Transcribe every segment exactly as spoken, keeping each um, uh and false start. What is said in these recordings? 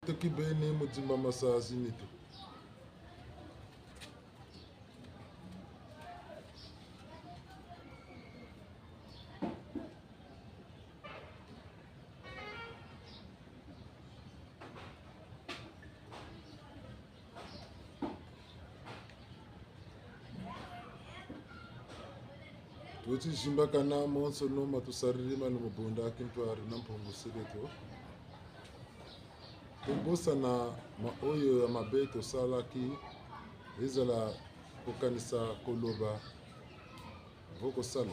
Teki beni mu dimba masazi nitu. Tweti zimbakana monsono ma tusariri manu mu bunda kintwari na Mpungu Sereto. Tubosana ma oyo ya mabe tusalaki, ezala kokanisa, koloba, vo kosala.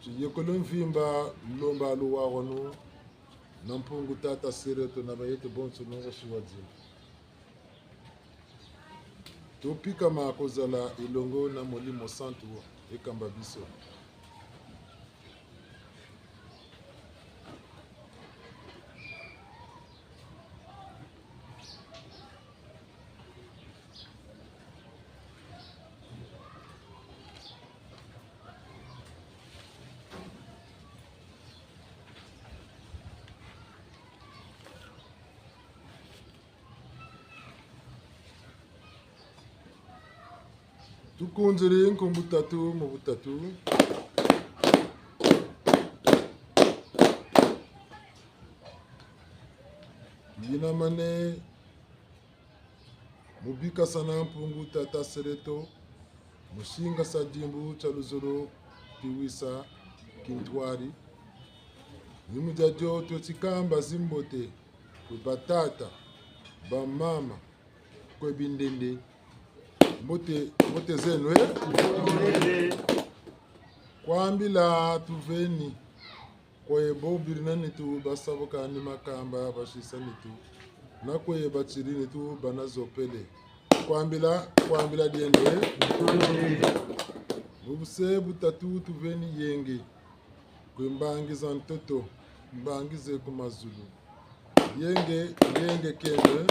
Tuyekolo mvimba, lomba luwawanu na Mpungu Tata Sereto na bayeto bonso na basiwa dina. Tupikama kozala elongo na Molimo Santu ekamba biso. Tukunziri nkumbu tatu mu butatu. Yinamane mu bikasa na Mpungu Tata Sereto, mu singasa dimbu tia luzolo tiwisa kintwari. Ni mu diadio tweti kamba zimbote kwe batata, bamama, kwe bindende. Mbote, mbote zeno, eh? Kwambila tuveni. Kwe bo biri na nitu basabuka ni makamba basisa nitu. Na kwe batiri nitu bana zopele. Kwambila, kwambila dieno, eh? Mu buse butatu tuveni yenge. Kwe mbangi za ntoto, mbangi ze ku mazulu. Yenge, yenge kenge.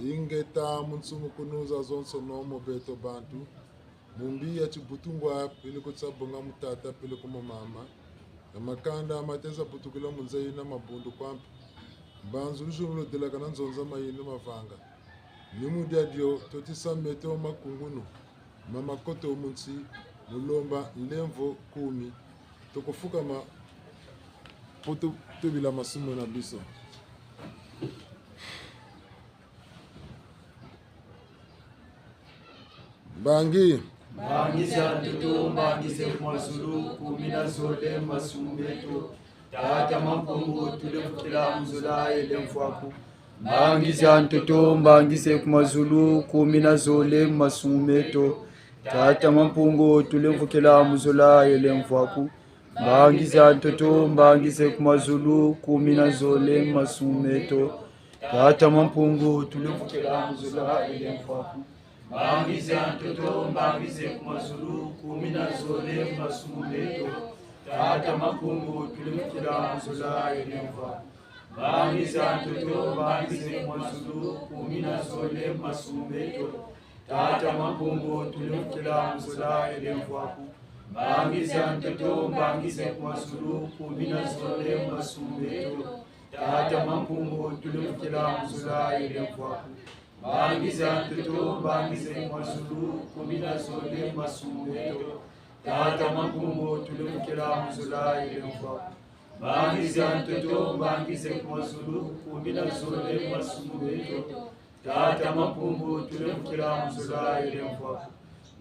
Ingeta mu nsumukunu za zonsono mu beto bantu. Mu mbi ya tibutungwa, peleko tia bonga mu tata, peleko mu mama. Na makanda ma teza butukila mu nza yina mabundu kwa mpi. Mbanzulu zulu delakana nzonza mayindu mavanga. Ni mu diadio tweti sa meto makungunu ma makoto mu nsi, mu lomba nlemvo kumi. Tukufukama, po tu, tubila masumu na biso. Mbangi. Mbangi za ntoto, mbangi ze ku mazulu, kumi na zole masumu meto. Tata Mampungu, tulemvokela mu zola yele mvwaku. Mbangi za ntoto, mbangi ze ku mazulu, kumi na zole masumu meto. Tata Mampungu, tulemvokela mu zola yele mvwaku. Mbangi za ntoto, mbangi ze ku mazulu, kumi na zole masumu meto. Tata Mampungu, tulemvokela mu zola yele mvwaku. Mbangi za ntoto, mbangi ze ku mazulu, kumi na zole masumu meto. Tata Mampungu, tulemvokela mu zola yele mvwaku. Mbangi za ntoto, mbangi ze ku mazulu, kumi na zole masumu meto. Tata Mampungu, tulemvokela mu zola yele mvwaku. Mbangi za ntoto, mbangi ze ku mazulu, kumi na zole masumu meto. Tata Mampungu, tulemvokela mu zola yele mvwaku. Mbangi za ntoto, mbangi ze ku mazulu, kumi na zole masumu meto. Tata Mampungu, tulemvokela mu zola yele mvwaku. Mbangi za ntoto, mbangi ze ku mazulu, kumi na zole masumu meto. Tata Mampungu, tulemvokela mu zola yele mvwaku.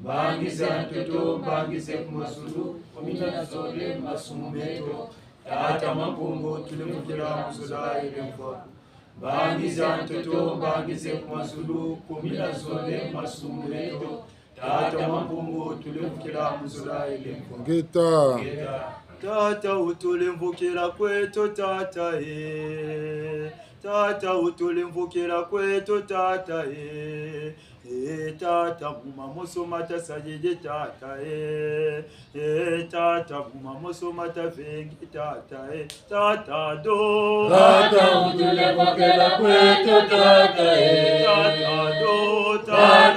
Mbangi za ntoto, mbangi ze ku mazulu, kumi na zole masumu meto. Tata Mampungu, tulemvokela mu zola yele mvwaku. Mbangi za ntoto, mbangi ze ku mazulu, kumi na zole masumu meto. Tata Mampungu, tulemvokela mu zola yele mvwaku. Ngeta. Tata, utulemvokela kweto, Tata, eh. Tata, utulemvokela kweto, Tata, eh. Eh, Tata, mu mamoso mata sayele, Tata, eh. Eh, Tata, mu mamoso mata vengi, Tata, eh. Tata, do. Tata, utulemvokela kweto, Tata, eh. Tata, do, Tata.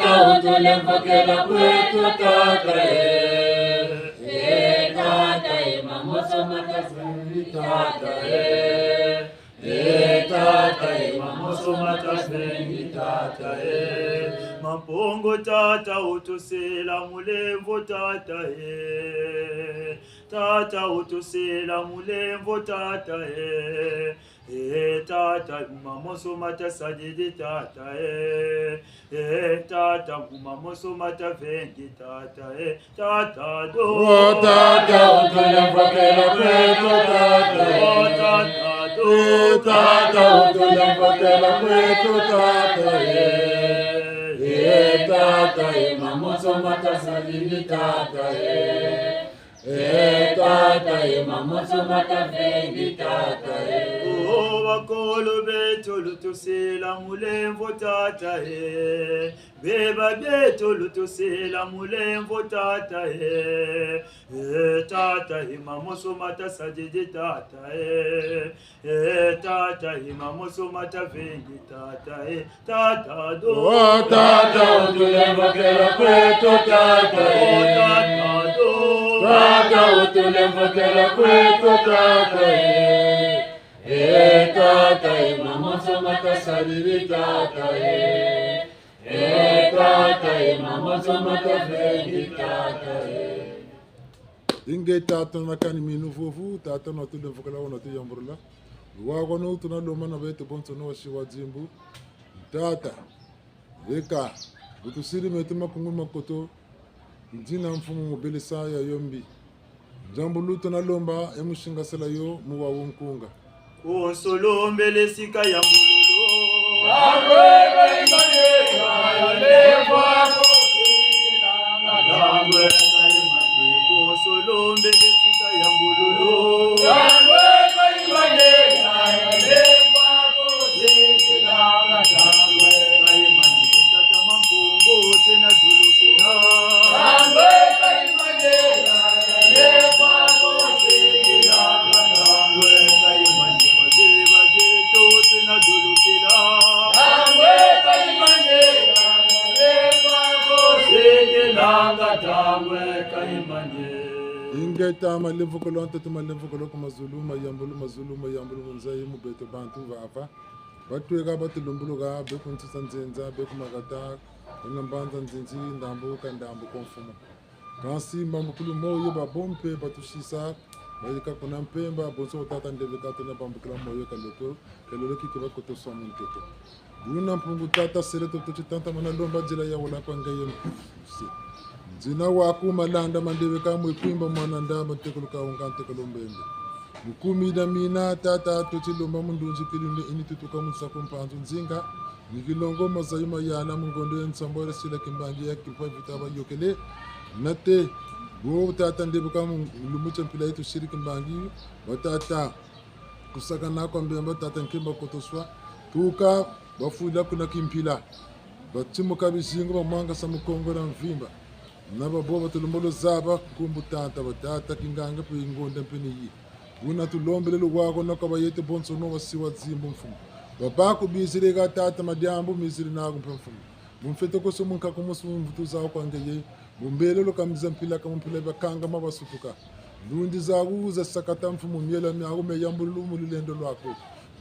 Lemvokela kweto, Tata, eh. Eh, Tata, eh, mamoso mata sali, Tata, eh. Eh, Tata, eh, mamoso mata sali, Tata, eh. Mampungu, Tata, wutosela mulemvo, Tata, eh. Tata, wutosela mulemvo, Tata, eh. Eh, Tata, mamoso mata sadidi, Tata, eh. Eh, Tata, mamoso mata vengi, Tata, eh. Tata, do. Oh, Tata, wutulemvokela kweto, Tata, eh. Oh, Tata, do. Eh, Tata, wutulemvokela kweto, Tata, eh. Eh, Tata, eh, mamoso mata sadidi, Tata, eh. Eh, Tata, eh, mamoso mata vengi, Tata, eh. Oh, bakulu beto, lutosela mulemvo, Tata, eh. Beba beto, lutosela mulemvo, Tata, eh. Eh, Tata, eh, mamoso mata sadidi, Tata, eh. Eh, Tata, eh, mamoso mata vengi, Tata, eh. Tata, do. Oh, Tata, wutulemvokela kweto, Tata, eh. Oh, Tata, do. Tata, wutulemvokela kweto, Tata, eh. Eh, Tata, eh, mamoso mata sadidi, Tata, eh. Eh, Tata, eh, mamoso mata vengi, Tata, eh. Ingeta, tuna kani minu vuvu, Tata, na tulemvokela, na tuyambulula. Luwawanu tuna lomba na beto bonso na wasi wa zimbu. Tata, leka, wutusiri meto makungu makoto, nzina mfumu mubelesa ya yo mbi. Nzambulu tuna lomba, e musingasela yo, mu wawu nkunga. Konsolo mbele sika ya mbululu. Konsolo mbele sika ya mbululu. Tata Mampungu, twena dulukila. Ingeta, malemvokolo a ntete, malemvokolo ku mazulu, mayambulu, mazulu, mayambulu, mu nza yi mu beto bantu vava. Batweka, batulomboloka, be ku nsi za nzenza, be ku makata, kuna mbanza nzinzi, ndambu ka ndambu kwa mfumu. Kansi mbambukulu moyo babo mpe batusisa, bayika kuna mpemba, bonso Tata Ndebe ka tuna bambukila moyo ka loko, ka lolo kiki bakotoswa mu ntete. Buna Mpungu Tata sele toto ti tata mana lomba nzila ya wula kwa ngeye mpusi. Nzina waku malanda ma Ndebe ka mwe kwimba mwana ndamba ntekolo ka wunga ntekolo mbembe. Mu kumi na mina Tata toti lomba mu ndunzi kilunde ini tutuka mu nsaku mpanzu nzinga. Ni kilongo mazayu mayala mu ngondo ya nsambwala sila kimbangi ya kimpa vita bayokele. Nate, bo Tata Ndebe ka mu lumbu tia mpila yi tusiri kimbangi, ba Tata kusakana kwa mbemba Tata Nkemba kotoswa, tuka bafwila kuna kimpila. Batimuka bizingu bamwangasa mu Kongo dia mvimba. Na babo batulombolo zaba nkumbu Tata, ba Tata Kinganga mpe ngonda mpe ni yi. Buna tulombele luwawanu kwa bayete bonso no wasi wa zimbu mfumu. Babaku bizire ha Tata madiambu mizire naku mpe mfumu. Mu mfeto koso mu nkaku mosi mu mvutu zawu kwa ngeye. Mu mbele lukambiza mpila ka mu mpila bakangama basutuka. Ndundi zawu zasakata mfumu miela miawu miyambululu mu lulendo lwaku.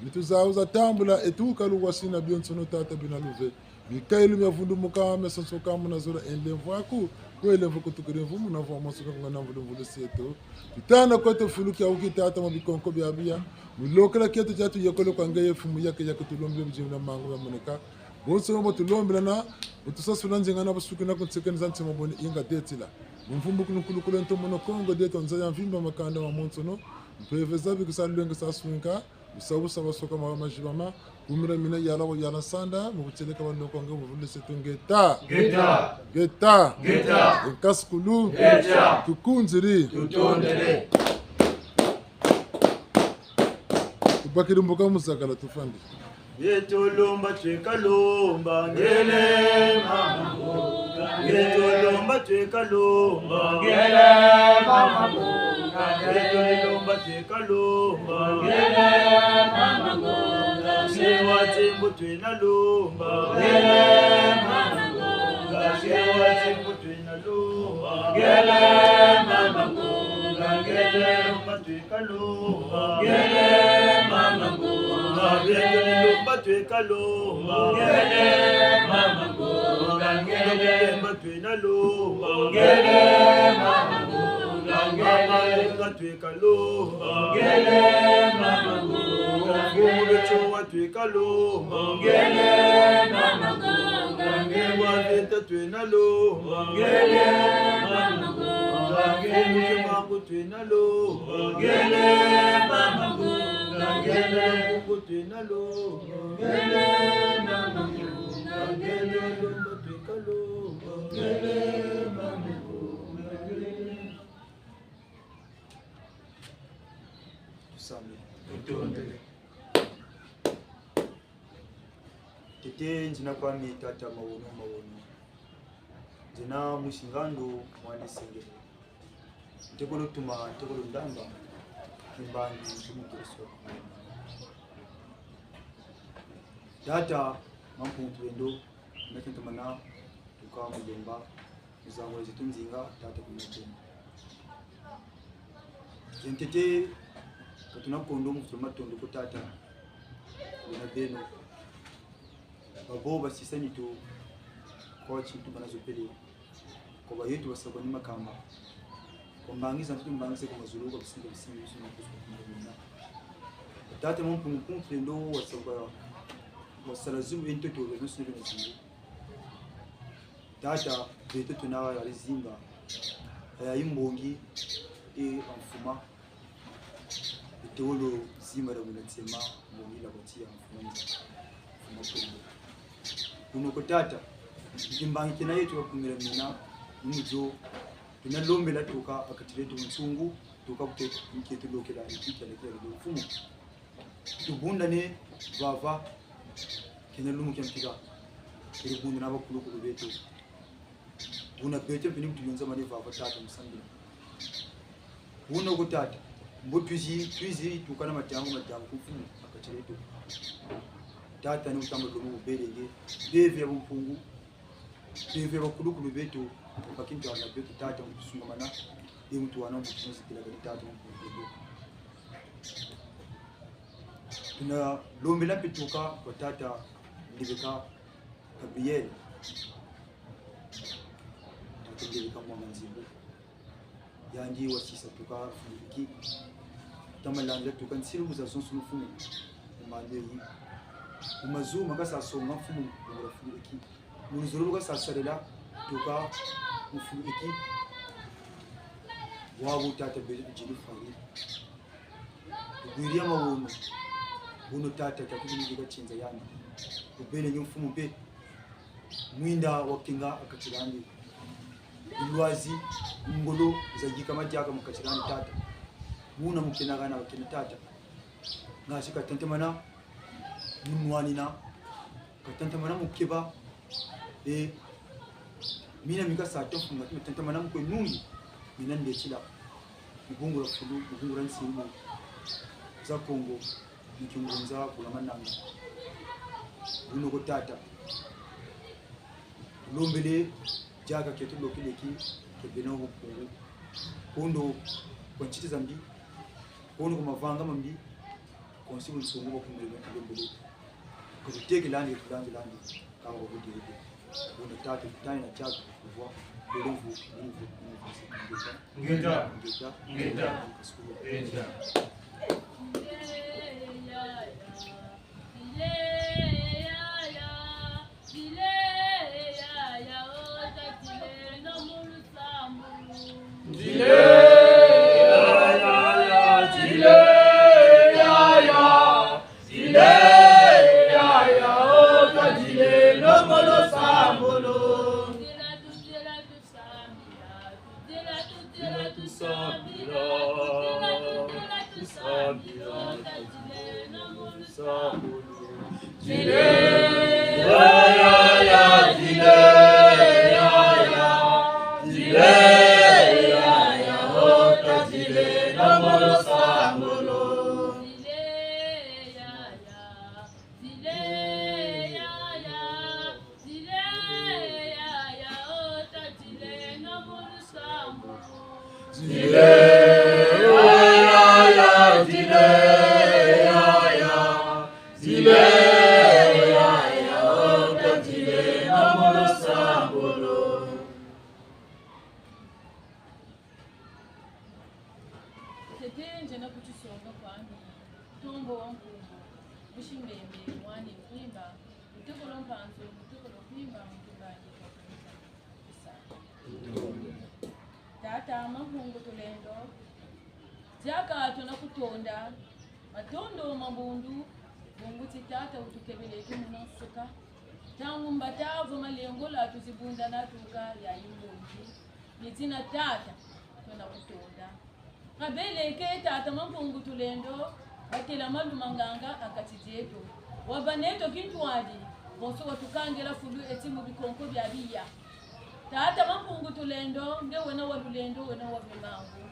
Nitu zawu zatambula e tuka luwasi na bionsono Tata bina luve. Mikaelu miavundumuka, miasonsoka, muna zola e nlemvo aku, kwe lemvo kutukiri mvumu na vwa masuka kunga na mvulu mvulu sieto. Tutana kweto fulu kia wuki Tata mu bikonko bia bia, mu lokela kieto tia tuyekole kwa ngeye mfumu yake yake tulombele bujimina mangu ya moneka. Bonso bo tulombela na, bu tusasula nzinga na busuki na ku nsekeni za ntima boni inga detila. Mu mvumbu kulu nkulukulu nto mono Kongo dieto nza ya mvimba makanda ma monsono, mpeve zabi kisa lwenge sa swinka, Busa busa basoka ma majibama, kumira mina yala wa yala sanda, mu butieleka banoko nge buvulise tu ngeta. Ngeta. Ngeta. Ngeta. Nkasukulu. Ngeta. Tukunziri. Tutondele. Tubakiri mbuka muzakala tufandi. Yeto lomba tweka lomba, ngele mama. Yeto lomba tweka lomba. Ngele mama. Yeto lomba tweka lomba. Ngele mama. Sewa tembo twena lomba. Ngele mama. Lomba. Ngele mama ngunga, ngele. Lomba tweka lomba. Ngele mama ngunga, ngele. Lomba twena lomba. Ngele mama ngunga, ngele. Mama ngunga tweka lomba. Ngele mama ngunga, ngele. Mfumu Betiowa tweka lomba. Ngele mama ngunga, ngele. Wa veta twena lomba. Ngele mama ngunga, ngele. Mfumu Kimbangu twena lomba. Ngele mama ngunga, ngele. Mpungu twena lomba. Ngele mama ngunga, ngele. Lomba tweka lomba. Ngele mama ngunga, ngele. Tusambila. Tutondele. Ntete nzina kwami tata mawono mawono. Nzina mwisi ngandu mwana sengele. Ntekolo Tuma, ntekolo Ndamba, Kimbangi, Mfumu Kristo. Tata, Mampungu Tulendo, na tatamana, tuka mu lomba, mu zangula zeto nzinga, tata kuna tena. Ze ntete, ka tuna kondo mu kutula matondo ko tata, kuna beno. Babo basisa nitu kwa tintu bana zopele. Kwa bayeto basakwa ni makamba. Kwa mbangi za ntu mbangi se kwa mazulu kwa bisinga bisinga bisinga kusu kwa kumina. Tata Mampungu Tulendo wasakwa wasala zulu e ntoto wa nsu na zulu. Tata, beto tuna ya lizinga, ya imbongi, e amfuma. Beto wolo zima da muna tsema, mbongi la kwa tiya mfuma nza, mfuma Kongo. Kuno ko tata, kimbangi kena yeto ka kumira mina, ni mu zo, tuna lombela tuka, ha kati dieto bunsungu, tuka kute, nkieto lokela, nkieto lokela, mfumu. Tubundane vava, kena lumu kia mpika. Tubundana na bakulukulu beto. Buna beto mpe ni bu tuyonzamane vava tata mu sambila. Buna ko tata, mbo twizi, twizi tuka na matangu, matangu ku mfumu, ha kati dieto. Tata ni utamba lomo bubelenge, mpeve ya bumpungu, mpeve ya bakulukulu beto, bakintwala beto tata mu tusungamana, e muntu wana mu tuzikila kani tata mu mpungu beto. Tuna lombela mpe tuka kwa tata Ndibeka Gabriel. Tata Ndibeka Mwanga Nzimbu. Yandi wasisa tuka fulu eki. Tama landila tuka nsilu za zonso mfumu. Mu mbandu yi. Mu mazu ma kasa songa mfumu, mu ngula fulu eki. Mu luzolo lu kasa salela, tuka mu fulu eki. Wabu tata beto tujili fwari. Bwiri ya mawono. Buno tata, tata kuni yika tinza yandi. Ubele ni mfumu mpe. Mwinda wa kinga ha kati diandi. Lwazi, ngolo za yika madiaka mu kati diandi tata. Muna mu kena hana wa kena tata. Ngasi katatamana, mu nwanina, katatamana mu keba, e, mina mi kasa ta mfunga, katatamana mu kwe nungi, mina ndetila, mu bungu dia fulu, mu bungu dia nsilu za Kongo, mu kingunza, kula mananga. Buno ko tata. Tulombele, diaka kieto lokele ki, ke bena wo mpungu. Kondo kwa ntiti za mbi, kondo kwa mavanga mambi, konsi bunsungu bwa kumele bwa tulombele. Ka tutekelandi, tulandilandi, ka wa kudirike. Buna tata, tutani na tiaka, kuvwa, bele mvu, mvu, mvu, mvu, ngeta. Ngeta. Ngeta. Ngeta. Kasukulu. Ngeta. Tete, nzena kutisonga kwani, tombo wa nkumbu, busi mbembe, wani nkwimba, mutekolo mpanzu, mutekolo nkwimba, mutumba nge kwa kunika. Tata Mampungu Tulendo, diaka twena kutonda, matondo mabundu, bungu ti Tata wutukebeleke muna nsuka. Ntangu mbata vo malengola tuzibundana tuka ya yimbongi. Ni dina Tata, twena kutonda. Kabeleke Tata Mampungu Tulendo, batela malu ma nganga ha kati dieto. Wabâ neto kintwadi, bonso watukangela fulu eti mu bikonko bia biya. Tata Mampungu Tulendo, nge wena wa lulendo, wena wa bimangu.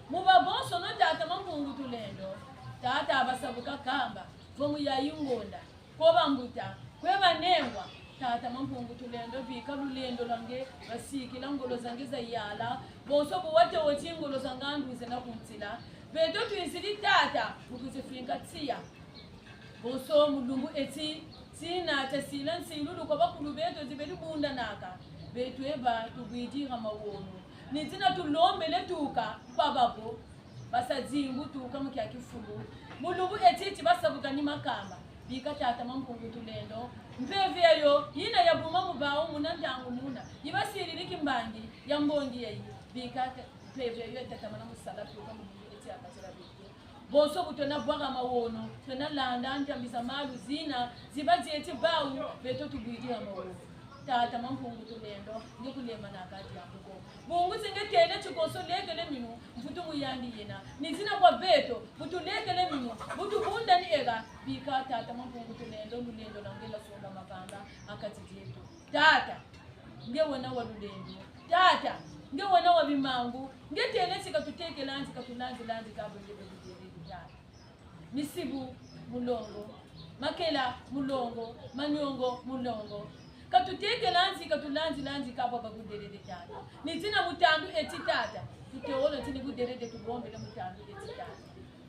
Mu babonsono Tata Mampungu Tulendo, Tata basabuka kamba, vo mu yayi ngonda, kwe bambuta, kwe banengwa, Tata Mampungu Tulendo, bika lulendo lwa nge, basikila ngolo za nge za yala, bonso bu watêle ti ngolo za ngandu zena ku ntila, beto twizidi Tata, mu kuzifinka tiya. Bonso mu lumbu eti, tina tiasila nsilulu kwa bakulu beto zi beri bundanaka, beto eba tubwidira mawono. Ni tina tulombele tuka kwa babo, basa dimbu tuka mu kia kifulu. Mu lumbu eti ti basabuka ni makamba, bika Tata Mampungu Tulendo, mpeve yayo, yina yabuma mu bawu muna ntangu muna, yibasilili kimbangi ya mbongi yayi, bika mpeve yayo yatatamana mu sala tuka mu lumbu eti ya kazila beto. Bonso bu twena bwaka mawono, twena landa ntambi za malu zina, ziba zieti bawu, beto tubwidira mawono. Tata Mampungu Tulendo, nge kulemba na kati ya mbuko. Bungu ti nge têle ti konso lekele minu, mvutu mu yandi yena. Ni dina kwa beto, bu tulekele minu, bu tubundani ega, bika Tata Mampungu Tulendo, lulendo lwa nge lwasonga mavanga ha kati dieto. Tata, nge wena wa lulendo. Tata, nge wena wa bimangu. Nge têle ti ka tutekela nzi, ka tulanzila nzi, ka bwende bwende têle nzi, Tata. Misibu mulongo, makela mulongo, maniongo mulongo. Ka tutekela nzi, ka tulanzila nzi, ka bwa babudelele, Tata. Ni tina mu tandu eti, Tata, tutewolo ti ni budelele tubombele mu tandu eti, Tata.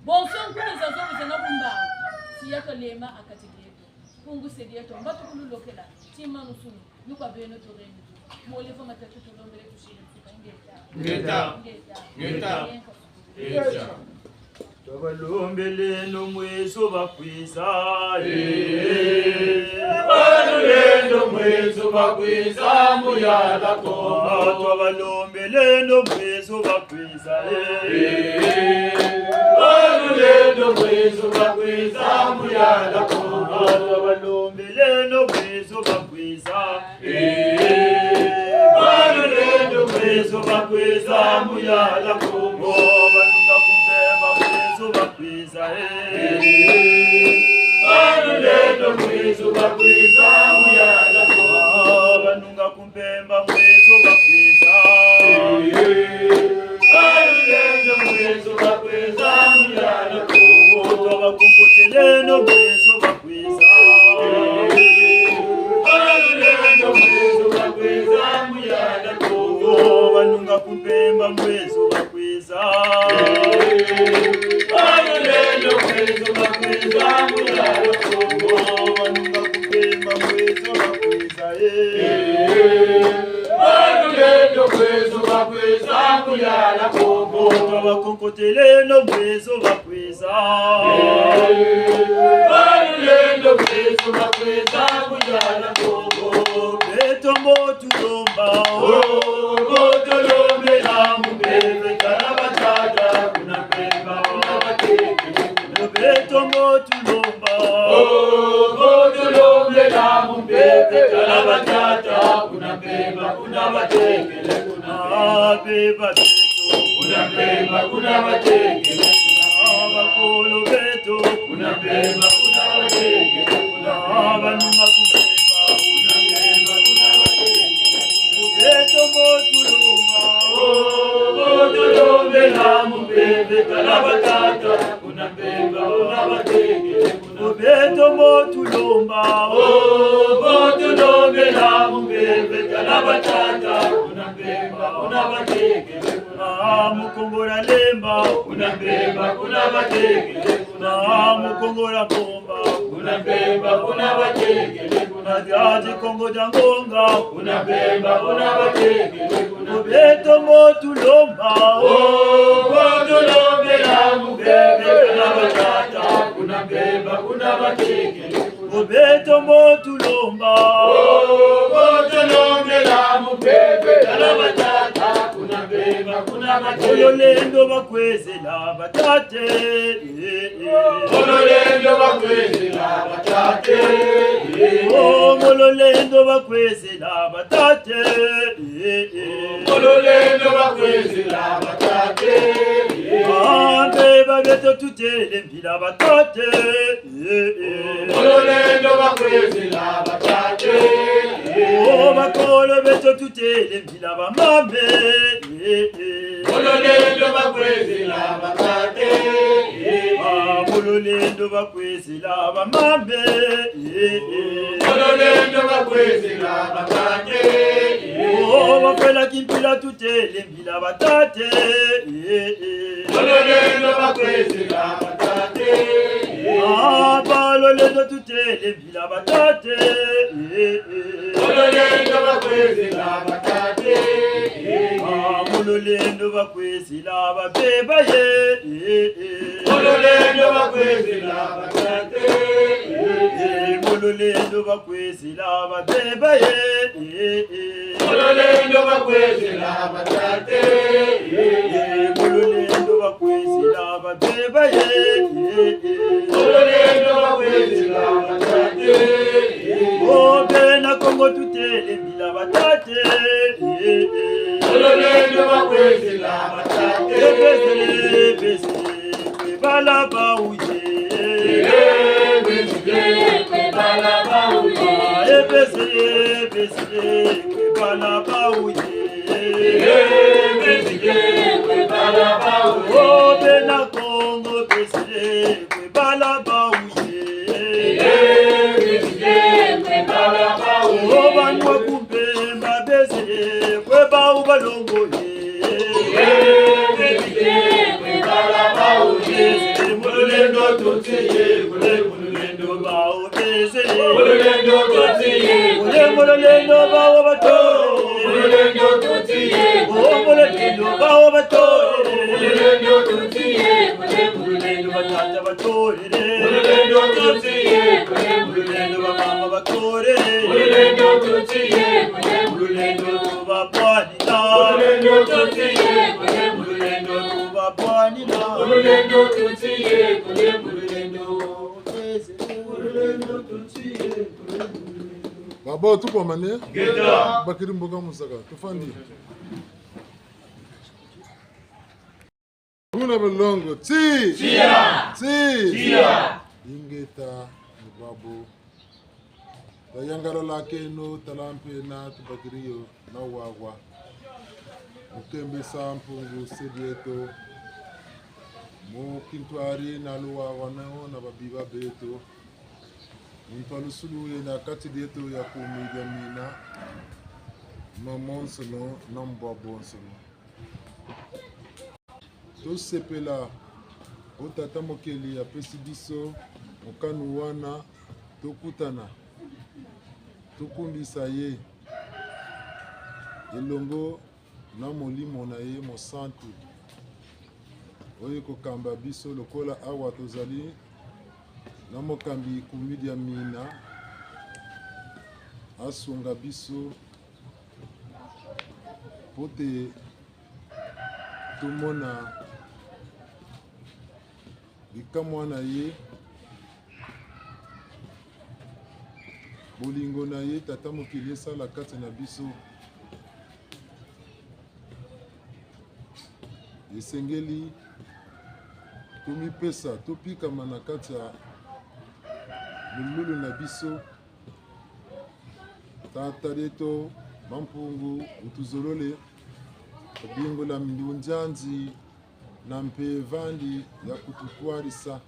Bonso nkuni zazo bu zena ku mbangu, tiya twalema ha kati dieto. Kunguse dieto, mbatukulu lokela, tima nusunu, ni kwa beno turemi tu. Mole vo matatu tulombele tusiri nsuka, ingeta. Ingeta. Ingeta. Ingeta. Ingeta. Twabalombeleno mweso bakwiza, eh. Balulendo mweso bakwiza, muyala Kongo. Twabalombeleno mweso bakwiza, eh. Balulendo mweso bakwiza, muyala Kongo. Twabalombeleno mweso bakwiza, eh. Balulendo mweso bakwiza, muyala Kongo. Banunga ku mpemba mweso bakwiza, eh. Balulendo mweso bakwiza, muyala Kongo. Banunga ku mpemba mweso bakwiza. Balulendo mweso bakwiza, muyala Kongo. Twabakonkoteleno mweso bakwiza. Balulendo mweso bakwiza, muyala Kongo. Banunga ku mpemba mweso bakwiza. Balulendo mweso bakwiza, muyala Kongo. Banunga ku mpemba mweso bakwiza. Balulendo mweso bakwiza, muyala Kongo. Twabakonkoteleno mweso bakwiza. Balulendo mweso bakwiza, muyala Kongo. Beto mbo tulomba, oh, mbo tulombela mu mpeve, tala batata kuna mpemba, kuna batekele. Beto mbo tulomba. Oh, mbo tulombela mu mpeve, tala batata, kuna mpemba, kuna batekele, kuna mpemba. Ah, beba beto. Kuna mpemba, kuna batekele, kuna. Ah, bakolo beto. Kuna mpemba, kuna batekele, kuna. Ah, banunga ku mpemba. Kuna mpemba, kuna batekele, kuna. Beto mbo tulomba. Oh, mbo tulombela mu mpeve, tala batata. Kuna mpemba, kuna batekele, kuna. O beto mbo tulomba. Oh, mbo tulombela mu mpeve, tala batata. Kuna mpemba, kuna batekele, kuna. Ah, mu Kongo dia Lemba. Kuna mpemba, kuna batekele, kuna. Ah, mu Kongo dia Mpomba. Kuna mpemba, kuna batekele, kuna. Tata Kongo dia ngonga, kuna Bemba, kuna Bakekele, kuna beto mbo tulomba. Oh, mbo tulombela mupepe, tala batata, kuna Bemba, kuna Bakekele. Oh, beto mbo tulomba. Oh, mbo tulombela mupepe, tala batata, kuna Bemba, kuna Bakekele. Lolendo bakwezela batate. Mbo lolendo bakwezela batate. Oh, mbo lolendo bakwezela batate. Mbo lolendo bakwezela batate. Ambe ba beto tutele mbila batate. Mbo lolendo bakwezela batate. Oh, bakolo beto tutele mbila bamama. Mbo lolendo bakwezela batate. Ah, mbo lolendo bakwezela bamama. Mbo lolendo bakwezela batate. Oh, bakwela kimpila tutele mbila batate. Mbo lolendo bakwezela batate. Ah, ba lolendo tutele mbila batate. Mbo lolendo bakwezela batate. Ah, mbo lolendo bakwezela babeba ye. Mbo lolendo bakwezela batate. Mbo lolendo bakwezela babeba ye. Mbo lolendo bakwezela batate. Mbo lolendo bakwezela babeba ye. Mbo lolendo bakwezela batate. Oh, bena Kongo tutele mbila batate. Mbo lolendo bakwezela batate. Ebesele, ebesele, kwe bala ba wuye. Ebesele, kwe bala ba wuye. Ah, ebesele, ebesele, kwe bala ba wuye. Ebesele, kwe bala ba wuye. Oh, bena Kongo, besele, kwe bala ba wuye. Oh, banwa ku Mpemba besele, kwe bawu balongo ye. Besele, mu lulendo tuti ye, kule mu lulendo bawu besele. Mu lulendo tuti ye, kule mu lulendo bawu batore. Mu lulendo tuti ye, oh, mu lulendo bawu batore. Mu lulendo tuti ye, kule mu lulendo batata batore. Mu lulendo tuti ye, kule mu lulendo bamama batore. Mu lulendo tuti ye, kule mu lulendo tubabwanina. Mu lulendo tuti ye, kule mu lulendo tubabwanina. Mu lulendo tuti ye, kule mu lulendo. Mu lulendo tuti ye, kule mu lulendo. Babo, tukomane. Ngeta. Bakiri mboka musaka. Tufandi. Buna balongo, ti! Tia! Ti! Tia! Ingeta, ni babo. Tayangalalakeno, tala mpe na tubakiri yo na wawa. Mu kembesa Mpungu se dieto. Mu kintwari na luwawanu na babiba beto. Mu ntwalusulu yena kati dieto ya kumi dia mina. Mamonsono na mbwabonsono. Tosepela, o Tata Mokeli apesi biso mokano wana, tokutana, tokumbisa ye, elongo na Molimo na ye Mosantu, oyo ekokamba biso lokola awa tozali na mokambi kumi dia mina, asunga biso, mpo te tomona bikamwa na ye, bolingo na ye, Tata Mokeli esala kati na biso. Esengeli tomipesa, topikama na kati ya milulu na biso, Tata dieto Mampungu, utuzolole, obingula mindunzi andi na mpeve andi ya kututwarisa.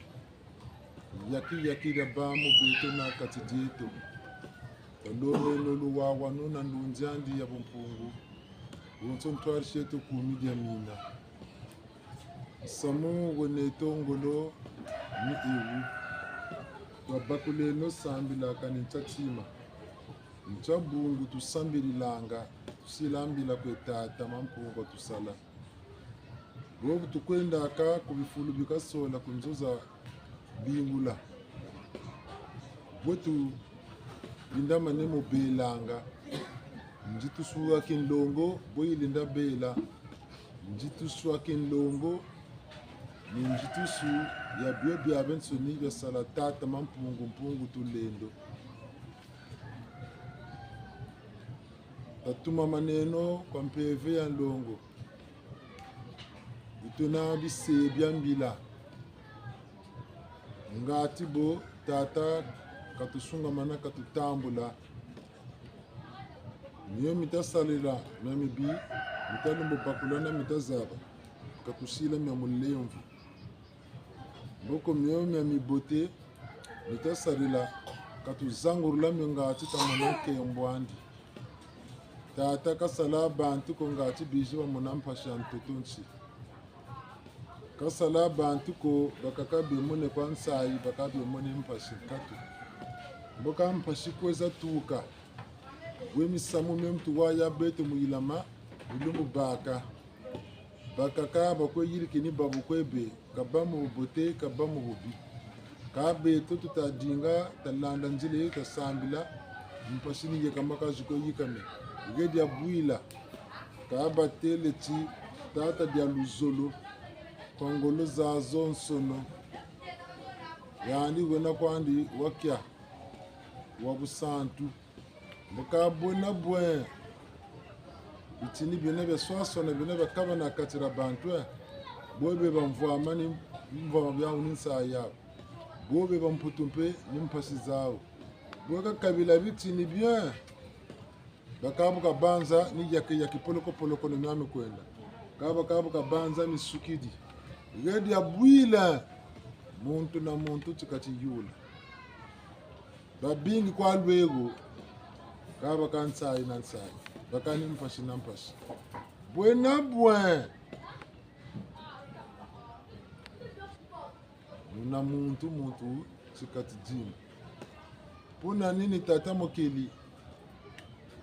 Yaki, yaki dia bâ mu beto na kati dieto. Talombeno luwawanu na ndunzi andi ya bumpungu. Bonso ntwarisi eto kumi dia mina. Nsamu weneto ngolo ni ewu. Twabakuleno sambila kani ntia tima. Ntia bungu tusambililanga, tusilambila kwe Tata Mampungu tusala. Bobu tukwendaka ku bifulu bi kasola ku nzo za bingula. Bwe tulindamane mu belanga, nzitusu ya kinlongo bwe yilenda bela, nzitusu ya kinlongo ni nzitusu ya bio biabiansoni biasala Tata Mampungu Mpungu Tulendo. Tatumamaneno kwa mpeve ya nlongo. Ituna bise bia mbila. Ngati bo Tata katusungamana, katutambula. Mio mitasalila mia mibi, mitalumbu bakula na mitazaba, katusila mia mulemvo. Mboko mio mia mibote mitasalila, katuzangulula mio ngati tamona nkembo andi. Tata kasala bantu ko ngati bizi bamona mpasi ya ntoto nsi. Kasala bantu ko bakaka bemone kwa nsayi, bakaka bemone mpasi nkatu. Mboka mpasi kweza tuka. Bwe misamu mie muntu waya beto mu yilama, bilumbu baka. Bakaka bakwe yirikini babu kwe be, kaba mu bubote, kaba mu bubi. Ka beto tutadinga, talanda nzila, tasambila, mpasi ni yeka makazi kwe yikame. Nge dia bwila, ka batele ti Tata dia luzolo, kwa ngolo zazonsono. Yandi wena kwandi wakia, wa busantu. Mbo ka bwena bwe. Bitini biena bia swaswana, biena bia kabana kati dia bantu, eh. Bo be bamvwama ni mvwama biawu ni nsayi yawu. Bo be bamputu mpe ni mpasi zawu. Bo kakabila bitini bien. Bakabuka banza ni yaki yaki poloko poloko ni miami kwenda. Ka bakabuka banza misukidi. Nge dia bwila. Muntu na muntu ti kati yula. Babingi kwa lwego, ka baka nsayi na nsayi, baka ni mpasi na mpasi. Bwena bwe. Muna muntu, muntu ti kati dima. Pona nini Tata Mokeli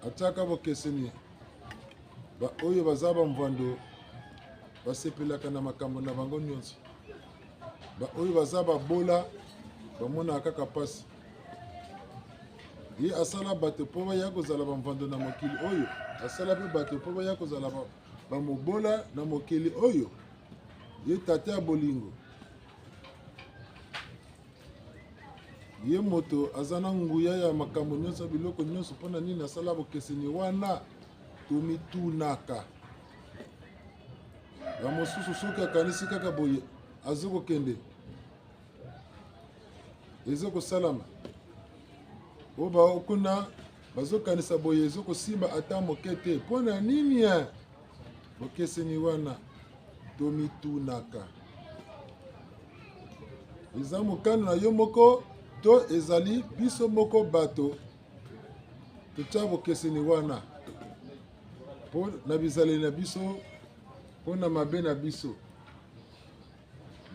atiaka bokeseni? Ba oyo baza bamvwando, basepelaka na makambo na bango nyonso. Ba oyo baza babola, bamonaka kaka mpasi. Ye asala bato mpo baya kozala bamvwando na mokili oyo, asala mpe bato mpo baya kozala ba, bamobola na mokili oyo. Ye Tata ya bolingo. Ye moto aza na nguya ya makambo nyonso, biloko nyonso, mpo na nini asala bokeseni wana? Tomitunaka. Bamosusu soki akanisi kaka boye, azo kokende, ezo kosalama. Oyo ba kuna bazokanisa boye, ezo kosimba ata moke te. Mpo na nini, eh? Bokeseni wana, tomitunaka. Eza mokano na yo moko, to ezali biso moko bato totia bokeseni wana? Mpo na bizaleli na biso, mpo na mabe na biso.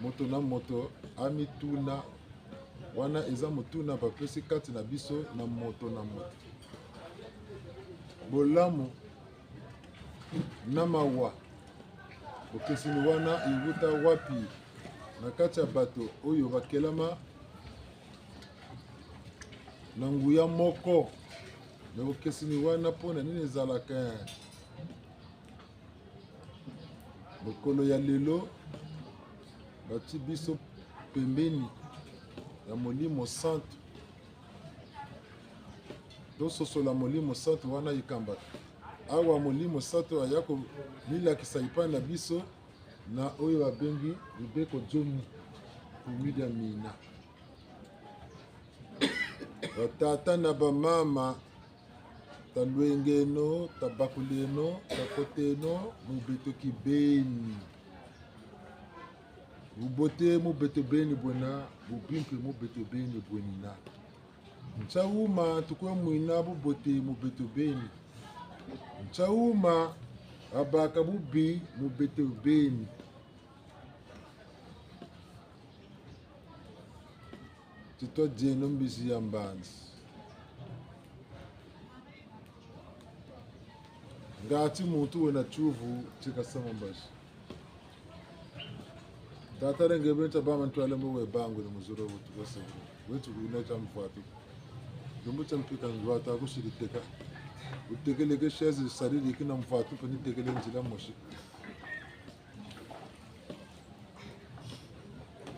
Moto na moto amituna. Wana eza motuna bapesi kati na biso na moto na moto. Bolamu na mawa, bokeseni wana ewuta wapi? Na kati ya bato oyo bakelama na nguya moko, na bokeseni wana, mpo na nini ezalaka? Mokolo ya lelo, bati biso pembeni ya Molimo Santu. Tososola Molimo Santu wana ikambaka. Awa Molimo Santu aya komilakisa epai na biso na oyo babengi mibeko zomi, kumi dia mina. Batata na bamama, talwengeno, tabakuleno, takoteno mu beto kibeni. Bubote mu beto beni bwena, bubi mpe mu beto beni bwenina. Ntia wuma tukwe mwina bubote mu beto beni. Ntia wuma babaka bubi mu beto beni. Ti twadieno mbizi ya mbanzi. Ngati muntu wena tiyuvu ti kasama mbazi. Tata renge benta ba mantwale mbo we bangu ni muzolo wutu wase. Wetu kuna tia mvwatu. Lumbu tia mpika mvwatu akusiri teka. Wutekele ke chaise sariri kina mvwatu mpe ni tekele nzila mosi.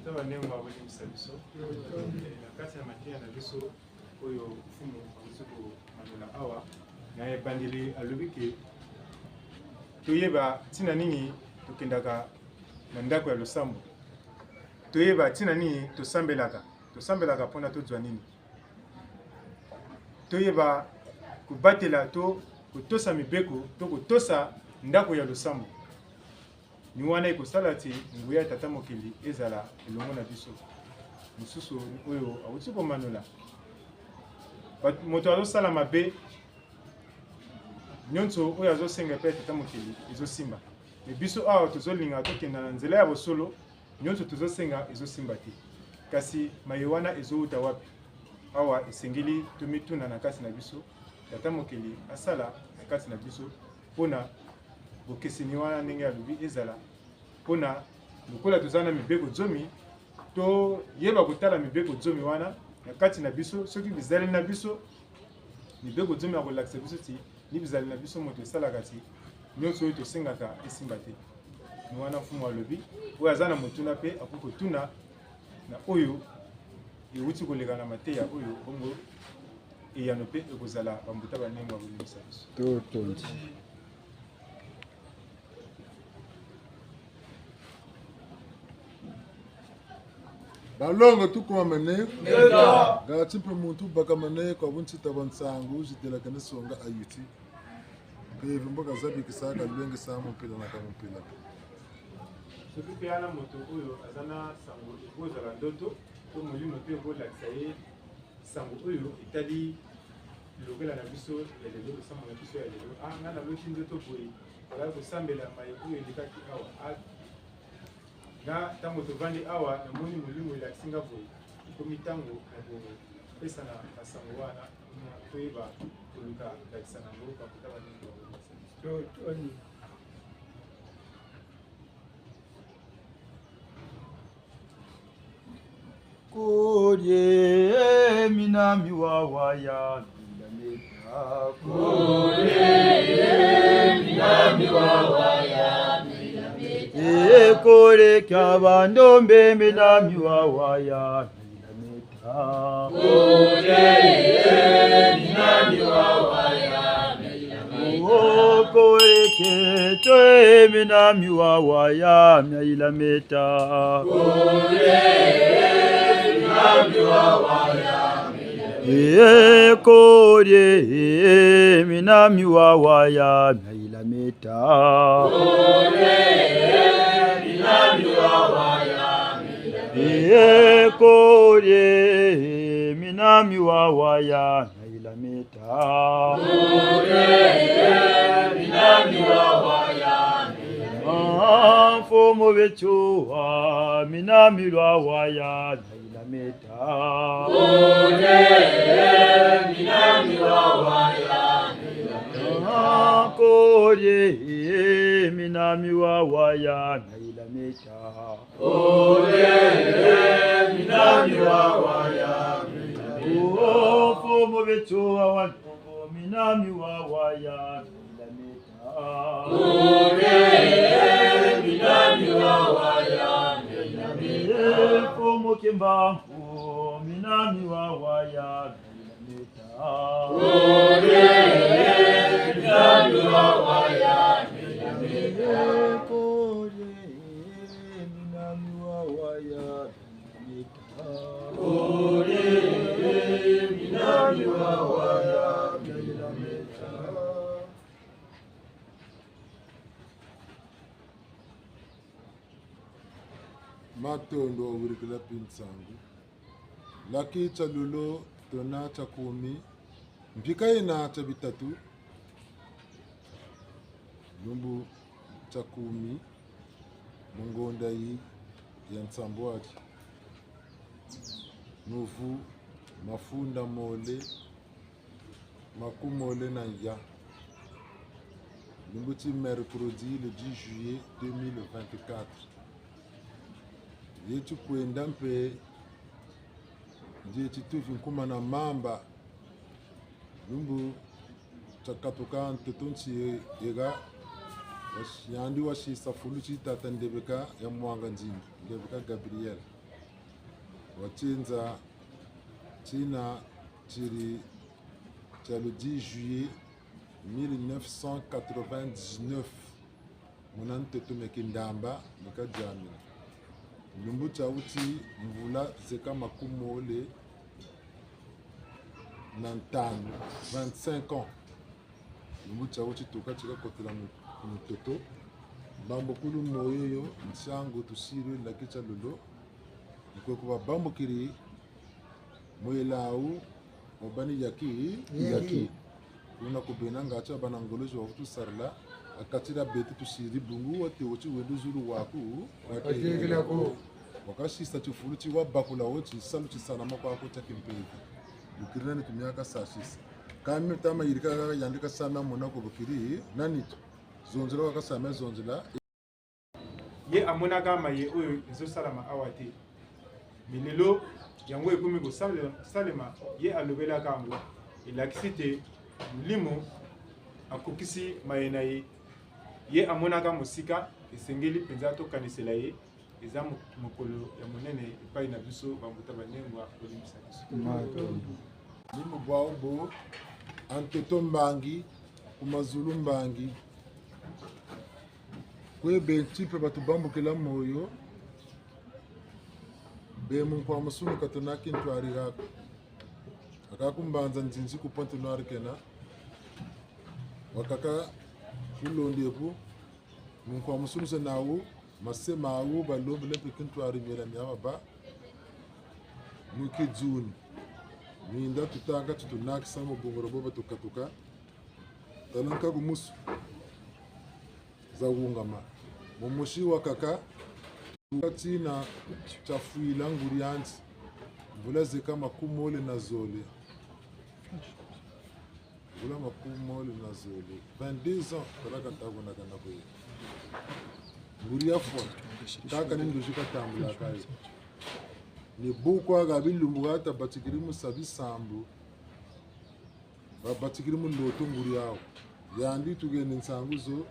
Tata Nengwa, bolimbisa biso. Na kati na mateya na biso, oyo mfumu awuti komanyola awa, na ebandeli alobi ke toyeba ntina nini tokendaka na ndako ya losambo. Toyeba ntina nini tosambelaka. Tosambelaka mpo na tozwa nini? Toyeba kobatela to kotosa mibeko to kotosa ndako ya losambo. Ni wana ekosala ti nguya ya Tata Mokeli ezala elongo na biso. Mosusu oyo awuti komanyola. Bat-, moto azosala mabe, nyonso oyo azosenga epai ya Tata Mokeli ezosimba. Mais biso awa tozolinga tokenda na nzela ya bosolo, nyonso tozosenga ezosimba te. Kasi maye wana ezowuta wapi? Awa esengeli tomituna na kati na biso, Tata Mokeli asala na kati na biso, mpo na bokeseni wana ndenge alobi ezala, mpo na lokola toza na mibeko zomi, toyeba kotala mibeko zomi wana na kati na biso, soki bizaleli na biso, mibeko zomi akolakisa biso ti ni bizaleli na biso moto esalaka ti nyonso oyo tosengaka esimba te. Ni wana mfumu alobi, oyo aza na motuna mpe akoki kotuna na oyo ewuti koleka na mateya oyo, bongo eyano mpe ekozala. Bambuta banengwa, bolimbisa biso. Totondi. Balongo tukuwamane. Ngeta. Ngati mpe muntu bakamane kwa buntsita bwa nsangu zidelakane songa ayuti. Mpe bimbo kazabikisa kalwengisa mu mpila na ka mu mpila. Soki mpe ana moto oyo aza na nsangu ekozala ndoto, to molimo mpe ekolakisa ye nsangu oyo etali lolendo na biso ya lelo, losambo na biso ya lelo. Ah, nga naloti ndoto boye, nazali kosambela maye oyo elekaki awa. Ah, nga ntango tovandi awa, namoni molimo elakisi nga boye. Ekomi ntango ya kopesana basango wana, toyeba koluka ndakisa na yango, bakota baninga. Totondi. Korie mina miwawa ya milameta. Korie mina miwawa ya milameta. E kore kia bandombe mina miwawa ya milameta. Korie mina miwawa ya milameta. O korie keto e mina miwawa ya milameta. E korie mina miwawa ya milameta. E korie mina miwawa ya milameta. Ah, mfumu beto wa mina miwawa ya milameta. Ah, korie mina miwawa ya milameta. Korie mina miwawa ya milameta. O mfumu beto wa wa mina miwawa ya milameta. Korie mina miwawa ya milameta. E mfumu Kimbangu mina miwawa ya milameta. Korie mina miwawa ya milameta. Korie mina miwawa ya milameta. Korie mina miwawa ya milameta. Matondo wa wirikila mpe nsangu. Laki tia lolo tona tia kumi, mpika yina tia bitatu, lumbu tia kumi, mu ngonda yi ya nsambwadi. Nuvu mafunda mole, makumole na ya. Lumbu ti mercredi le dix juillet deux mille vingt-quatre. Ye ti kwenda mpe, ndieti tuvi nkuma na mamba. Lumbu tia katuka ntoto nti ega, was-, yandi wasisa fulu ti tata Ndebeka ya Mwanga Nzimbi, Ndebeka Gabriel. Watienza tina tiri tia le dix juillet mille neuf cent quatre-vingt-dix-neuf. Muna ntoto me Kindamba, me kadiamina. Lumbu tia wuti mvula zeka makumole na ntanu, vingt-cinq ans. Lumbu tia wuti tuka ti kakotela mu, mu ntoto. Bambukulu moyo yo, nsangu tusiri laki tia lolo. Ni kwe ku babambukiri, mwela wu, wabani yaki, yaki. Yaki. Kuna ku bena ngatu wabâ na ngolo zo wavutu sarila, ha kati dia beto tusiri bungu, wate wuti wendo zulu waku, watekela ko. Wakasisa tifulu ti wabakula wo ti salu ti salama kwaku tia kimpeve. Bukiri na nitu mia kasasisa. Kâ mi tama yirika kaka yandi kasa mia mona ko bukiri, na nitu. Zonzela wakasa mia zonzela. Ye amonaka maye oyo ezosalama awa te. Mais lelo, yango ekomi kosalema, ye alobelaka yango. Elakisi te Molimo akokisi maye na ye. Ye amonaka mosika, esengeli mpenza tokanisela ye. Eza mo-, mokolo ya monene epai na biso, bambuta banengwa, kolimbisa biso. Matondo. Ni mu bwawu bo, ha ntoto mbangi, ku mazulu mbangi. Kwe benti mpe batubambukila moyo, be mu nkwamusunu ka tuna kintwari hako. Aka ku mbanza nzinzi ku Pointe-Noire kena, wakaka ku Londi epu, mu nkwamusunu se nawu, mase mawu, balombele mpe kintwari miela mia maba, mu kidzuni. Minda tutanga ti tunakisa mu bungura bo batukatuka. Tala nkaku musu zawungama. Mu musi wakaka, tuka tina tiafwila nguri andi. Mvula zeka makumole na zole. Mvula makumole na zole. Vingt-deux ans, tala kata kuna kana kwe. Nguri yafwa. Kaka ni ndozi katambulaka yo. Ni bu kwa ha bilumbu ha tabatikiri mu sa bisambu. Babatikiri mu loto nguri yawu. Yandi tuheni nsangu zo,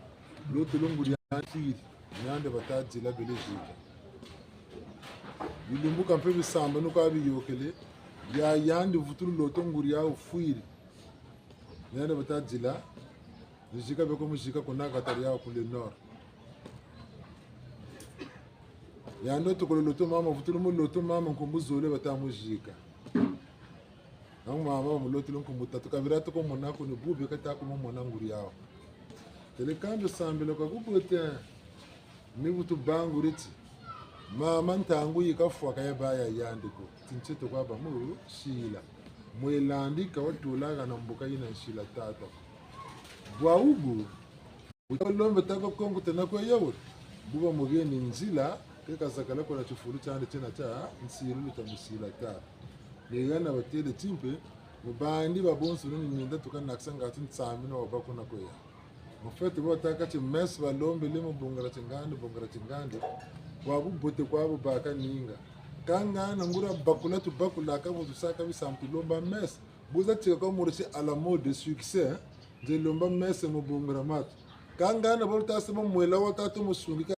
loto lo nguri yandi fwiri, ni yandi bata dila bele zika. Bilumbu ka mpe bisambanu ka biyôkele, ya yandi vutulu loto nguri yawu fwiri, ni yandi bata dila, ni zika beko mu zika kuna katari yawu ku le nord. Yandi tokolo loto mama, vutulu mu loto mama, nkumbu zole bata mu zika. Ntangu mama bamulotele nkumbu tatu, kabila toko mona ko ni bubu kata ku mona nguri yawu. Tele kambe sambila kwa kubote, ni bu tubanguri ti mama ntangu yi kafwa ka yabâ ya yandi ko. Ti ntie toko bâ mu sila. Mwela andi ka watula ha na mbuka yina nsila tata. Bwawu bu, wuta lombe taka kongo tena kwe yawu. Bu bamuheni nzila, ke kazakala ko na tifulu tiandi tiena tia nsilulu tia mu sila ta. Ni hana batele ti mpe, mu bandi babonso ni minda tuka nakisa ngatu nsambi na wabâ kuna kwe ya. Mu fête bo batâka ti messe balombele mu bungula tingandi, bungula tingandi. Kwa bubote kwa bubaka ninga. Kâ ngana nguria bakula tubakulaka bu tusaka bisambu tulomba messe. Bu zatika kwa murisi à la mode de succès, hein? Nze lomba messe mu bungula matu. Kâ ngana bo luta sa ba mwela wa tata musungika,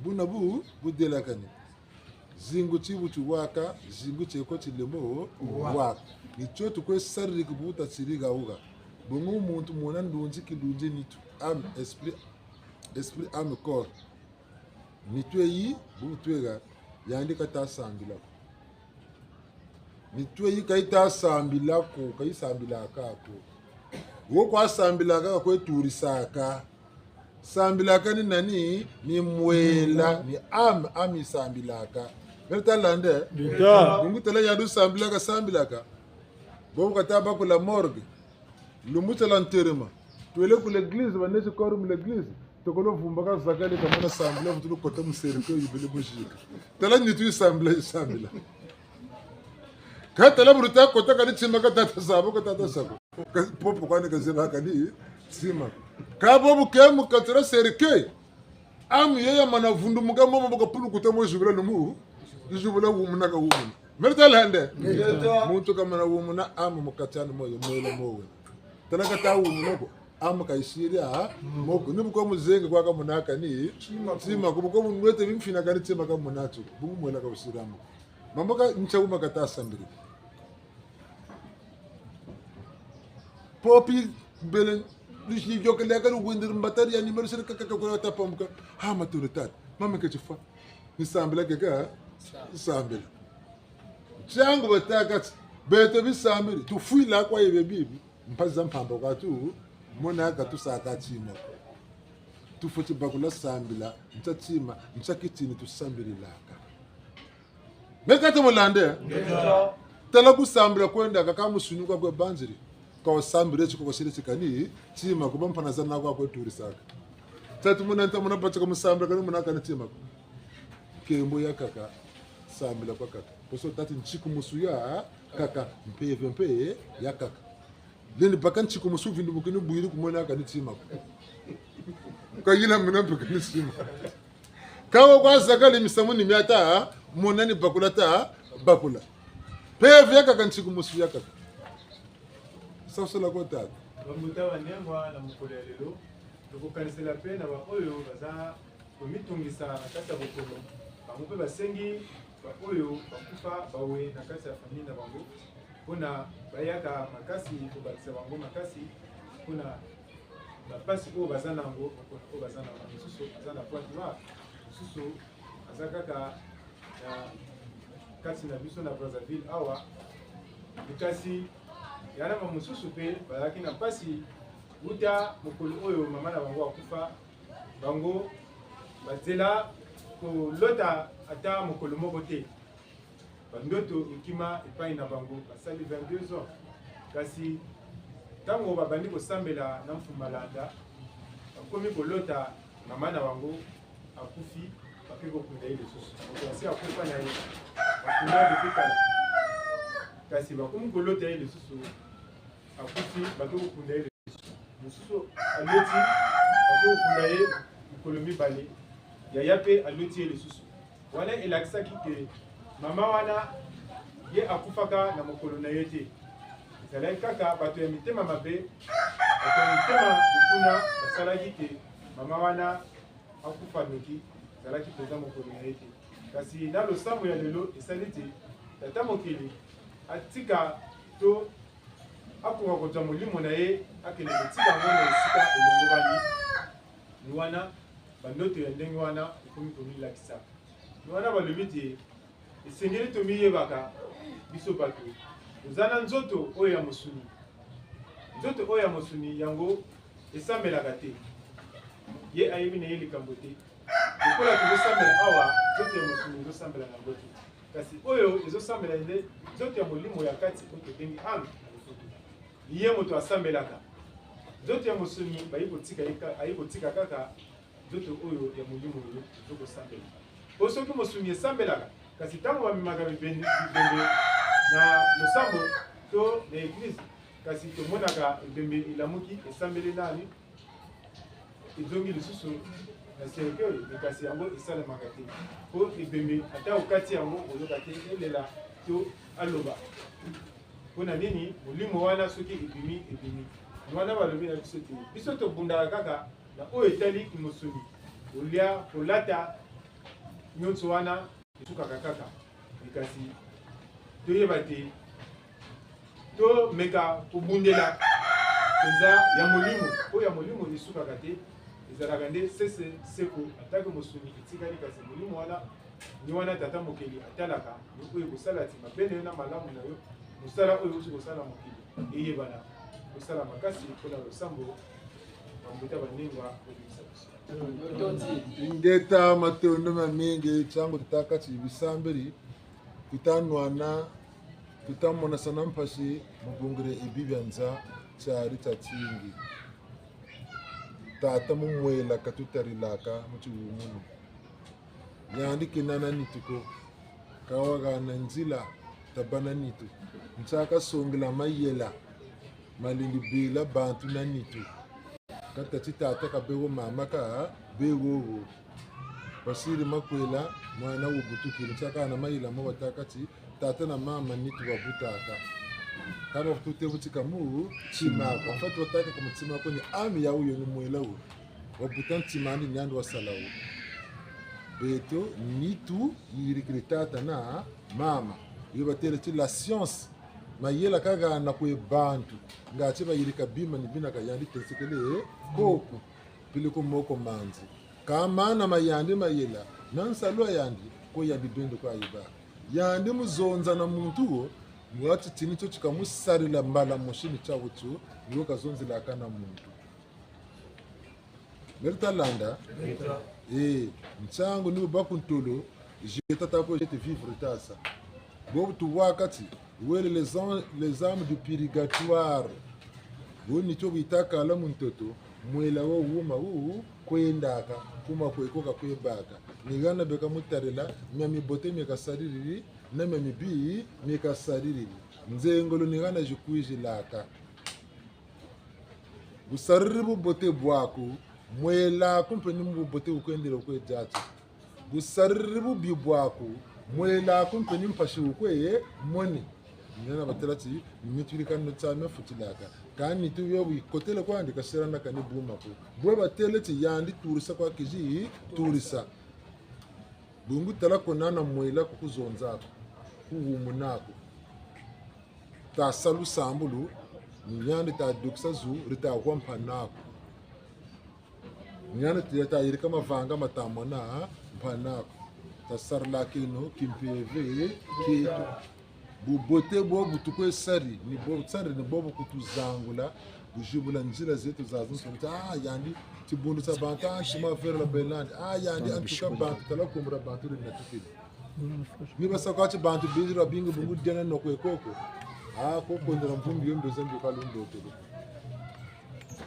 buna bu, budelakani. Zingu ti bu tiwaka, zingu tieko tilembo waka. Ni tio tukwe sariri ku bu tatsiri ha wuha. Bongo muntu mona ndunzi kilunzi nitu. Âme, esprit, esprit, âme, corps. Nitu yi, bu tweka, yandi kata sambila ko. Nitu yi ka yita sambila ko, ka yisambilaka ko. Wo kwa sambilaka ka kwe turisaka. Sambilaka ni nani? Ni mwela, ni âme, âme yisambilaka. Beno ta landa? Bita. Bungu tala yandi wusambilaka, sambilaka. Bobo kata bâ ku la morgue. Lumbu tia l'enterrement. Twele ku l'église, banesi corps mu l'église. Tokolo vumba kazakale kamona sambila, vutulu kota mu cercueil, yibele mu zika. Tala nitu yisambila, yisambila. Kâ tala bu luta kota kani tima ka tata sa bo, ka tata sa ko. Ka, popo kwani kazeba kani tima. Ka bo bu ke mu kati dia cercueil. Amu ye ya mana vundumuka momo bu kapulukuta mo zibula lumu. Zibula wumuna ka wumuna. Meri ta landa. Ngeta. Muntu ka mana wumuna amu mu kati andi moyo mwela mowe. Tala ka ta wumuna ko. Amu ka yisiri a moko. Ni bu ko muzenga kwa ka munaka ni. Tima ko bu ko munwete bimfina ka ni tima ka munatu. Bu mwela ka wusiri amu. Mambu ka ntia wuma ka ta sambiri. Popi bele, lusi yokele ka luwindiri mbatari ya nimero sere kaka kwa ta pamuka. Ha, matondo tata. Mama ke tifwa. Ni sambila keka, sambila. Tiangu batâka ti, beto bisambiri, tufwila kwa yebe bibi, mpasi za mpamba kwa tu, mona ka tusaka tima. Tufweti bakula sambila, ntia tima, ntia kitini tusambililaka. Me ka ta mulande? Ngeta. Tala ku sambila kwenda kaka musuni kwa kwe banziri. Ka wasambire ti ko kwasire ti kani, tima ko bampana za na kwa kwe turisaka. Tatu muna nta muna batika mu sambila kani muna kani tima ko. Nkembo ya kaka, sambila kwa kaka. Poso tati ntikumusu ya kaka, mpeve mpe ya kaka. Lendi baka ntikumusu vindumukini bwiri ku mona kani tima ko. Ka yila mina mpe kani tima. Ka wo kwa zakala misamu ni mia ta mona ni bakula ta bakula. Mpeve ya kaka, ntikumusu ya kaka. Sasala kwa tata. Bambuta banengwa, na mokolo ya lelo, tokokanisela mpe na baoyo baza komitungisa na kati ya bokono. Bango mpe basengi baoyo bakufa bawe na kati ya famille na bango, mpo na bayaka makasi kobakisa bango makasi mpo na bapasi oyo baza na yango, bokono oyo baza na yango. Mosusu aza na Pointe-Noire, mosusu aza kaka na kati na biso na Brazzaville awa. Kasi ya na bamosusu mpe bazalaki na mpasi uta mokolo oyo mama na bango akufa. Bango bazela kolota ata mokolo moko te. Bandoto ekima epai na bango, basali vingt-deux ans. Kasi ntango babandi kosambela na mfumalanda, bakomi kolota mama na bango akufi, bake kokunda ye lisusu. Moto asi akufa na ye, bakunda depuis kala. Kasi bakomi kolota ye lisusu akufi, bake kokunda ye lisusu. Mosusu aloti, bake kokunda ye mikolo mibale. Yaya mpe aloti ye lisusu. Wana elakisaki ke mama wana, ye akufaka na mokolo na ye te. Ezalaki kaka bato ya mitema mabe, bato ya mitema mokuna basalaki ke mama wana akufa noki, ezalaki mpenza mokolo na ye te. Kasi na losambo ya lelo esali te tata mokili atika to akoka kozwa molimo na ye, akende kotika yango na esika elongobani. Ni wana bandoto ya ndenge wana ekomi komilakisa. Ni wana balobi te esengeli tomiyebaka biso bato. Toza na nzoto oyo ya mosuni. Nzoto oyo ya mosuni yango esambelaka te. Ye ayebi na ye likambo te. Lokola tozosambela awa, nzoto ya mosuni ezosambela na yango te. Kasi oyo ezosambela nde nzoto ya molimo ya kati, oyo tobengi âme na lokutu. Ye moto asambelaka. Nzoto ya mosuni bayi kotika ye ka-, ayi kotika kaka nzoto oyo ya molimo oyo ezokosambela. Po soki mosuni esambelaka, kasi ntango bamemaka bibende, bibembe na losambo to na eglize, kasi tomonaka ebembe elamuki, esambeli nani? Ezongi lisusu na cercueil, mais kasi yango esalemaka te. Po ebembe, ata okati yango, oyoka te elela to aloba. Mpo na nini? Molimo wana soki ebimi, ebimi. Ni wana balobi na biso te, biso tobundaka kaka na oyo etali kimosuni. Kolia, kolata, nyonso wana esukaka kaka. Mais kasi toyeba te, tomeka kobundela mpenza ya molimo. Oyo ya molimo esukaka te, ezalaka nde sese seko, atako mosuni etikali, kasi molimo wana, ni wana Tata Mokeli atalaka, ni oyo ekosala ti mabe na yo na malamu na yo, mosala oyo ozali kosala mokili eyebana. Kosala makasi mpo na losambo, bambuta banengwa, kobimisa biso. Ingeta, matondo mamingi, ntango tuta kati bisambeli, tuta nwana, tuta monasana mpasi, mu bongele ebi bia nza, tiari tiatingi. Tata mu mwela katutalilaka mu tiwumunu. Yandi kena na nitu ko, ka wahana nzila, tabâ na nitu. Ntiaka songela mayela, malendi bela bantu na nitu. Tâ ti tata ka be wo, mama ka be wo wo. Basiri makwela, mwana wo butukiri. Ntiaka na mayela mo batâka ti, tata na mama nitu babutaka. Ka bavutu tê bu ti ka mu tima ko. En fait, batâka ka mu tima ko ni âme ya wuyo ni mwela wo. Wabuta ntima andi ni yandi wasala wo. Beto, nitu yirikiri tata na mama. Yo batêle ti la science. Mayela ka gana kwe bantu. Nga ti bayirika bima ni bina ka yandi tesekele koko. Pili ku moko mandi. Ka mana ma yandi mayela, na nsalu wa yandi, ko yandi bendo kwa yibâ. Yandi mu zonza na muntu wo, mwa titini tio ti ka mu sarila mbala mosi ni tia wutio, ni wo kazonzelaka na muntu. Meri ta landa? Eh, ntiangu ni bu bâ ku ntolo, je tata ko je te vivre tasa. Bobu tuwaka ti, wele les an-, les âmes du purgatoire. Bu nitu bu yita kala mu ntoto, mwela wo wuma wu kwendaka, kuma kwe ko ka kwe bâka. Ni hana beka mu tarila, mia mibote mie kasaririri, na mia mibi mie kasaririri. Nzengolo ni hana zikwizilaka. Bu sariri bubote bwaku, mwela aku mpe ni mu bubote wu kwendele kwe diati. Bu sariri bubi bwaku, mwela aku mpe ni mpasi wu kwe moni. Ni hana batêla ti, ni nitu yirika no tia mia futilaka. Kâ nitu yo bu yikotele kwandi ka sera na kani buma ko. Bwe batêle ti yandi turisa kwa kizi, turisa. Bungu tala ko nana mwela ku kuzonza ko, ku wumuna ko. Ta sa lusambulu, ni yandi ta dukisa zu, di ta wa mpana ko. Ni yandi ta, ta yirika mavanga ma ta mona mpana ko. Ta sarilakeno kimpeve kieto. Bubote bobu tukwe sari, ni bobu sari, ni bobu kutuzangula, buzibula nzila zeto zazansoni. Ah, yandi, tibundu tia bantu, ah, chemin vers la Belande. Ah, yandi, en tout cas, bantu, tala kumbura bantu, di natukiri. Ni basa kwa ti bantu biziri babingi bungu diena no kwe koko. Ah, koko ndela mvumbi yo mbe zambi kwa lundo tele.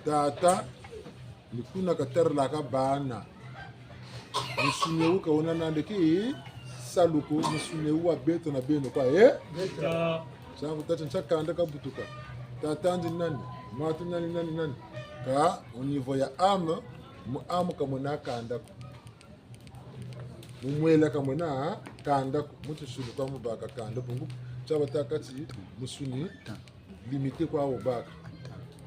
Tata, ni kuna katarilaka bana. Musuni wu ka wena nandi ki salu ko, musuni wu wa beto na beno kwa, eh? Beto. Ntiangu tata ntia kanda kabutuka. Tata ndi nani? Matu nani, nani, nani? Kâ, au niveau ya âme, mu âme ka mwena kanda ko. Mu mwela ka mwena kanda ko, mu tisuni kwa mu bâka kanda, bungu tia batâka ti musuni limite kwa wubâka.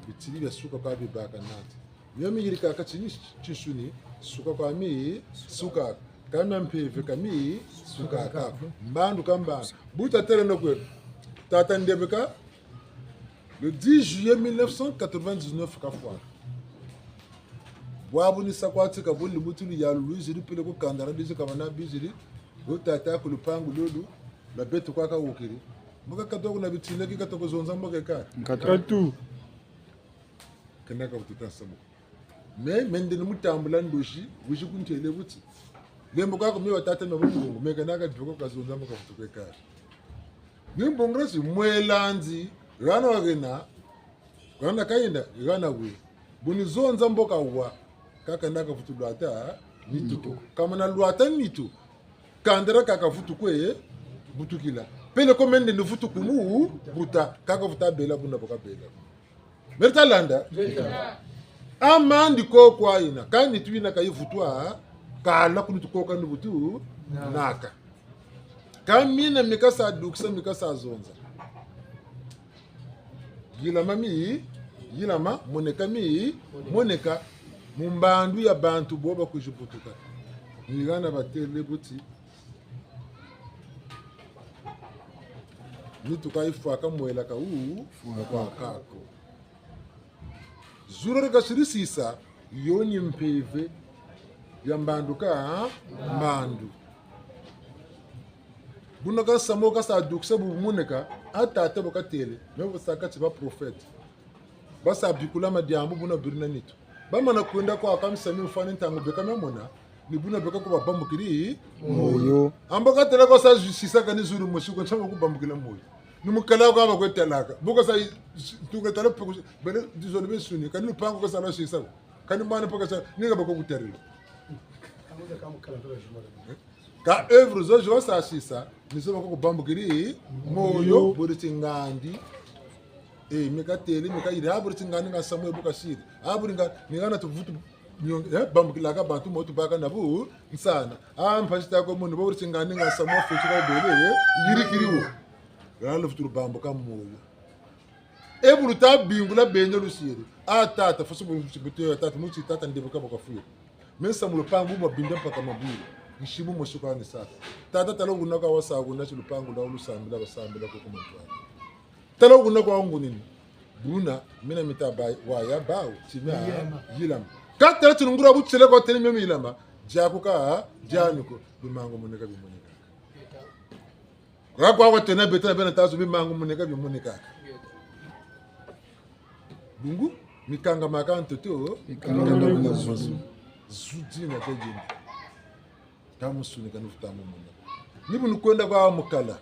Bitini bia suka kwa bibâka nandi. Mio miyirikaka tini tinsuni, suka kwa mi suka. Ka mia mpeve ka mi suka ka. Mbandu ka mbandu. Bu tatêle no kwe. Tata Ndebeka, le dix juillet mille neuf cent quatre-vingt-dix-neuf kafwa. Bwabu ni sa kwa tika bu ni mutu ni ya lwizi di pele ku kanda dia lwizi ka mana biziri. Lo tata ku lupangu lolo, lwa beto kwa kawukiri. Mbo ka katoko na bitini ki katoko zonza mbo ke ka. Nkatu. Katu. Kena ka bututa samu. Me, me nde ni mu tambula ndozi, wizi kuntêle buti. Lembo kwa ko me wa tata me wa mungungu, me kena ka dibeko ka zonza mbo ka butuka kari. Ni mbongolo si mwela nzi, hana wa hena, hana kayenda, hana we. Bu ni zonza mbo ka wa, ka kena ka vutu lwata nitu ko. Ka mana lwata nitu, kanda dia ka ka vutu kwe butukila. Peleko me nde ni vutu kumu buta, ka ka vutu bêla buna bu kabêla. Meri ta landa? Amandi koko yina, kâ nitu yina ka yivutwa, kala ku nitu koko ni butu naka. Kâ mina mi kasa dukisa, mi kasa zonza. Yilama mi, yilama, moneka mi, moneka. Mu mbandu ya bantu bo ba kwizi butuka. Ni hana batêle buti. Nitu ka yifwaka mwela ka wu, fwaka ko. Zulu di kasiri sisa, yo ni mpeve ya mbandu ka mbandu. Buna ka nsamu kasa dukisa bu moneka, a tata bu katêle, me bu saka ti ba prophète. Basa bikula madiambu buna biri na nitu. Bamana kwenda kwa ka misamu mfwani ntangu beka mia mona, ni buna beka ku babambukiri moyo. Mbo katêla ko sa sisa kani zulu mosi ko nsamu ku bambukila moyo. Ni mu kala ko ba kwe talaka. Bu kasa tuka tala poko, bele dizolo be suni, kani lupangu kasa la sisa ko. Kani mwana poko sa, ni ka ba ko kutarila. Kâ œuvre zo zo sa sisa, ni zo ba ko ku bambukiri moyo, bodi ti ngandi. Eh, mi katêle, mi kayiri, ah, buri ti ngani nga samu e bu kasiri. Ah, buri nga, ni ngana tuvutu, nyo-, eh, bambukilaka bantu mo tubaka na bu, nsana. Ah, mpasi tako muni, buri ti ngani nga samu fweti ka bele, eh, yirikiri wo. Ngana lufutulu bambuka moyo. E bu luta bingula beno lusiri. Ah, tata, fosi bu, bu, bu, tata, muti tata ndebuka baka fwiri. Me nsamu lupangu bu mabinda mpaka mabwiri. Nsimu mosi kwa ni saka. Tata tala wuna kwa wasa wuna ti lupangu lwa lusambila basambila ko ku mantwala. Tala wuna kwa ngunini. Buna, mina mita ba, waya bawu, ti mia yilama. Yilama. Ka tala ti ngura bu têle kwa têle mia yilama. Diaku ka, dianu ko, bimangu moneka bimoneka. Ra kwa kwa tena beta bena tazo bimangu moneka bimoneka. Bungu, mikanga maka ntoto, mikanga maka ntoto. Zudi na tajini. Ka musuni kani vuta mu mona. Ni bu nukwenda kwa mukala.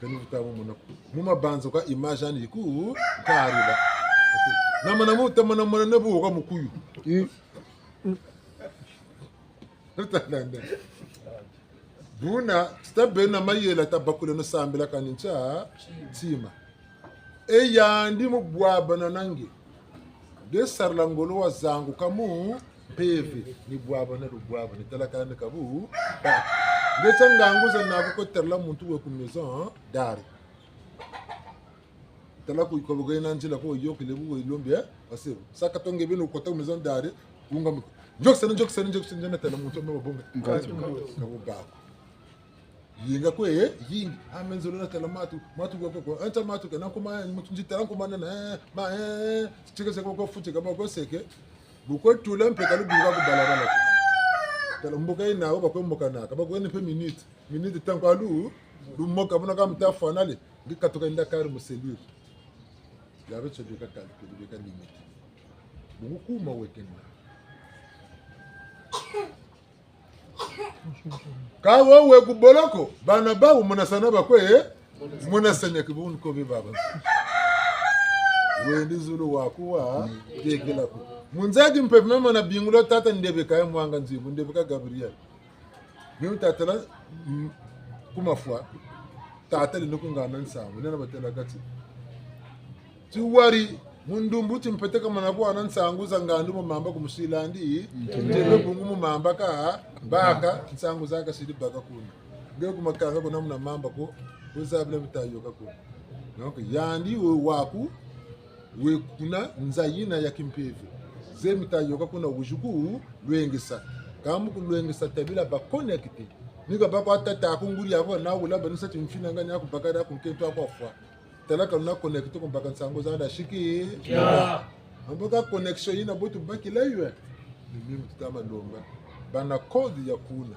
Kani vuta mu mona. Mu mabanza kwa image ani yiku, kariba. Na mana mu, ta mana mana ne bu kwa mukuyu. Mm. Talanda. Buna, ti tabeno na mayela tabakuleno sambila kani ntia, ntima. E yandi mu bwabana na nge. Nge sarila ngolo wazanguka mu mpeve, ni bwabana lubwabana, ni tala kani kabu, ba. Nge tia ngangu za naku ko tarila muntu we ku maison d'arrêt. Tala ku, ku bugena nzila ko yokele bu we lombe, eh? Parce que, sa ka tonge beno kota ku maison d'arrêt, wunga mu-, njokisana, njokisana, njokisana, njana tala muntu me wabonga. Nkatu. Kabu bako. Yinga kwe, eh, yingi. Ah, me nzolo na tala matu, matu kwa kwa. Anta matu ke, na kuma, mutu nzi tala kuma na, eh, ma, eh, tike se kwa kwa futi, kama kwa seke. Bu kwe tula mpe ka lubinga ku balabala ko. Tala mboka yina, wo bakwe moka na, ka bakwe ni mpe minute. Minute tan kwa lu, lumoka, buna ka muta fwanale. Ngi katuka inda kari mu cellule. Yabe tso bika calcul, bika limite. Bungu kuma wekena. Ka wo we ku boloko, bana bawu monasana bakwe, monasana ki bunu ko be baba. Wendi zulu wakuwa, tekela ko. Mu nzaki mpe mama na bingula tata ndebeka ya mwanga nzibu, ndebeka Gabriel. Mimi tatala, mm, ku mafwa, tatala ni ku ngana nsangu, nena batela kati. Ti wari, mu ndumbu ti mpeteka mana kuhana nsangu za ngandu mu mamba ku musilandi, ntebe bungu mu mamba ka, baka, nsangu za kasiri baka kuna. Nge ku makanga kuna muna mamba ko, ku zabila bita yoka kuna. Donc, yandi we waku, we kuna nza yina ya kimpeve. Ze mita yoka kuna wizi ku lwengesa. Ka mu ku lwengesa tabila ba connecté. Ni ka ba kwa tata ku nguri yako na wula ba ni sa ti mfina nga ni aku bakada ku nkento aku afwa. Tala ka luna connecté ku mbaka nsangu za da siki. Ya. Ambo ka connexion yina bo tubakila yo. Ni mimi tuta ma lomba. Bana code ya kuna.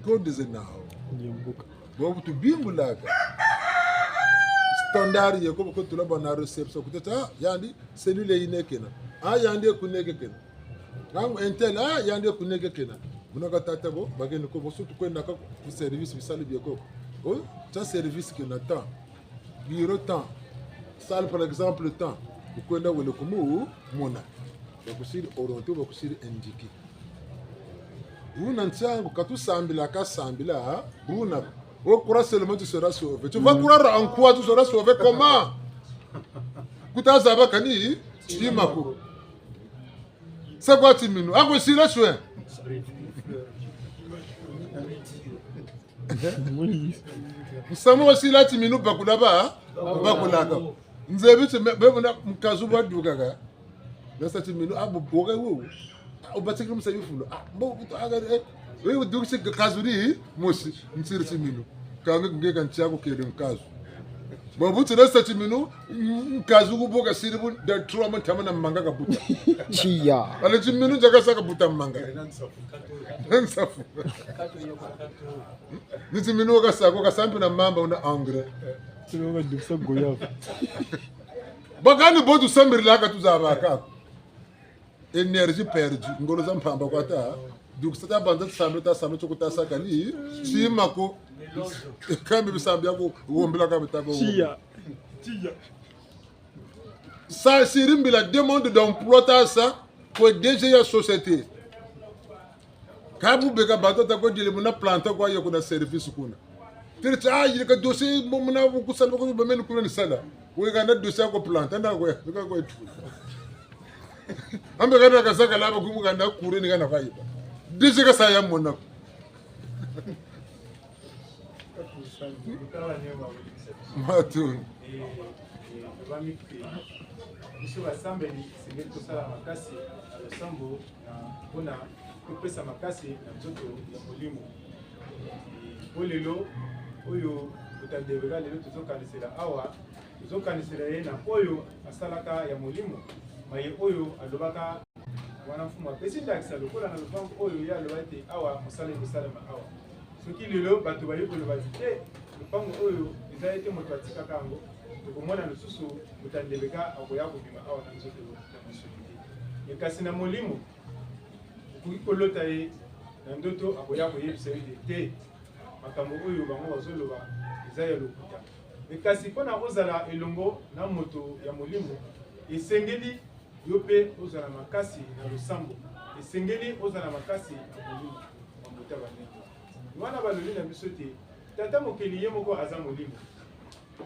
Code ze nawu. Yambuka. Bobu tubingulaka. Standard ye ko, ko tula bana réception. Ku tata, ah, yandi, cellule yina kena. Ah, yandi kuna kena. Ngangu intel, ah, yandi kuna kena. Muna ka tata bo, bakeni ko, bo su tukwenda ka ku service bisalu bie ko. Oh, tia service kena ta. Bureau tan. Salle, par exemple, tan. Wukwenda wele ku mu mona. Bakusiri orienté, bakusiri indiqué. Buna nsangu, ka tusambila, ka sambila, buna. Wo croire seulement tu seras sauvé. Tu vas croire en quoi, tu seras sauvé comment? Ku ta zaba kani, tima ko. C'est quoi timinu? Ako sila soin. Musamu wa sila timinu bakula ba, bakulaka. Nzebi ti me, be muna nkazu bwa dukaka. Nasa timinu, ah, bo, bo, wo. Ah, wubatikiri musamu fulu. Ah, bo, kutu, ah, eh. Wewe dukisi nkazu di, mosi, nsiri timinu. Kanga nge ka ntia ku kele nkazu. Bo buti nasa timinu, nkazu ku bo kasiri bu, dans trois mois ntama na manga kabuta. Tiya. Ale timinu nza kasa kabuta manga. Nsafu. Ni timinu kasa ko, kasa mpe na mamba wuna engrais. Timinu kadukisa goyave. Bakani bo tusambirila ka tuzabaka. Énergie perdue. Ngolo za mpamba kwa ta. Dukisa ta banza tusambila, ta sambila tio ku ta sa kani. Tima ko. Kambi bisambi ya ko, wombila kambi ta ko. Tiya. Tiya. Sa siri mbila demande d'emploi ta sa, kwe D G ya société. Ka bu beka bato ta kwe dile muna plante kwa yo kuna service kuna. Têle ti, ah, yirika dossier, mo muna bu kusala, ko ba meni kuna ni sala. We kana dossier ko plante, nda ko, ka ko etu. Ambe kana kazaka laba kumu kana kure ni kana kayiba. Déjà kasa ya mona. Matondo. Biso basambeli, esengeli tosala makasi na losambo na, mpo na kopesa makasi na nzoto ya molimo. Eh, po lelo oyo, mbuta Ndebela lelo tozokanisela awa, tozokanisela ye na oyo asalaka ya molimo, maye oyo alobaka. Mwana mfumu apesi ndakisa lokola na lopango oyo ye aloba ete awa mosala ekosalema awa. Soki lelo bato baye koloba ti te, lopango oyo eza ye te moto atikaka yango, tokomona lisusu mbuta Ndebela akoya kobima awa na nzoto ya mosuni te. E kasi na molimo, okoki kolota ye na ndoto, akoya koyebisa yo ete te, makambo oyo bango bazoloba eza ya lokuta. E kasi mpo na ozala elongo na moto ya molimo, esengeli yo mpe ozala makasi na losambo. Esengeli ozala makasi na molimo, bambuta banene. Wana balobi na biso te, Tata Mokeli ye moko aza molimo.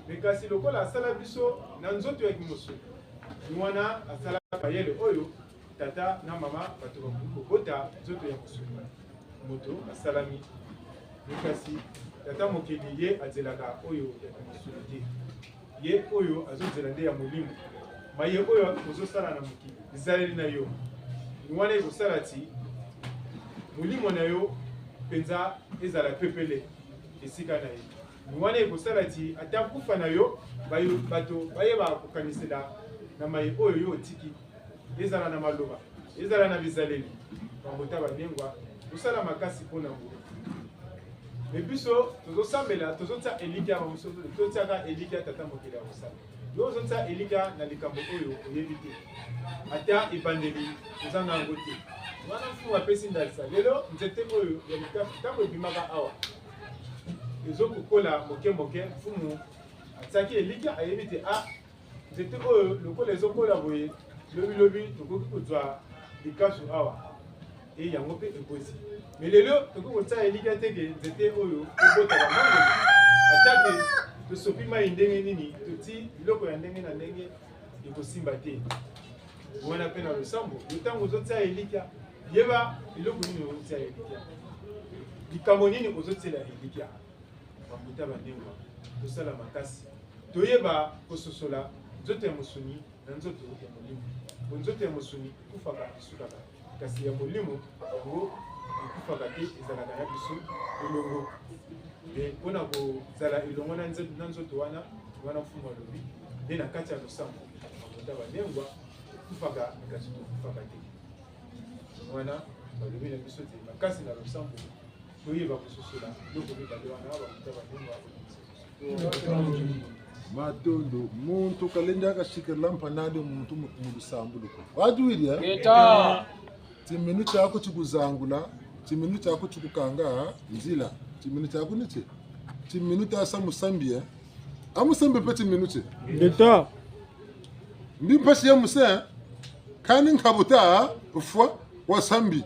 Me kasi lokola asala biso na nzoto ya kimosuni, ni wana asalaka mayele oyo tata na mama bato bakoki kobota nzoto ya mosuni. Moto asalami. Me kasi Tata Mokeli ye azelaka oyo ya kimosuni te. Ye oyo azozela nde ya molimo. Maye oyo ozosala na mokili, bizaleli na yo, ni wana ekosala ti molimo na yo mpenza ezala pepele esika na ye. Ni wana ekosala ti ata kufa na yo, bayo, bato bayeba kokanisela na maye oyo yo otiki, ezala na maloba, ezala na bizaleli. Bambuta banengwa, tosala makasi mpo na yango. Me biso tozosambela, tozotia elikya, bamosusu totiaka elikya Tata Mokeli akosala. Yo ozotia elikya na likambo oyo oyebi te. Ata ebandeli oza na yango te. Wana mfumu apesi ndakisa. Lelo nzete oyo ya likasu, ntango ebimaka awa, ezokokola moke moke, mfumu atiaki elikya, ayebi te, ah, nzete oyo lokola ezokola boye, lobi lobi tokoki kozwa likasu awa. E, yango mpe ekosi. Me lelo tokoki kotia elikya te ke nzete oyo ekobota bamangolo. Ata ke tosopi mai ndenge nini, totii biloko ya ndenge na ndenge, ekosimba te. Wana mpe na losambo, yo ntango ozotia elikya, yeba eloko nini ozotia elikya. Likambo nini ozotiela elikya. Bambuta banengwa, tosala makasi. Toyeba kososola nzoto ya mosuni na nzoto ya molimo. Po nzoto ya mosuni ekufaka, esukaka. Kasi ya molimo, yango ekufaka te, ezalaka na biso elongo. Nde mpo na kozala elongo na nzo-, na nzoto wana, wana mfumu alobi, nde na kati ya losambo. Bambuta banengwa, ekufaka, kasi tokufaka te. Wana balobi na biso te, makasi na losambo, toyeba kososola biloko mibale wana, bambuta banengwa. Matondo, muntu kalendi akasikila mpangi'andi muntu mu, mu lusambulu ko. Watuwiri, eh? Ngeta. Timinu tiaku tikuzangula, timinu tiaku tikukanga nzila, timinu tiaku ni tie. Timinu tia sa musambi, eh? A musambi mpe timinu tie. Ngeta. Mbi mpasi ya muse, kani nkabuta fwa wasambi.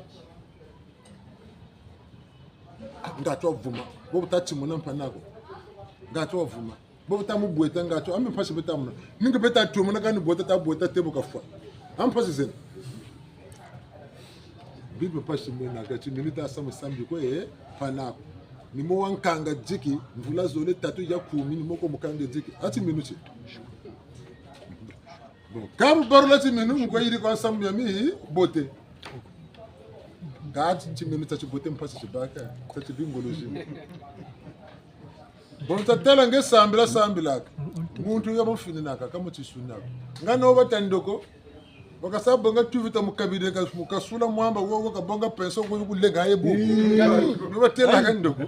Ngatu wavuma, bo buta timuna mpangi'aku. Ngatu wavuma, bo buta mubweta, ngatu, a mbi mpasi beta muna. Ni nge beta tumuna kani bweta ta bweta te bu kafwa. A mbi mpasi zena. Bible mpasi mwenaka, timinu tia sa musambi ko, eh, mpangi'aku. Ni mo wankanga diki, mvula zole tatu ya kumi, ni mo ko mukanga diki. A timinu tie. Bon, ka bu barula timinu, mu kwe yirika nsamu ya mibote. Kâ ti timinu tia tibote mpasi tibaka, tia tibi ngolo zi. Bon, tatala nge sambila, sambilaka. Muntu ya mufininaka, ka mu tisunaka. Nga no bata ndoko, bakasa bonga tuvita mu kabineti, mu kasula mwamba, wo, wo kabonga penso, wo kulega ye bu. Ni batelaka ndoko.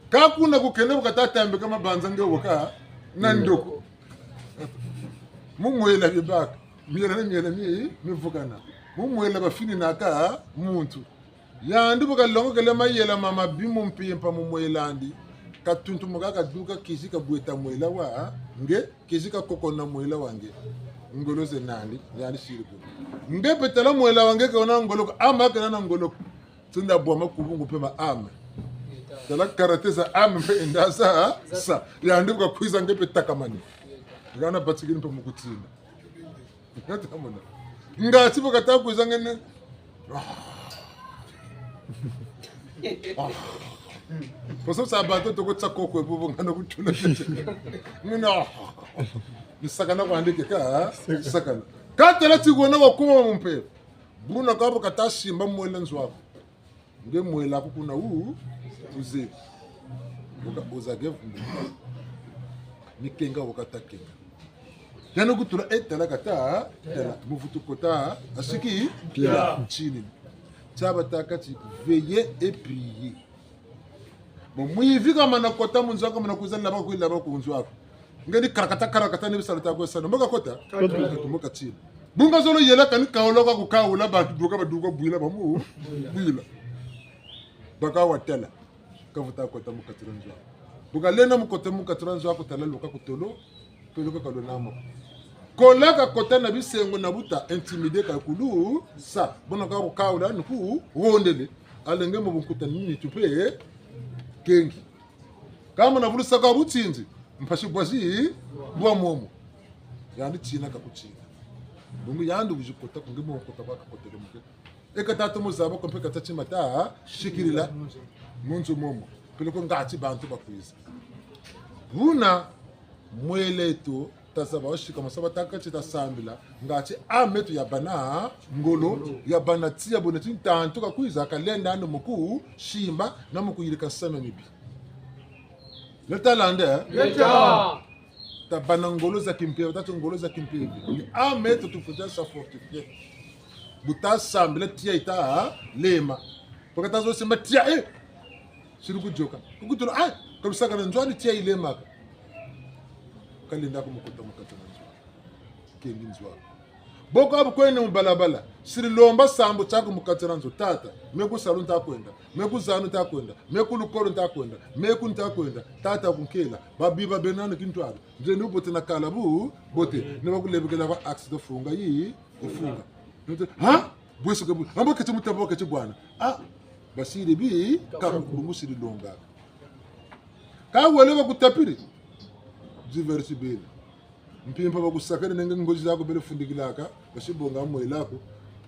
Ka kuna kukele bu kata tambika mabanza nge woka na ndoko. Mu mwela bibaka. Miela na miela mi, mivukana. Mu mwela bafininaka muntu. Yandi bu kalongokele mayela ma mabi mu mpimpa mu mwela'andi, katuntumukaka, kaduka, kizi kabweta mwela wa nge, kizi kakokona mwela wa nge. Ngolo ze nandi, yandi siri kuna. Nge mpe tala mwela wa nge ke wena ngolo ko, ama ke na ngolo ko. Tunda bwa ma ku bungu mpe ma ama. Tala karaté za âme mpe enda sa, sa. Yandi bu kakwiza nge mpe takamani. Ngana batikini mpe mu kutina. Ngati amona. Ngati bu kata kwiza nge ne. Ah. Ah. Poso sa bato toko tsa koko bubu ngana kutula. Ngina. Ni sakana kwandi ke ka, sakana. Ka tala ti wena wakuma mu mpe. Buna ka bu kata simba mwela nzo aku. Nge mwela aku kuna wu, uze. Wuka, uza ge vumbi. Ni kenga wuka ta kenga. Yandi kutula e tala kata, tala. Mu vutu kota, asiki, pia. Ntini. Tia batâka ti, veillez et priez. Bon, mwivi kamana kota mu nzo aku, kamana kwiza laba kwe laba ku nzo aku. Nge ni karakata, karakata ni bisalu ta kwe sala. Mbo kakota? Kota. Mbo katina. Bu nga zolo yela kani kaolo ka kukawula bantu duka baduka bwila bamu. Bwila. Baka watala. Kavuta kota mu kati dia nzo aku. Bu kalenda mu kota mu kati dia nzo aku, tala luka ku tolo. Peleko kalwena mo. Kola kakota na bisengo na buta intimider kakulu sa. Buna ka kukawula ni ku wondele. Alenge mu bunkuta ni nitu mpe kengi. Kamana vulu saka butinzi, mpasi bwazi, bwa momo. Yandi tina kakutina. Bungu yandi wizi kota ku nge mu kota kwa kakotele mu ke. E kata tomo zaba ko mpe kata tima ta sikilila mu nzo momo. Peleko ngati bantu bakwiza. Buna mwela eto, tazaba wasika masaba taka ti tasambila, ngati âme eto yabâ na ngolo, yabâ na tiya buna ti ntantu kakwiza kalenda andi mu kusimba, na mu kuyirika misamu mibi. Leta landa, eh? Leta. Tabâ na ngolo za kimpeve, tatu ngolo za kimpeve. Ni âme eto tufweti sa fortifier. Bu tasambila tiya yita lema. Paka tazo simba tiya, eh. Siri kuyoka. Kukutula, ah, kalusaka na nzo andi tiya yilemaka. Kalenda ko mu kota mu kati dia nzo. Kengi nzo. Boko abu kwenda mu balabala. Siri lomba sambu tiaku mu kati dia nzo. Tata, me ku salu nta kwenda. Me ku zanu nta kwenda. Me ku lukolo nta kwenda. Me ku nta kwenda. Tata kunkela. Babi babena ni kintwari. Nze ni bubote na kala bu, bote. Ne bakulebekela kwa accident funga yi, ifunga. Nze, ha? Bweso ke bu, amba keti mutaba keti bwana. Ah, basiri bi, kaku bungu siri longa. Ka wele bakutapiri. Diversi bele. Mpimpa bakusakana nenge ngozi zaku bele fundikilaka, basi bonga mwela aku.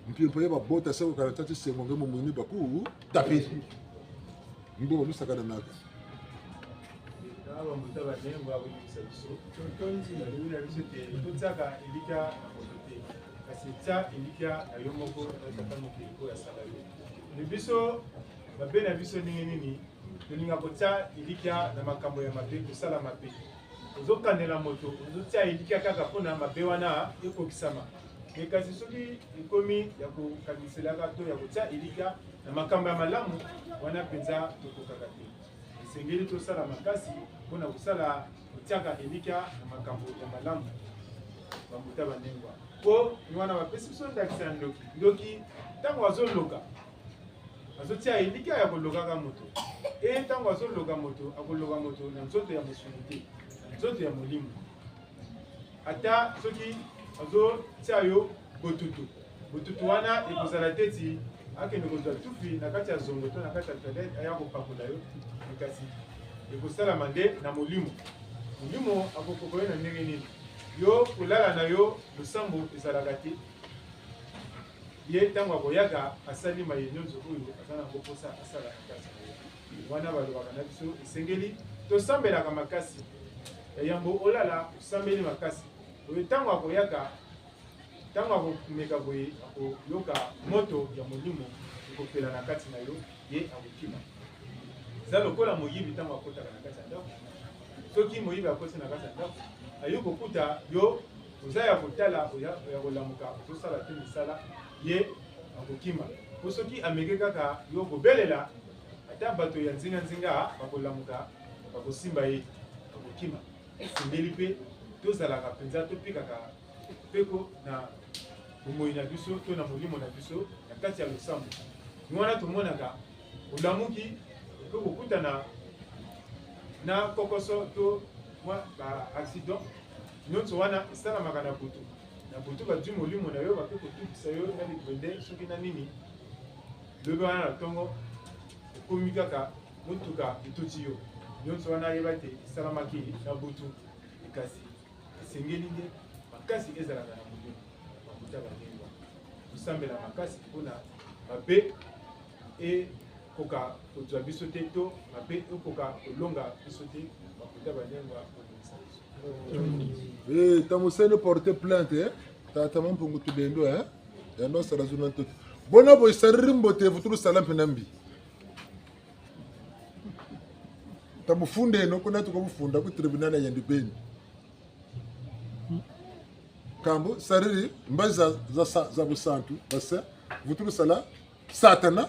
Mpimpa ye babota sa ku kala tati sengo nge mu mwini bakutapiri. Mbo balusakana naka. Awa mbuta banengo akulibisa biso. Tondi. Balibisa biso te, totiaka elikya na moto te. Kasi tia elikya na yo moko, na tata mokili oyo asala yo. Ni biso, babe na biso ndenge nini, tolinga kotia elikya na makambo ya mabe, kosala mabe. Ozokanela moto, ozotia elikya kaka mpo na mabe wana ekokisama. Mais kasi soki ekomi ya kokaniselaka to ya kotia elikya na makambo ya malamu, wana mpenza tokokaka te. Esengeli tosala makasi mpo na kosala, kotiaka elikya na makambo ya malamu. Bambuta banengwa. Mpo ni wana bapesi biso ndakisa ya ndoki. Ndoki, ntango azoloka, azotia elikya ya kolokaka moto. E, ntango azoloka moto, akoloka moto na nzoto ya mosuni te, na nzoto ya molimo. Ata soki azotia yo botutu, botutu wana ekozala te ti akende kozwa tufi na kati ya zongo to na kati ya toilette, aya kopakola yo, kasi ekosalama nde na molimo. Molimo akokoka yo na ndenge nini? Yo kolala na yo, losambo ezalaka te. Ye, ntango akoyaka, asali maye nyonso oyo aza na yango mposa asala na kati na ye. Wana balobaka na biso, esengeli tosambelaka makasi. Ya yambo olala, osambeli makasi. Oyo ntango akoyaka, ntango akomeka boye, akoyoka moto ya molimo ekopela na kati na yo, ye akokima. Eza lokola moyibi ntango akotaka na kati ya ndako. Soki moyibi akoti na kati ya ndako, aye kokuta yo oza ya kotala, oya, ya kolamuka, ozosala te misala, ye akokima. Mpo soki ameke kaka yo kobelela, ata bato ya nzinganzinga bakolamuka, bakosimba ye, akokima. Esengeli mpe tozalaka mpenza, topikaka mpeko na bomoi na biso to na molimo na biso na kati ya losambo. Ni wana tomonaka olamuki, okoki kokutana na kokoso to mwa ba accident. Nyonso wana esalamaka na butu. Na butu bazwi molimo na yo, bakoki kotubisa yo na likwende, soki na nini. Lobi wana na ntongo, okomi kaka Motuka etuti yo. Nyonso wana, yeba te esalamaki na butu, kasi esengeli nde makasi ezalaka na molimo. Bambuta banengwa, tosambela makasi mpo na mabe ekoka kozwa biso te, to mabe ekoka kolonga biso te. Bambuta banengwa, kobongisa biso. Eh, tamuseni porter plainte, eh? Tata Mampungu Tulendo, eh? Yandi wasala zuna ntoto. Bona bo isariri mbote, vutulu sala mpe na mbi. Tabufundeno, kuna tuka bufunda ku tribunal ya yandi beni. Kambo sariri mbazi za, za, sa- za busantu, basa, vutulu sala Satana,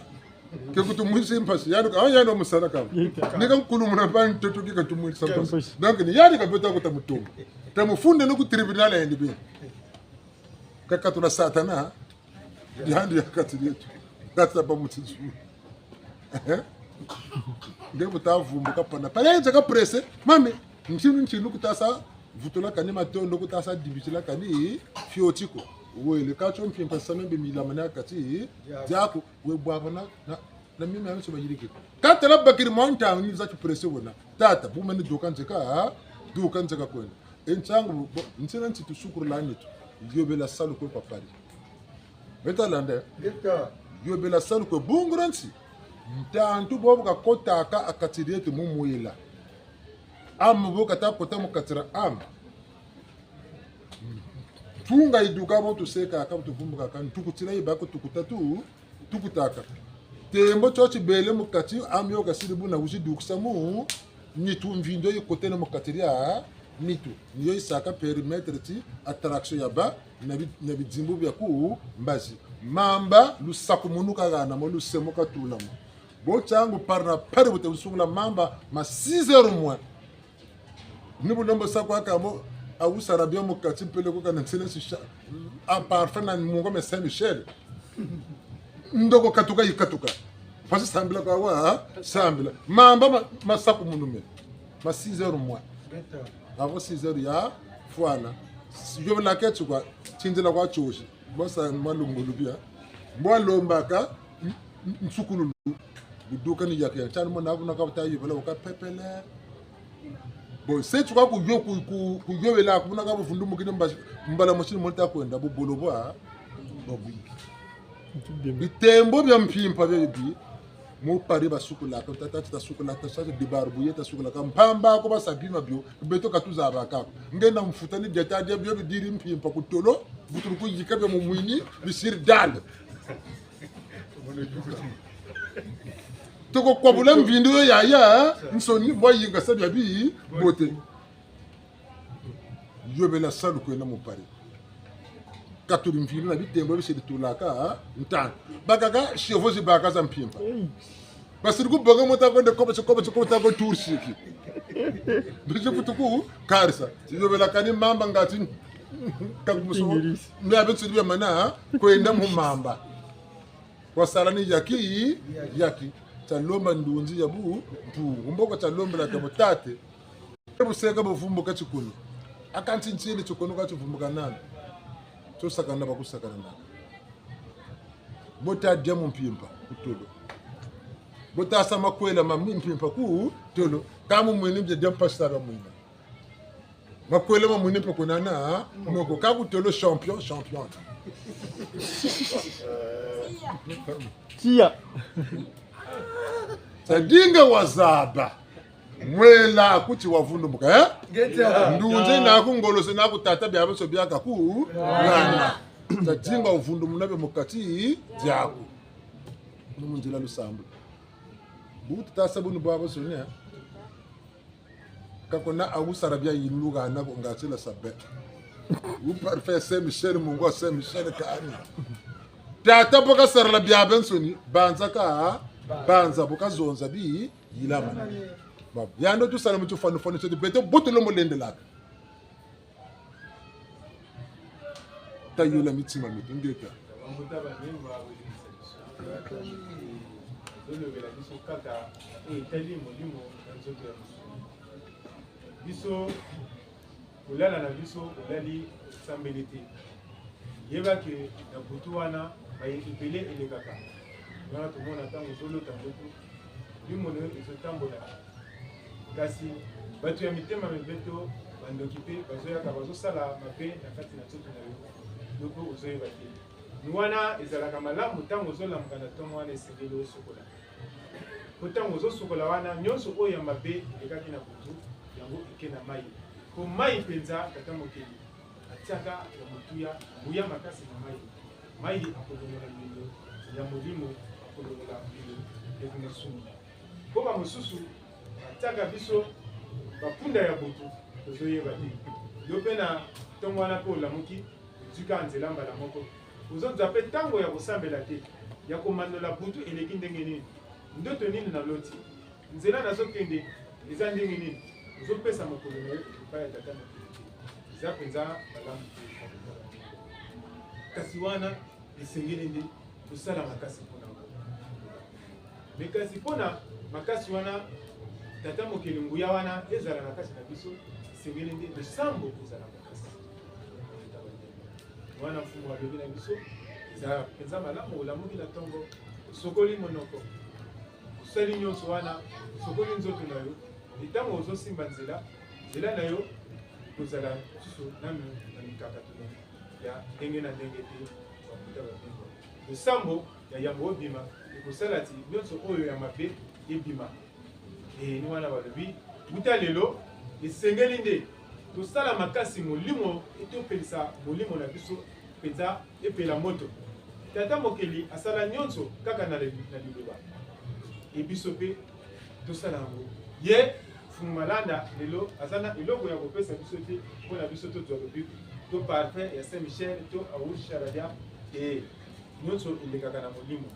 ke kutumwisi mpasi. Yandi ka, ah, yandi wamusala kambo. Ni ka nkulu muna mpa ntoto ke katumwisa mpasi. Mpasi. Donc, ni yandi ka beto ko tamutomba. Tamufundeno ku tribunal ya yandi beni. Kakatula Satana, yandi ya kati dieto. Kati ta ba mutizu. Eh? Nge bu tavumbuka pana. Pale nza ka presse. Mami, ntinu ntinu ku tasa vutula kani matondo, ku tasa dibitila kani fioti ko. Wele, ka tio mpimpa same be milamane ha kati diaku, we bwabana na, na mimi ya miso bayiriki. Ka tala bakiri mwa ntangu ni za ki presse wena. Tata, bu meni duka nzeka, duka nzeka kwenda. E ntangu, bo, ntina nti tusukurula nitu. Yobela salu kwe kwa Paris. Beta landa. Ngeta. Yobela salu kwe bungura nti. Ntantu bobu kakotaka ha kati dieto mu mwela. Amu bo kata kota mu kati dia amu. Tunga yiduka bo tuseka ka tuvumbukaka, ntukutila yibako tukuta tu, tukutaka. Tembo tio tibele mu kati, amu yo kasiri buna wizi dukisa mu nitu, mvindu yo yikotele mu kati dia nitu. Ni yo yisaka permettre ti attraction ya ba na bi-, na bidimbu bia ku mbazi. Mamba, lusakumunu kahana mo, lusemo katula mo. Bo ntiangu Paris na Paris bu ta lusungula mamba ma six heures moins. Ni bu lembo sa kwa ka mo, ha wusala bia mu kati mpele ko kana ntina sisa. A parfum na mungo me Saint-Michel. Ndoko katuka yikatuka. Mpasi sambila kwa wa, sambila. Mamba ma, masakumunu me. Ma six heures moins. Avant six heures ya fwana. Yobela ke ti kwa, tindila kwa tiosi. Bo sa malungulu bia. Mbo walombaka, n-, n-, nsukululu. Bu duka ni yaki ya. Ntiana mona kuna ka bu ta yobela, waka pepele. Bon, se ti kwa kuyo-, ku-, ku-, kuyobela, kuna ka bu vundumukini mba-, mbala mosi ni mo ta kwenda, bu bolo bwa, bwa bwingi. Bitembo bia mpimpa bia bibi, mu Paris basukulaka, tata ti tasukulaka, tata ti dibaru buye tasukulaka, mpamba ko basa bima bio, beto ka tuzabaka ko. Nge na mfuta ni diata dia bio bidiri mpimpa ku tolo, vutulu kuyika bia mu mwini, bisiri dale. Toko kwabula mvindu yo yaya, nsoni, bwa yingasa bia bibote. Yobela salu kwenda mu Paris. Katuli mvindu na bitembo bisiri tulaka, ntantu. Bakaka, chevaux zibaka za mpimpa. Basiri kubonga mo ta kwenda koba, koba, koba, ta ko tursiki. Bisi futu ku, karisa. Yobela kani mamba ngati, kakumuso. Ingirisi. Mia bensuri bia mana, kwenda mu mamba. Wasala ni yaki, yaki. Talomba ndunzi ya bu, bu. Mboko talombela ka bo tata. Buseka buvumbuka tikuni. Aka nti ntieni tikuni ka tivumbuka nani. Tosakana bakusakana naka. Bo ta dia mu mpimpa, ku tolo. Bo ta sa makwela ma mu mpimpa, ku tolo. Ka mu mwini mbia dia mpasi ta ba mwina. Makwela ma mwini mpe kunana, noko ka ku tolo champion, champion. Tia. Tadinga wazaba. Mwela kuti wavundumuka, eh? Ngeta. Ndunzi naku, ngolo ze naku, tata bia bonso biaka ku ngana. Tadinga wavundumuna bia mu kati diaku. Ni mu nzila lusambulu. Bu tuta sa bunu bwa bonso ni, eh? Ka kuna awusala bia yinduka na ko nga tila sabe. Wu parfait Saint Michel, mungu wa Saint Michel kani. Tata bu kasarila bia bensoni, banza ka, banza bu kazonza bi, yilama. Ba, yandi tusala mu tifwanufwanu tieto, beto bu tulembo lendelaka. Tayula mitima mieto, ngeta. Bambuta banengwa, bozolobela biso kaka, eh, etali molimo na nzoto ya mosuni. Biso, kolala na biso, kolali sambeli te. Yeba ke na butu wana, baye ebele elekaka. Wana tomona ntango ozolota ndoto, Limo na yo ezotambola. Kasi bato ya mitema mibe to bandoki mpe bazoyaka, bazosala mabe na kati na nzoto na yo. Yo mpe ozoyeba te. Ni wana ezalaka malamu, ntango ozolamuka na ntongo wana, esengeli osokola. Mpo ntango ozosokola wana, nyonso oyo ya mabe elekaki na butu, yango eke na mai. Mpo mai mpenza, tata mokeli atiaka ya motuya, nguya makasi na mai. Mai akolongola mbindo, ya molimo akolongola mbindo, ekuna sumu. Mpo bamosusu batiaka biso bapunda ya butu, tozoyeba te. Yo mpe na ntongo wana mpe olamuki, ozika nzela mbala moko. Ozozwa mpe ntango ya kosambela te, ya komandola butu eleki ndenge nini, ndoto nini naloti, nzela nazokende eza ndenge nini, ozopesa mokolo na yo epai ya tata mokeli te. Eza mpenza malamu te. Kasi wana esengeli nde kosala makasi mpo na yango. Mais kasi mpo na makasi wana, tata mokeli, nguya wana ezala na kati na biso, esengeli nde losambo ezala makasi. Wana mfumu alobi na biso, eza mpenza malamu olamuki na ntongo, osokoli monoko, osali nyonso wana, osokoli nzoto na yo, ntango ozosimba nzela, nzela na yo ekozala lisusu nanu na mikakatano ya ndenge na ndenge te. Bakuta babingo losambo ya yambo obima, ekosala ti nyonso oyo ya mabe ebima. E, ni wana balobi, wuta lelo, esengeli nde tosala makasi molimo, e topelisa molimo na biso mpenza epela moto. Tata mokeli asala nyonso kaka na li-, na liloba. E biso mpe tosala yango. Ye, Mfumu Malanda, lelo, aza na eloko ya kopesa biso te, mpo na biso tozwa lobi, to parfum ya Saint Michel, to Aour Charadia, e, nyonso elekaka na molimo.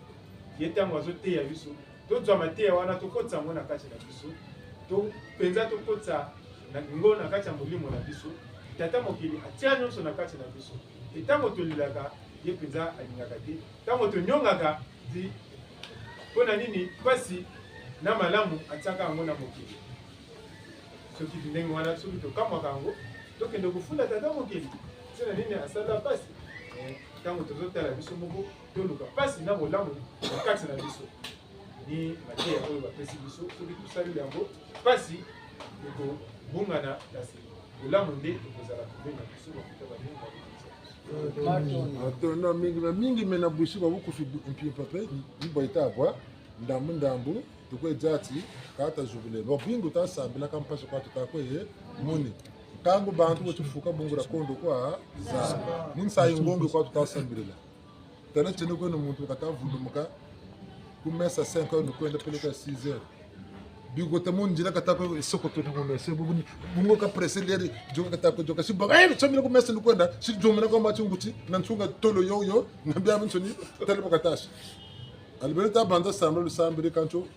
Ye ntango azoteya biso, tozwa mateya wana, tokotisa yango na kati na biso, to, mpenza tokotisa na, yango na kati ya molimo na biso. Tata mokeli atia nyonso na kati na biso. E ntango tolelaka, ye mpenza alingaka te. Ntango tonyongaka, ti, mpo na nini mpasi na malamu atiaka yango na mokili? Soki ndenge wana, soki tokamwaka yango, tokende kofunda tata mokeli. Ntina nini asala mpasi? Eh, ntango tozotala biso moko, toluka mpasi na bolamu na kati na biso. Ni mateya oyo bapesi biso, soki tosali yango, mpasi ekobungana, kasi bolamu nde ekozala pembeni na biso, bakuta baninga. Matondo mingi, mingi mena bwisi kwa bukufi mpimpa mpe, ni bwa yita bwa, ndambu ndambu, tukwe diati, kata zubile. Bo bingu tasambila ka mpasi kwa tutakwe, muni. Ntangu bantu batufuka bungu dia kondo kwa, za. Ni nsayi ngongi kwa tutasambilila. Tala tiena kweno muntu kata vundumuka ku messe cinq heures, ni kwenda peleko six heures. Bikota mu nzila kata kwe sokoto ni mu messe, bu-, bu-, bungu ka presse leri, yoka kata kwe yoka. Si baba, eh, sambilila ku messe ni kwenda, si yomana kwa mati nguti, na nsunga tolo yo yo, na biamiansoni, tala bu kata si. Alibele tabanza sambila lusambili kanto.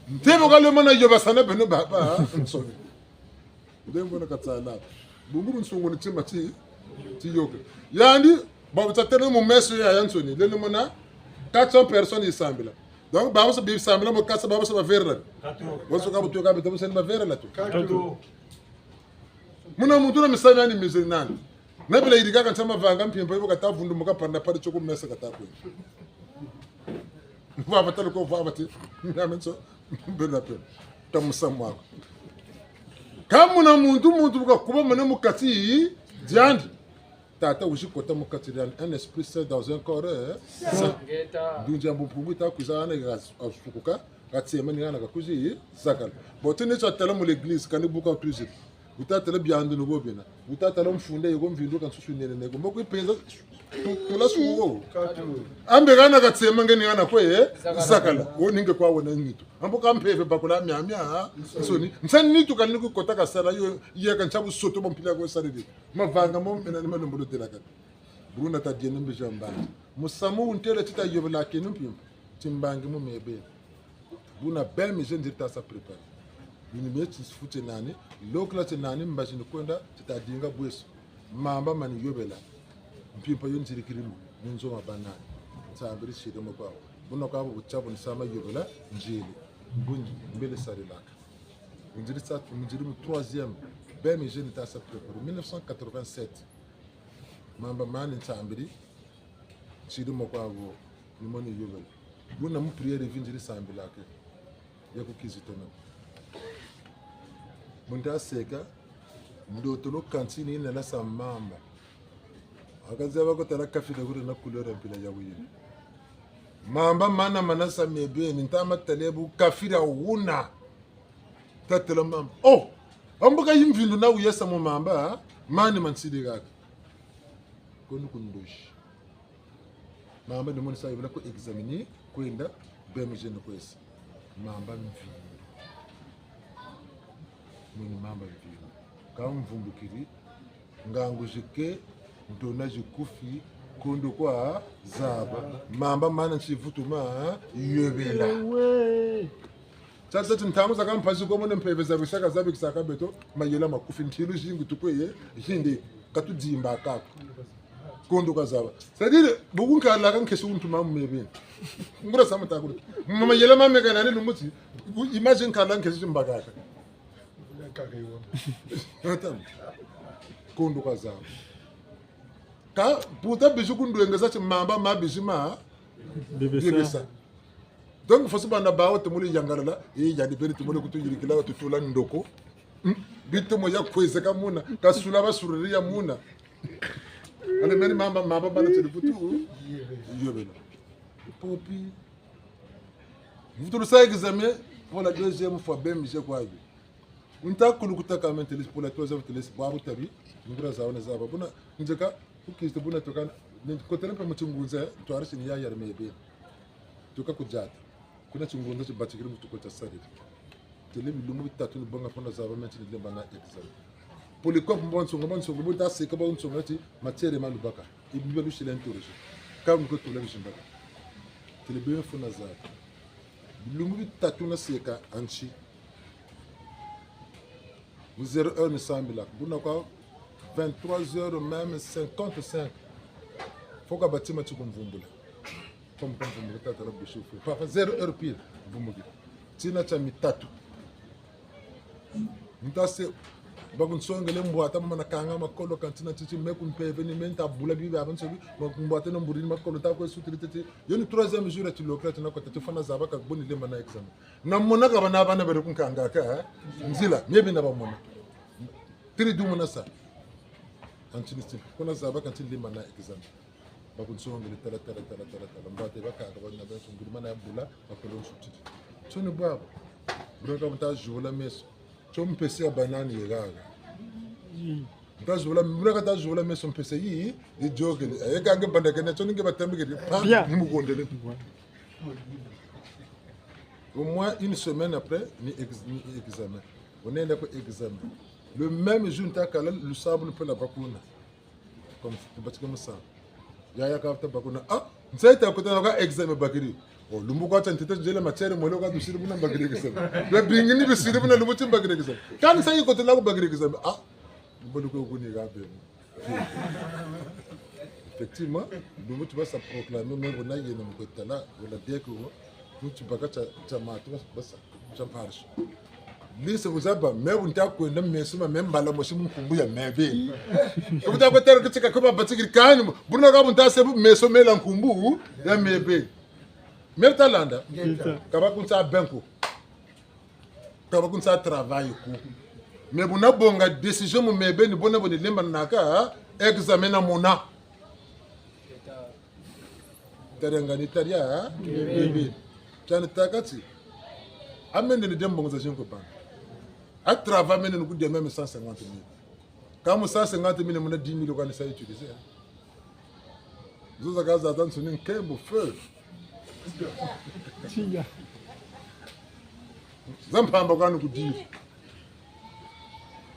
Ntebo ka lomana yo basana beno baba, nsoni. Ndembo na katsala. Bungu bunsungu ni tima ti, tiyoke. Yandi, babu tatele mu messe yayansoni. Lelo mona, quatre cents personnes yisambila. Donc, babu sa bisambila mo kasa, babu sa baverela. Bonso ka butuka bita busani baverela tu. Muna muntu na misamu miandi miziri nani? Na bila yirika ka ntia mavanga mpimpa yo kata vundumuka panda pari tio ku messe kata kwe. Vava tala ko vava ti. Amen so. Bela pe. Tamusa mwako. Ka muna muntu, muntu bu kakuba mene mu kati diandi. Tata wizi kota mu kati diandi. Un esprit saint dans un corps, eh, saint. Ndunzi ya mpungu yita kwiza hana ya sukuka. Katsema ni hana kakwizi zakala. Bon, tini tio tala mu l'église, kani buka cuisine. Wuta tala biandu ni bo bina. Wuta tala mfunda yeko mvindu ka nsusu nene neko. Mbo kwe penza tu-, tula suko. Ambe hana katsema nge ni hana kwe, eh? Zakala. Zakala. Wo ni nge kwa wena nitu. Ambo ka mpeve bakula miamia, ha? Nsoni. Nsoni nitu kani kwe kota kasala yo, ye ka ntia busoto bo mpila kwe sarili. Mavanga mo mena ni malombolo tela kani. Buna tadieno mbi za mbangi. Musamu wuntele tita yobela kenu mpimpa. Timbangi mu mebe. Buna bemi ze nziri tasa préparer. Bini mie tifu tie nani, lokula tie nani, mbazi ni kwenda, tita dinga bweso. Mamba mani yobela. Mpimpa yo nzirikiri mu, mu nzo ma banani. Nsambiri siri mo kwa. Buna kwa bu tiabu ni sama yobela, nziri. Mbungi, mbele sarilaka. Nziri sa, nziri mu troisième. Bemi ze ni tasa préparer. Mille neuf cent quatre-vingt-sept. Mamba mani nsambiri, nsiri mo kwa bo, ni mo ni yobela. Buna mu prière vi nziri sambilaka. ya ku kizito na. Muntu aseka, ndoto no kantini ina na sa mamba. Akazaba ko tala kafira kule na couleur ya mpila ya wuye. Mamba mana mana sa mebeni, ntama talebu kafira wuna. Tatela mamba. Oh! Ambuka yimvindu na wuyesa mu mamba, mani mansidi kaka. Koni kundoshi. Mamba ni moni sa yibula ku examiner, kwenda, B M G ni kwesa. Mamba mvindu. Moni mamba mvindu. Ka mvumbukiri, ngangu zike, ntona zikufi, kondo kwa zaba. Mamba mana nsi vutuma, yobela. Ewe. Tsa tsa ti ntangu zaka mpasi ko mona mpeve za bisaka za bikisaka beto, mayela makufi ntilu zingi tukweye, zindi, ka tudimba kaka. Kondo ka zaba. C'est-à-dire, buku nkalaka nkesi wuntuma mu mebe. Nguria sa mutakuri. Mayela mameka nani lumuti, bu-, image nkalaka nkesi zimbakaka. Attends. Kondo ka zaba. Ka, puta bizi kundwengeza ti mamba ma bizi ma, bebesa. Bebesa. Donc, fosi bana bawu tumuli yangalala, eh, yandi beni tumuli kutuyirikila, tutula ndoko. Hmm? Bitomo ya kwezeka muna, kasula basuriri ya muna. Ale meni mamba, mamba bana tiri vutu. Yobela. Popi. Vutulu sa examen pour la deuxième fois, B M G kwa bi. Nta kulukuta ka mentele pour la troisième fois, bwabu tabi, nguria zawu na zaba. Buna, nzeka, ku kizito buna tuka, ni kotele mpe mu tingunza, ntwari sini ya yarme be. Tuka ku Diata. Kuna tingunza tibatikiri mu tuko tia sarila. Tele bilumbu bitatu ni bonga mpo na zaba menti ni lemba na examen. Polycope mbo nsonga, mbo nsonga, mbo ta seka mbo nsonga ti matière ma lubaka. Ibi bia lusila interroger. Ka mu ko tula bizimbaka. Tele beno mpo na zaba. Bilumbu bitatu na seka anti. Mu zéro heure ni sambilaka. Buna kwa vingt-trois heures même cinquante-cinq. Foka batima ti kumvumbula. Comme kumvumbula tata la bushufu. Papa zéro heure pile. Mvumbuki. Tina tia mitatu. Ntase, bakunsongele mbwata mama na kanga makolo kantina titi me kumpeve ni me nta bula bibi abansobi, mbwata na mburi ni makolo ta kwe sutiri titi. Yo ni troisième jour ya tilokela tina kota tifana zaba ka boni lemba na examen. Na mona ka bana bana bere kunkangaka, eh? Nzila, mie bina bamona. Tiri du mona sa. Kanti ni sti, kuna zaba kanti lemba na examen. Bakunsongele tala, tala, tala, tala, tala. Mbate bakaka bana benso nguri mana ya bula, bakolo nsutiri. Tio ni bwabo. Buna ka buta zola meso. Tio mpese ya banani ye gaga. Nta zola, buna ka ta zola meso mpese yi, yi yôkele. Ye kanga banda kena, tio ni nge batambikiri. Pa, bien. Ni mukondele. Au moins une semaine après, ni ex-, ni examen. On est là pour examen. Le même jour, nta kala, lusabu mpe la bakuna. Comme, batika musa. Yaya ka ta bakuna. Ah, nsa yi ta kota na ka examen bakiri. Oh, lumbu kwa tia ntete nzele matière mwelo ka dusiri buna bakiri examen. Babingi ni bisiri buna lumbu ti bakiri examen. Kani nsa yi kota na ko bakiri examen. Ah, lumbu ko kuni ka be. Effectivement, lumbu ti basa proclamer, mais bon, na yena mu kotala, wala deko, mu ti baka tia, tia matu, basa, tia mparish. Lise kuzaba, me bu nta kwenda meso ma me mbala mosi mu nkumbu ya mebe. Ku buta kotala kutika ko babatikiri kani, buna ka bu nta se bu meso me la nkumbu ya mebe. Me ta landa. Ngeta. Ka bakunsa ben ko. Ka bakunsa travail ko. Mais buna bonga décision mu mebe ni bona boni lemba naka, examen na mona. Tarenga ni taria, eh? Mebe. Tiani takati. Amende ni dia mbongo za zinko bana. A travail mende ni ku dia même cent cinquante mille. Ka mu cent cinquante mille muna dix mille kwa ni sa utiliser, eh? Zo za ka za ta nsoni nkembo feu. Tiya. Za mpamba kwa ni kudiri.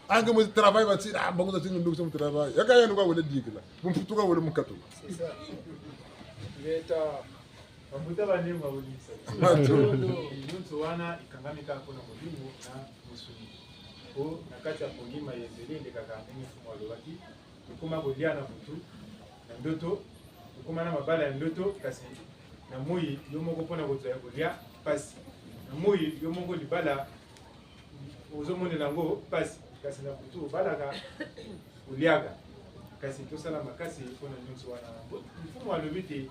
Ange mu travail batira, ah, bongo za tingi ndukisa mu travail. Ya ka ya ni kwa wele dikila. Mu mputu ka wele mu katula. Ngeta. Bambuta bane mwa bolisa. Mato. Nyonso wana ekangami kaka mpo na molimo na mosuni. Mpo na kati ya pongi mayenze nde elekaka ndenge mfumu alobaki, tokoma kolia na butu, na ndoto, tokoma na mabala ya ndoto, kasi na moi, yo moko mpo na kozwa ya kolia, mpasi. Na moi, yo moko libala, ozomonela yango mpasi, kasi na butu obalaka oliaka. Kasi tosala makasi mpo na nyonso wana. Mfumu alobi te,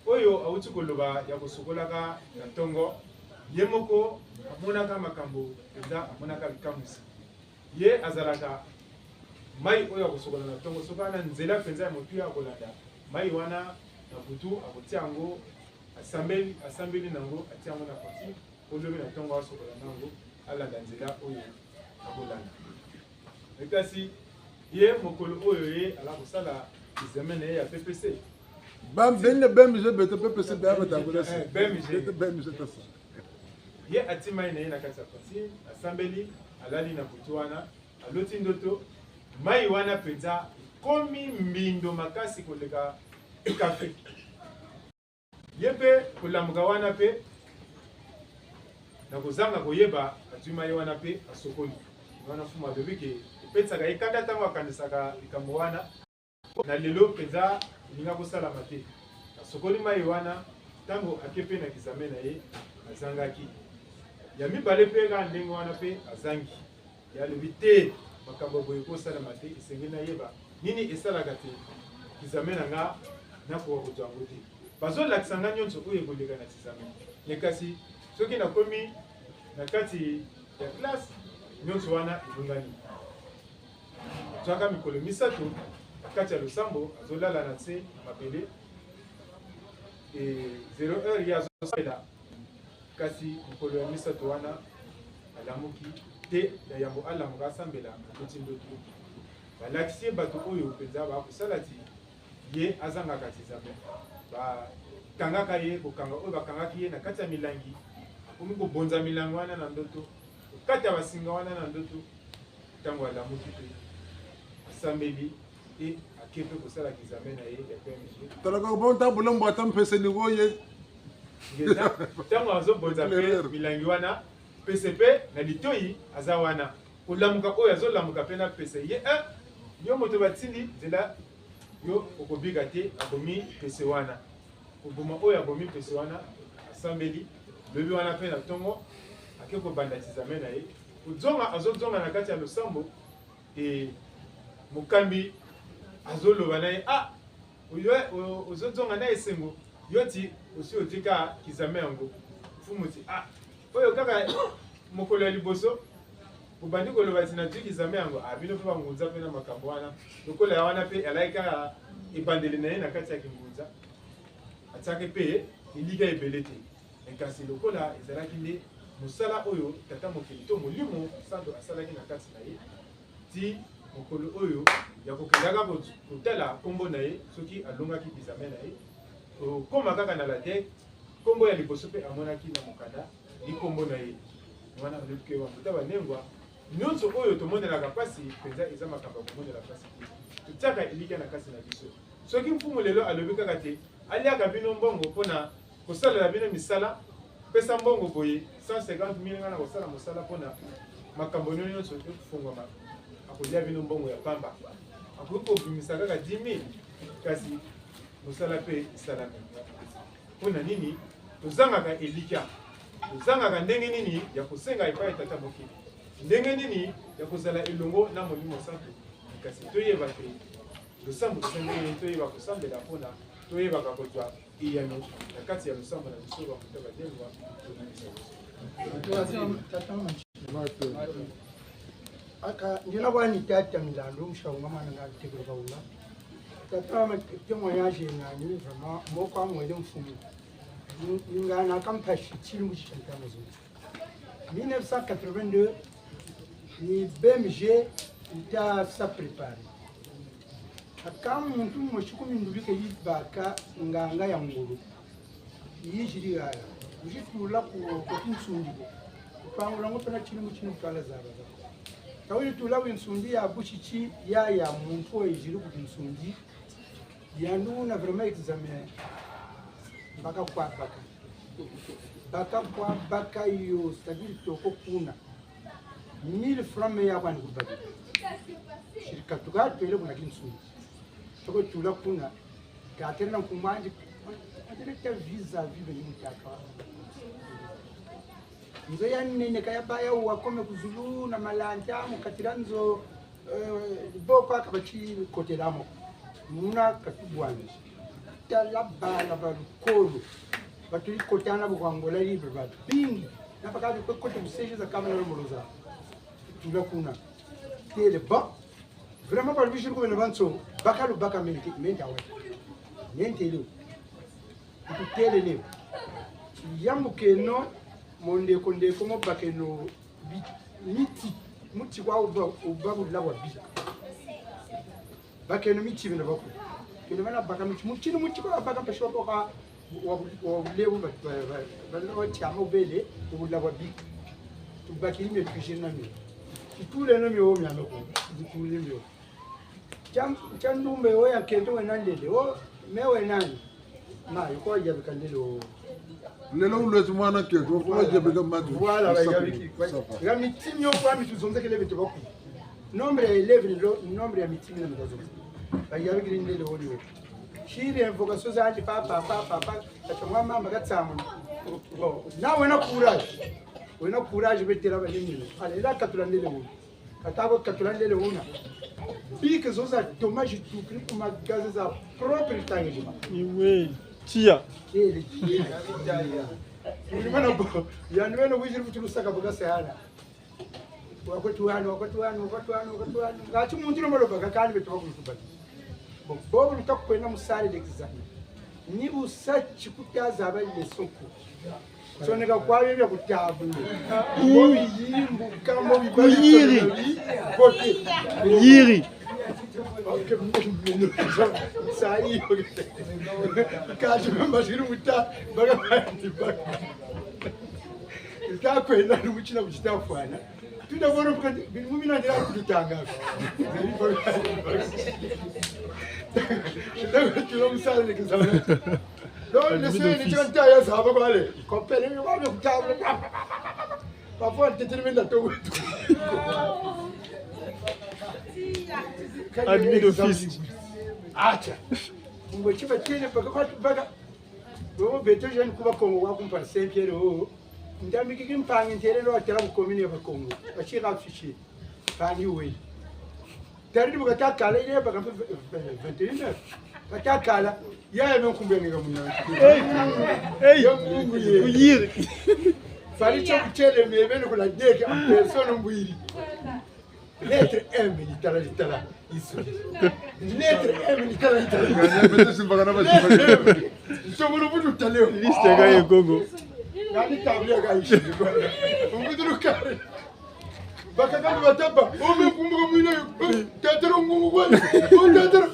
oyo auti koloba ya kosukolaka na ntongo, Ye moko amonaka makambo mpenza, amonaka bikamwisi. Ye azalaka mai oyo akosokola na ntongo. Soki ana nzela mpenza ya motuya akolanda, mai wana na butu akotia yango, asambeli, asambeli na yango, atia yango na pati, po lobi na ntongo asokola na yango, alanda nzela oyo akolanda. Mais kasi, ye mokolo oyo ye ala kosala examen na ye ya P P C. Bam, bende B M G beto P P C, bam, beto B M G. Beto B M G tasa. Ye atia mai na ye na kati ya pati, asambeli, alali na butu wana, aloti ndoto, mai wana mpenza ekomi mbindo makasi koleka kafe. Ye mpe kolamuka wana mpe, na kozanga koyeba, azwi mai wana mpe asokoli. Wana mfumu alobi ke epesaka ye kanda ntango akanisaka likambo wana. Na lelo mpenza elinga kosalama te. Asokoli mai wana, ntango ake mpe na kizame na ye, azangaki. Ya mibale mpe kaka ndenge wana mpe azangi. Ye alobi te, makambo ya boye ekosalama te, esengeli nayeba nini esalaka te kizame na nga nakoka kozwa yango te. Bazolakisa nga nyonso oyo ekoleka na kizame. Mais kasi, soki nakomi na kati ya classe, nyonso wana ebungani. Azwaka mikolo misato na kati ya losambo, azolala na nse na mabele. E, zéro heure ye azosambela. Kasi mokolo ya misato wana, alamuki te, na yambo alamuka asambela, akoti ndoto. Balakisi ye bato oyo mpenza bakosala ti ye azangaka kizame. Bakangaka ye, kokanga oyo bakangaki ye na kati ya milangi, akomi kobonza milangi wana na ndoto, kokata basinga wana na ndoto. Ntango alamuki mpe, asambeli, e, ake mpe kosala kizame na ye ya P M G. Talaka bonta bulembo ata mpese ni woye. Ngeta, ntango azobonza mpe milangi wana, mpese mpe na litoyi aza wana. Kolamuka oyo azolamuka mpe na mpese. Ye, eh, yo moto batindi nzela, yo okobika te, abomi mpese wana. Koboma oyo abomi mpese wana, asambeli, lobi wana mpe na ntongo, ake kobanda kizame na ye. Kozonga, azozonga na kati ya losambo, e, mokambi azoloba na ye: "Ah, oyo, o-, ozozonga na esengo, yo ti osi otika kizame yango." Mfumu ti: "Ah, oyo kaka mokolo ya liboso, bobandi koloba ti nazwi kizame yango." Ah, bino mpe bangunza mpe na makambo wana. Lokola ya wana mpe alaki kaka ebandeli na ye na kati ya kingunza, atiaki mpe elikya ebele te. Mais kasi lokola ezalaki nde mosala oyo Tata Mokeli to Molimo Santu asalaki na kati na ye, ti mokolo oyo ya kokendaka ko-, kotala nkombo na ye, soki alongaki kizame na ye, kokoma kaka na la DEC, nkombo ya liboso mpe amonaki na mokanda, ni nkombo na ye. Wana alobi ke, bambuta banengwa, nyonso oyo tomonelaka mpasi, mpenza eza makambo ya komonela mpasi te. Totiaka elikya na kati na biso. Soki mfumu lelo alobi kaka te, aliaka bino mbongo mpo na kosalela bino misala, pesa mbongo boye, cent cinquante mille, nga nakosala mosala mpo na makambo na bino nyonso ekofungwama, akolia bino mbongo ya pamba. Akoki kobimisa kaka dix mille, kasi mosala mpe esalami. Mpo na nini tozangaka elikya? Tozangaka ndenge nini ya kosenga epai ya Tata Mokeli? Ndenge nini ya kozala elongo na Molimo Santu? Kasi toyeba te losambo esengeli toyeba kosambela mpo na toyebaka kozwa eyano na kati ya losambo na biso, bambuta banengwa, tolingisa biso. Aka, ndina kwani tata Milandu, mushawunga mwana nga tekelo kawunga. Tata ma témoignage nani, vraiment, moko amwele mfumu. Ni-, ningana kampashi, tshili mu tshishanta mazu. Mille neuf cent quatre-vingt-deux, ni B M G yita sa préparer. Aka muntu mosi ku mindubi ke yibaka nganga ya ngolo. Yiziri yaya. Wizi tula ku, ku Kinsundi ko. Kupangula ngo pena tshini mu tshini kutala zaba zaba. Ka wizi tula ku Kinsundi ya busi ti yaya muntu wo yiziri ku Kinsundi. Yandi wuna vraiment examen. Baka kwa baka. Baka kwa baka yo, c'est-à-dire toko kuna. Mille francs me ya kwani kubaki. Siri katuka twele kuna Kinsundi. Toko tula kuna. Katele na nkumbu andi, katele ta visa vive ni mutaka. Nzo ya nene ka ya baya wa kome ku zulu na malanta mu katila nzo, eh, boko aka bati kotela mo. Muna katubwani. Tala bala ba lukolo. Batuli kota na bu kwa Angola libre, babingi. Na bakaka kwe kota mu siège za kama na lomoloza. Tula kuna. Têle, bon. Vraiment, balubisiri ku bena bansoni, baka lubaka mente, mente awe. Mente lo. Tutêle ne. Yambukeno, mo ndeko ndeko mo bakeno bi-, miti, muti kwa wuba, wuba bula bwa bi. Bakeno miti bena baku. Keno bana baka miti, mutini muti kwa baka mpasi wa kwa wa, wa bulebu ba, ba, ba, bana wa tiama wubele, wubula bwa bi. Tubakiri mio, twiziri na mio. Tutuleno mio wo miame ko. Tutuleno mio. Tia, tia ndumba wo ya nkento wena ndele. O, me wena nani? Ma, yo kwa yabika ndele wo. Lelo wulweti mwana nkento, wo kwa yabika matu. Voilà, ba yabiki. Sapa. Nga miti mio kwa mi tuzonzekele beto baku. Nombre ya élèves ni lo, nombre ya miti mina mi tazonzekele. Ba yabikiri ndele wo ni wo. Siri invocation zandi papa, papa, papa. Kata mwa mamba katsamuna. Bon, na wena courage. Wena courage betela ba nini. Allez, la katula ndele wo. Kata bo katula ndele wuna. Bic zo za toma zitukiri ku magasin za propre tangiri. Iwe, tia. Kele, kele. Uri mana bo, yandi wena wiziri vutu lusaka buka sehana. Wakwetu wanu, wakwetu wanu, wakwetu wanu, wakwetu wanu. Ngati muntu no maloba kakani beto bakulu kubaki. Bon, bobo luta kwenda mu salle d'examen. Ni bu sa ti kuta zaba leçon ko. Soneka kwa bia ku table. Mbo biyimbuka, mbo bibali. Kuyiri. Bote. Kuyiri. Ok. Sayi. Kaji mama ziri muta, baka bandi baka. Ka kwenda ni mutina kutita fwana. Tuna bono mukati, bili mu mina ndira kututanga. Tuna mu salle d'examen. Donc, le soir, ni tia nta ya zaba kwa le. Kopele, ni kwa ku table. Papa, tetele menda to. Admis d'office. Acha. Ngo chiba tele baka kwa baka. Bobo beto jeune ku Bakongo wa ku Mpala Saint-Pierre, oh. Ntambiki kimpangi ntele lo atela ku commune ya Bakongo. Achira affiché. Mpangi we. Tariri bu kata kala, ile baka mpe vingt et une heures. Kata kala, ya ya me nkumbu ya ngeka muna. Hey! Hey! Ya mungu ye. Kuyiri. Fari cho kuchele me bene kula deke, en personne mbwiri. Lettre M, litala, litala, isu. Lettre M, litala, litala. Lettre M. Nsombolo butu taleo. Liste ya ye Kongo. Ngani tablia ka ishi. Mbutu lukare. Bakaka bataba. O me kumbuka mwina yo. Tatara ngungu kwa. O tatara.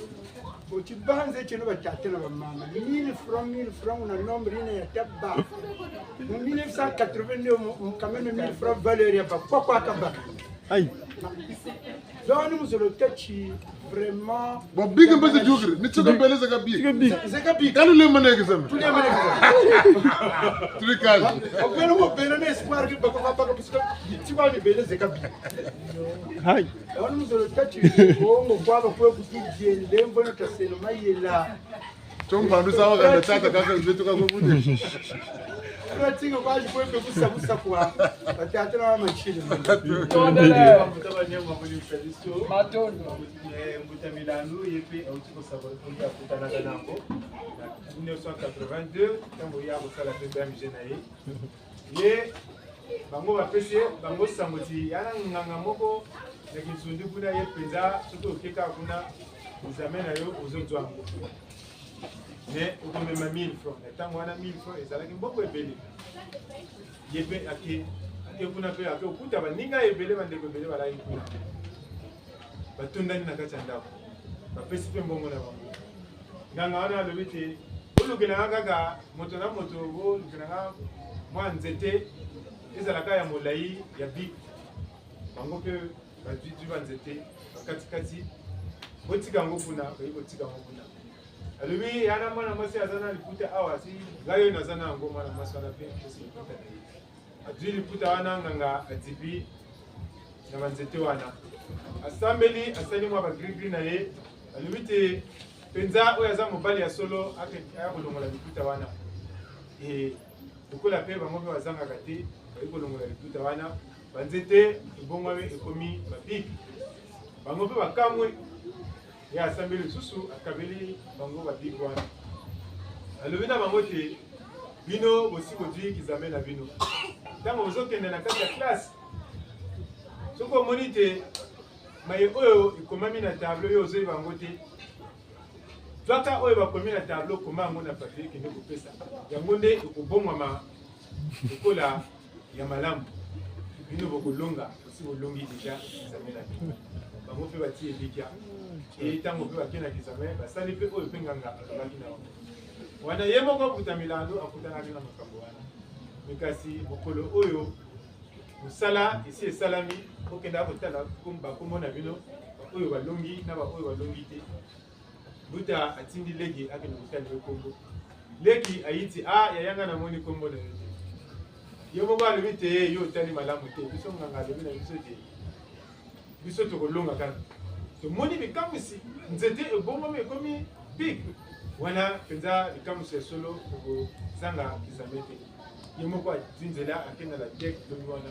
O tibanze tieno batata na bamama. Mille francs, mille francs, una nombre yina ya taba. Mu mille neuf cent quatre-vingt-deux, mu, mu quand même mille francs valeur ya ba. Kwa kwa kaba. Aïe. Donc, ni mu zolo tâ ti vraiment. Bon, bic mpe zi yukiri, ni tsoka mbele zeka bic. Zeka bic. Zeka bic. Kani le mane examen. Tuli mane examen. Tuli kazi. Akwela mo bela na espoir ki baka, baka, parce que ti kwa ni bela zeka bic. Aïe. Donc, ni mu zolo tâ ti, bongo kwa ba kwe kutu diende, mbono taseno mayela. Tio mpandu sa wakanda tata kaka nzeto kako bude. Kuna tinga kwa jikwe mpe kusa kusa kwa. Batata na mama nchile. Tondele. Mbuta Banyama muli mfeliso. Matondo. Eh, Mbuta Milandu, ye mpe auti kosabana kundi akutanaka nango. Na mille neuf cent quatre-vingt-deux, ntango ya kosala mpe B M G na ye. Ye, bango bapesi ye, bango sango ti, ya na nganga moko, na Kinsundi kuna ye mpenza, soki oke kaka kuna, examen na yo, ozozwa yango. Mais okomema mille francs. Na ntango wana, mille francs ezalaki mbongo ebele. Ye mpe ake, ake kuna mpe, ake okuta baninga ebele, bandeko ebele balaki kuna. Batondani na kati ya ndako. Bapesi mpe mbongo na bango. Nganga wana alobi te, bolukelanga kaka moto na moto, bolukelanga mwa nzete, ezalaka ya molai, ya bic. Bango mpe bazwi, zwi banzete, bakatikati, botika yango kuna, bayi kotika yango kuna. Alobi, ya na mwana mwasi aza na liputa awa, si ngai oyo naza na yango, mwana mwasi wana mpe apesi liputa na ye. Azwi liputa wana, nganga azipi na banzete wana. Asambeli, asali mwa bagri-gri na ye. Alobi te, mpenza oyo aza mobali ya solo, ake-, aya kolongola liputa wana. E, lokola mpe bango mpe bazangaka te, bayi kolongola liputa wana. Banzete ebongwami, ekomi ba bic. Bango mpe bakamwe. Ye asambeli lisusu, akabeli bango ba bic wana. Alobi na bango te, Bino bosi bozwi kizame na bino. Ntango bozokende na kati ya classe, soki omoni te maye oyo ekomami na tableau yo ozoyeba yango te, zwaka oyo bakomi na tableau, koma yango na papier, kende kopesa. Yango nde ekobongwama lokola ya malamu. Bino bokolonga, bosi bolongi déjà examen na bino. Bango mpe batii elikya. E, ntango mpe bakei na examen, basali mpe oyo mpe nganga alobaki na bango. Wana ye moko akuta milandu, akutanaki na makambo wana. Mais kasi mokolo oyo mosala esi esalami, okenda kotala kom-, bakombo na bino, baoyo balongi na baoyo balongi te. Mbuta atindi leki akende kotala ye kombo. Leki ayiti, ah, yaya, nga namoni kombo na yo te. Yo moko alobi te, yo otali malamu te. Biso nganga alobi na biso te, biso tokolonga kaka. Tomoni bikamwisi, nzete ebongwami ekomi pike. Wana mpenza bikamwisi ya solo, tokozanga kizame te. Ye moko azwi nzela, ake na la tech, lobi wana,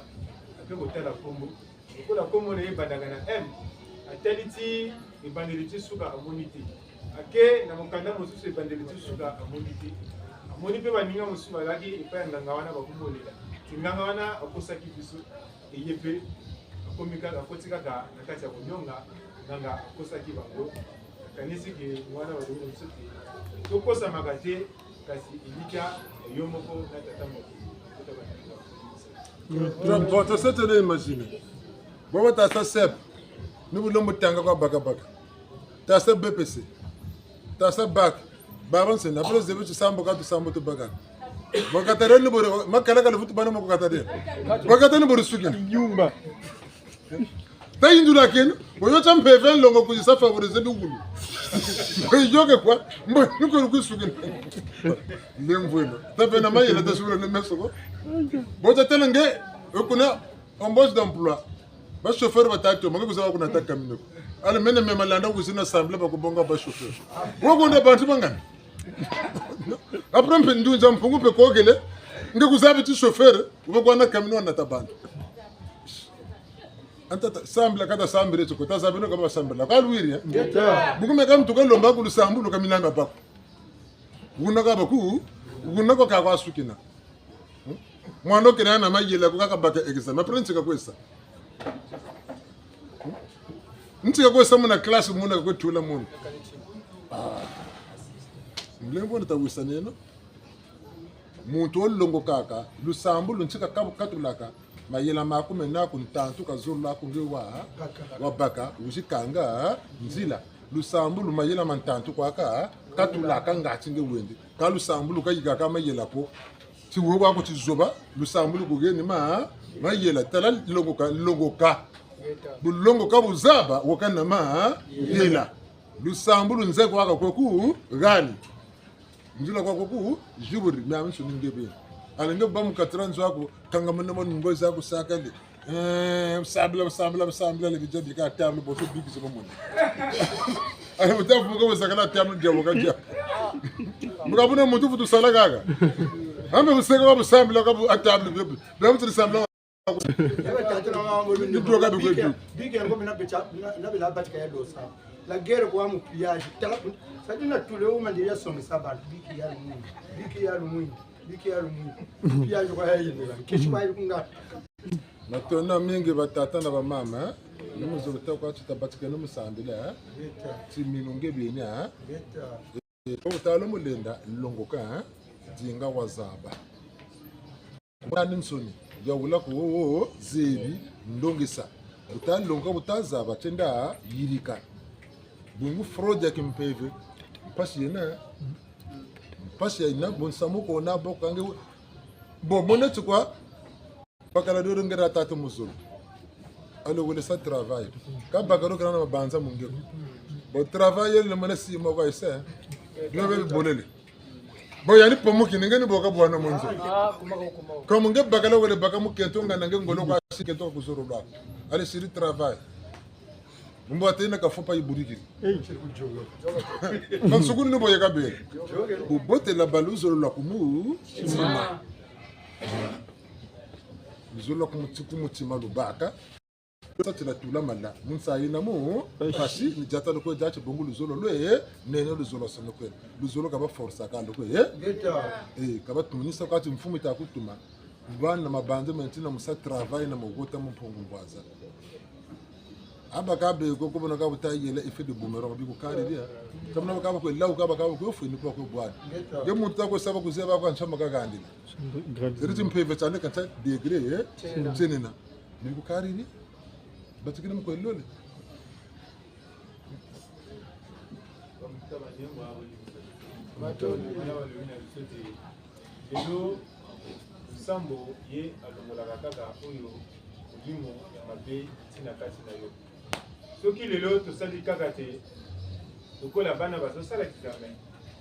ake kotala kombo. Lokola kombo na ye ebandaka na M, atali ti ebandeli ti suka, amoni te. Ake na mokanda mosusu, ebandeli ti suka, amoni te. Amoni mpe baninga mosusu bazalaki epai ya nganga wana, bakobolela. Ti nganga wana akosaki biso, eye mpe akomi kaka, akoti kaka na kati ya konyonga, nganga akosaki bango. Akanisi ke wana balobi na biso te, tokosamaka te, kasi elikya ya yo moko na tata moko. Bon, bon, tasa tene imagine. Bo batasa CEP, ni bu lombo tanga kwa baka baka. Tasa BEPC. Tasa bac. Babansoni, après zebi ti sambu ka tu sambu tu baka. Bo kata de ni bo, makala kala futu bana moko kata de. Bo kata ni bo sukina. Yumba. Ta yindula kena, bo yo tia mpeve nlongo kwizi sa favoriser bikulu. Bo yo ke kwa, mbo, ni ko kwizi sukina. Nde mvweno. Ta bena mayela ta sula ne meso ko. Bo ta tala nge, kuna embauche d'emploi. Ba chauffeur batatu, ma nge kwiza kuna ta camion ko. Alors mene me malanda kwizi na sambila bakubonga ba chauffeur. Wo konda bantu bangana. Après mpe ndunza Mpungu mpe kokele, nge kuzabi ti chauffeur, wo kwa na camion na ta bantu. Anta ta, sambila kata sambire toko, ta sambila kaba sambila. Ka lwiri, eh? Ngeta. Buku me ka mutu ka lomba ku lusambulu ka minanga bako. Wuna ka baku, wuna ko ka kwa sukina. Hmm? Mwana okena na mayela ko kaka baka examen. Après nti ka kwe sa. Hmm? Nti ka kwe sa muna classe muna ka kwe tula muna. Ah. Mlembo ni ta wisa neno. Muntu wo longokaka, lusambulu nti ka kabu katulaka, mayela maku mena ku ntantu kazololo aku nge wa, wabaka, wizi kanga nzila. Lusambulu mayela ma ntantu kwa ka katulaka ngati nge wende. Ka lusambulu kayikaka mayela ko. Ti wo bwa ko ti zoba, lusambulu kugeni ma, mayela. Tala longoka, longoka. Bu longoka bu zaba, wo kana mayela. Lusambulu nze kwa ka kwe ku gani. Nzila kwa kuku, ziburi, miamiansoni nge beni. Allez nge bâ mu kati dia nzo aku, kanga muna mo ningo za ku sakali. Eh, sambila, sambila, sambila, le bidja bika table, boso biki se mo mona. Allez, muta fuka bo sakala table dia boka dia. Muka buna muntu futu sala kaka. Ambe bu seka bu sambila ka bu a table, bia, bia mutu sambila. Ni doka bi kwetu. Bike, bike yango mina becha, na, na bila batika ya dosa. La guerre kwa mu pillage. Tala, sa dina tule wo mandiri ya songa sa ba. Bike ya lumwini. Bike ya lumwini. Bike ya lumwini. Pillage kwa ya yende. Keshi kwa yunga. Matondo mingi batata na bamama, eh? Ni mu zolo ta kwa ti ta batika ni mu sambila, eh? Beta. Ti minu nge beni, eh? Beta. Eh, ko tala mu lenda, longoka, eh? Dinga wazaba. Mwana nsoni, ya wula ko wo, wo, zebi, ndongisa. Bu ta longoka, bu ta zaba, tienda yirika. Bungu fraude ya kimpeve, mpasi yena. Mpasi yena, bu nsamu ko na bo ka nge, bo, mona ti kwa, bakala doro ngera tata mu zulu. Allez wele sa travail. Ka bakala kena na mabanza mu nge ko. Bo travail yele mona si mo kwa isa. Nge be bolele. Bo yandi pamuki, ni nge ni bo ka bwana mu nzo. Ah, kuma ko, kuma ko. Comme nge bakala wele baka mukento nga na nge ngolo kwa si kento ka ku zulu lwa. Allez siri travail. Mbo atena ka fo pa yiburikiri. Eh. Ka nsukuni ni bo yeka bele. Bu botela ba luzolo lwa ku mutima. Luzolo lwa ku muti-, ku mutima lubaka. Sa ti la tula mala. Mu nsayi na mu mpasi, ni diata lukwe dia ti bungu luzolo lwe, nene luzolo sa lukwe. Luzolo ka ba forcer ka lukwe, eh? Ngeta. Eh, ka ba tunisa kwa ti mfumu yita kutuma. Bwana mabanza menti na mu sa travail na mu kota mu Mpungu Mvwaza. Aba ka be ko, ko bona ka buta yela effet de boomerang, bi ku kariri ya. Ka muna ba ka ba kwe lau, ka ba ka ba kwe fweni kwa kwe bwana. Ngeta. Nge muntu ta kwe saba kuzeba kwa nsamba ka kandila. Siri ti mpeve tiandi ka ta degré, eh? Tiena. Tiena. Ni ku kariri. Batikiri mu kwe lole. Lelo, nsambo ye alongolaka kaka oyo molimo ya mabe ti na kati na yo. Soki lelo tosali kaka te, lokola bana bazosala examen,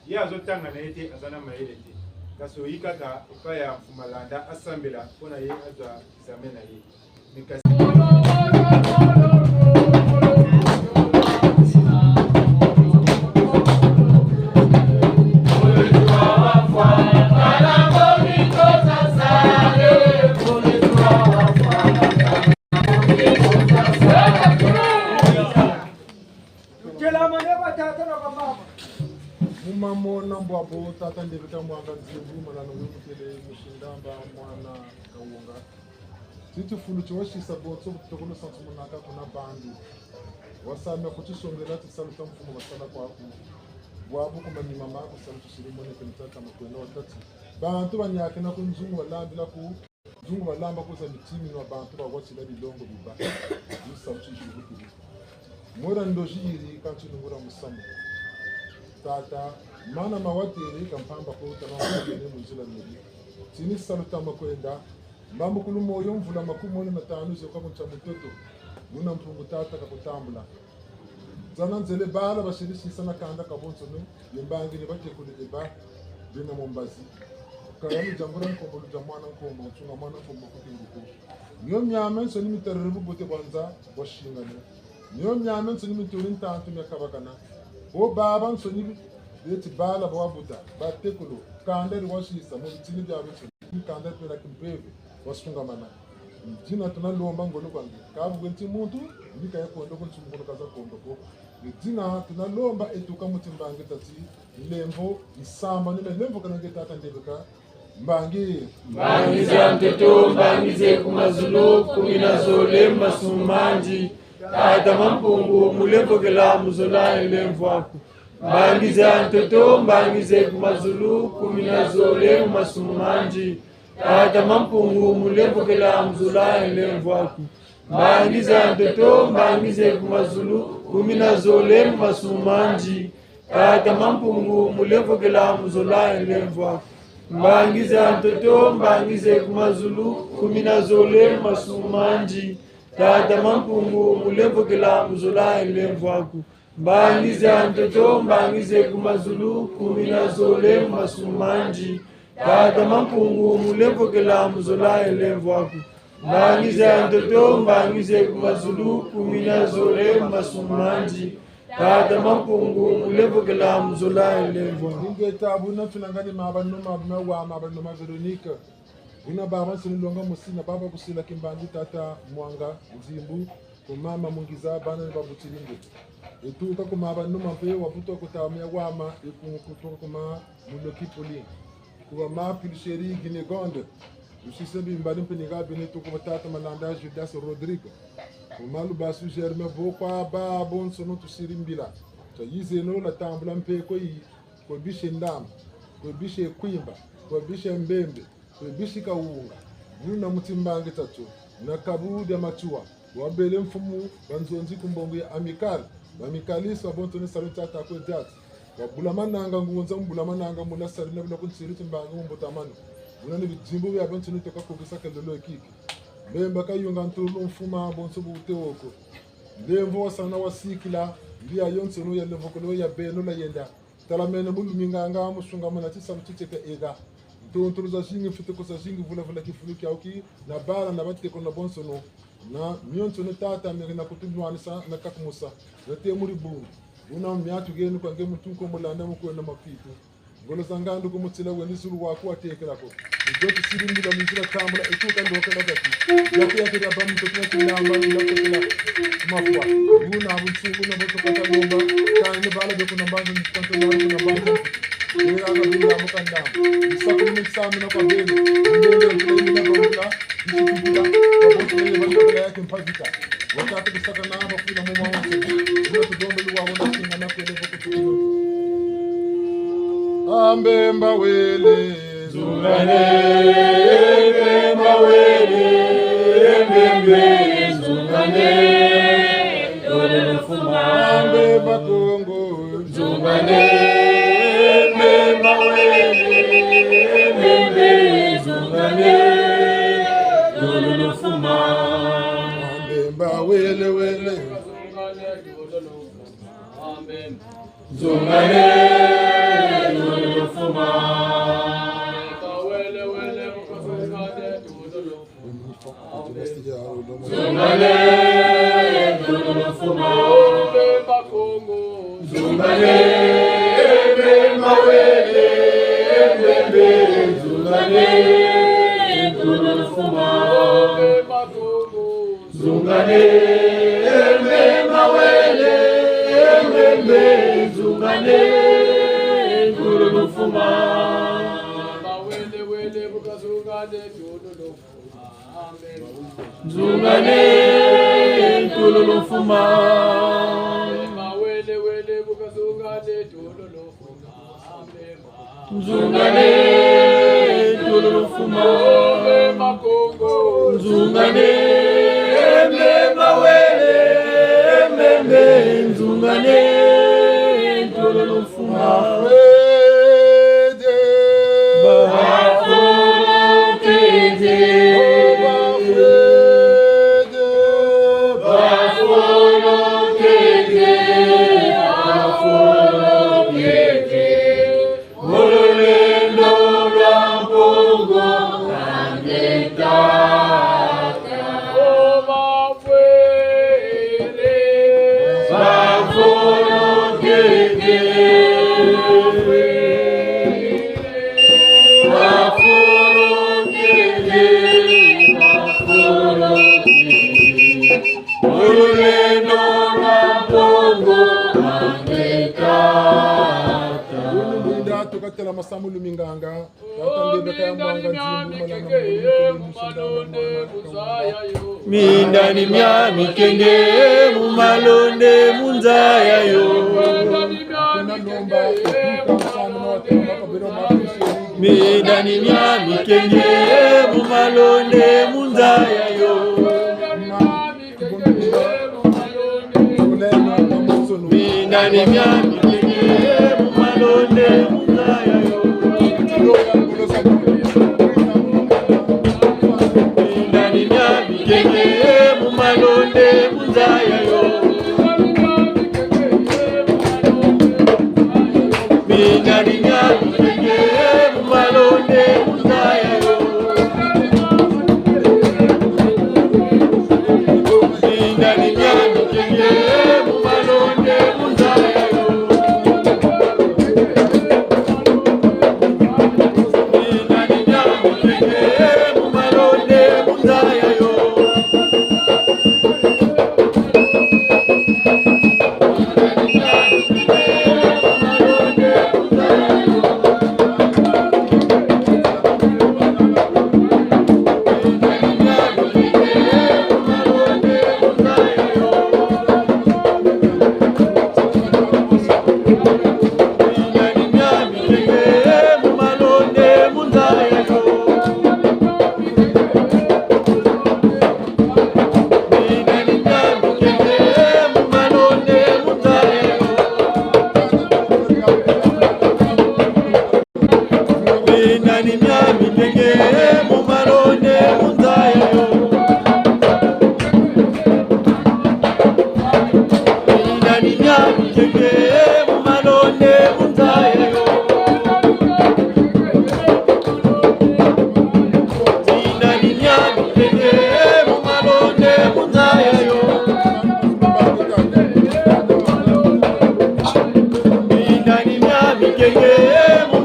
ye azotanga na ye te, aza na mayele te. Kasi oyi kaka epai ya Mfumu Malanda asambela mpo na ye azwa examen na ye. Tutelamane batata na bamama. Mu mamona mbwabo tata Ndebeka Mwanga Nzimbu, malano we mutele Mushindamba mwana Kawunga. Ti tifulu ti wasisa bonso bu tutokolo sansumunaka kuna bandu. Wasana kutisongela tisalu tia mfumu basala kwaku. Bwabu ku manima maku salu tisiri monekene tata makwena wa tâ ti bantu baniakina ku nzungu balambila ku nzungu balamba kuza mitiminu wa bantu bawatila bilongo biba. Bisalu tijibukiri. Mwela ndozi yiri kanti nungula musamu. Tata, mana mawatele ka mpamba ko tala mawatele mu nzila miri. Tini salu tama kwenda. Mbambukulu moyo mvula makumi mone na tanu zioka ku ntia mutoto. Muna Mpungu tata kakutambula. Zana nzele bala basiri sisa na kanda ka bonsono, ye mbangi ni batekuli eba, bena mu mbazi. Kaya ni diambu dia nkombo, dia mwana nkombo, nsunga mwana nkombo ku kinguku. Mio miamiansoni mitariri bubote bwa nza, bwa singana. Mio miamiansoni mituri ntantu mia kabakana. Bo babansoni beti bala bawabuta, batekulu, kanda diwasisa, mu bitini biabiansoni, kanda pela kimpeve, wasungamana. Dina tuna lomba ngolo kwa nge. Kabu bwe nti muntu, ni kaya kondo ko nsumbukulu kaza kondo ko. Ni dina tuna lomba etuka mu timbangi tati, nlemvo, nsamba, ni nlemvo kana nge tata Ndebeka. Mbangi. Mbangi za ntoto, mbangi ze ku mazulu, kumi na zole, masumu mandi. Tata Mampungu, mulemvokela mu zola ye nlemvo aku. Mbangi za ntoto, mbangi ze ku mazulu, kumi na zole, masumu mandi. Tata Mampungu, mulemvokela mu zola ye nlemvo aku. Mbangi za ntoto, mbangi ze ku mazulu, kumi na zole, masumu mandi. Tata Mampungu, mulemvokela mu zola ye nlemvo aku. Mbangi za ntoto, mbangi ze ku mazulu, kumi na zole, masumu mandi. Tata Mampungu, mulemvokela mu zola ye nlemvo aku. Mbangi za ntoto, mbangi ze ku mazulu, kumi na zole, masumu mandi. Tata Mampungu, mulemvokela mu zola ye nlemvo aku. Mbangi za ntoto, mbangi ze ku mazulu, kumi na zole, masumu mandi. Tata Mampungu, mulemvokela mu zola ye nlemvo aku. Ingeta, buna tunangani ma banoma, buna wa ma banoma Véronique. Buna babansoni longa musina, baba kusila kimbangi tata Mwanga Nzimbu, ku mama Mungiza, bana ni babutiri nge. Etuka ku ma banoma mpe wabuta ku tamia wama, ekungu kutuka ku ma Muloki Pauline. Ku ba ma Pulchérie Guinégonde. Lusise bimbali mpe ni ga bine tuku ba tata Malanda Judas Rodrigue. Ku ma Lubasu Germain bo kwa babonsono tusiri mbila. Twayizeno la tambula mpe ko yi, kwe bishe Ndamba, kwe bishe Kwimba, kwe bishe Mbembe. Kwe bisi Kawunga, buna mu timbangi tiatio, na kabu dia Matsoua, bwabele mfumu ba nzonzi ku mbongo ya Amicale, ba amicalistes babonsono salu tata kwe diati. Babula mananga ngunza, mbula mananga mula sari na bila kunsiri timbangi mu mbotamanu. Buna ni bidimbu bia bonsono toka kukisa kelelo ekiki. Mbemba Kayunga ntulu mfuma bonso bute woko. Nlemvo wasana wasikila, mbi ya yonsono ya nlemvokolo ya beno la yenda. Tala mene mu luminganga, mu sungamana tisalu titieka ega. Ntontolo zazingi, mfiteko zazingi, vulavula kifulu kiawu ki, na bala, na bateko, na bonsono. Na mionsono tata, meri na kutunwanisa, na kakumusa. Na te muri bungu. Buna miatu genu kwa nge muntu nko mulanda mu kwenda mapitu. Ngolo za ngandu ku mutila wena zulu waku watekela ko. Ni dio tusiri mbila mu nzila tambula, etuka lokela kati. Yake yake dia bamu tokina kinamba, ni yake kila mafwa. Yuna bunsungu na boto kata lomba, kani bala be kuna mbanza, ni kanta na kuna mbanza. Yeye aka bila mukanda. Nsaku ni nsamu na kwa beno. Mbele mbele na bangula, nsikubila, kwa boto ni bangula yake mpavita. Wakati kusaka na mafwa na muma wonso. Yuna tudombe luwa wona singa na kwele boku tukino. A Mbemba wele. Nzungane, Mbemba wele, Mbembe, nzungane, tolo lufuma. A Mbemba Kongo. Nzungane, Mbemba wele, Mbembe, nzungane, tolo lufuma. A Mbemba wele wele. Nzungane, tolo lufuma. Nzungane, tolo lufuma. Nzungane, Mbemba wele, Mbembe, nzungane, tolo lufuma. Nzungane, Mbemba wele, Mbembe, nzungane, tolo lufuma. Nzungane, tolo lufuma. Nzungane, tolo lufuma. Nzungane, Mbemba wele, Mbembe, nzungane, tolo lufuma. Bafolokete. Bafolokete. Bafolokete. Mu lulendo lwa Mpungu andi Tata. O bafwele. Bafolokete. Bafolokete. Bafolokete. Mu lulendo lwa Mpungu andi Tata. Lulu lunda tukatela masamu luminganga. Tata ndebe kaya mwanga nzimbu, malanga mu malonde, mu nzaya yo. Mindani mia mikenge, mu malonde, mu nzaya yo. Mindani mia mikenge, mu malonde, mu nzaya yo. Mindani mia mikenge, mu malonde, mu nzaya yo. Mindani mia mikenge, mu malonde, mu nzaya yo. Mindani mia mikenge, mu malonde, mu nzaya yo. Mindani mia mikenge, mu malonde, mu nzaya yo. Mindani mia mikenge, mu malonde, mu nzaya yo. Mindani mia mikenge, mu malonde, mu nzaya yo. Mindani mia mikenge, mu malonde, mu nzaya yo. Mindani mia mikenge, mu malonde, mu nzaya yo. Mindani mia mikenge, mu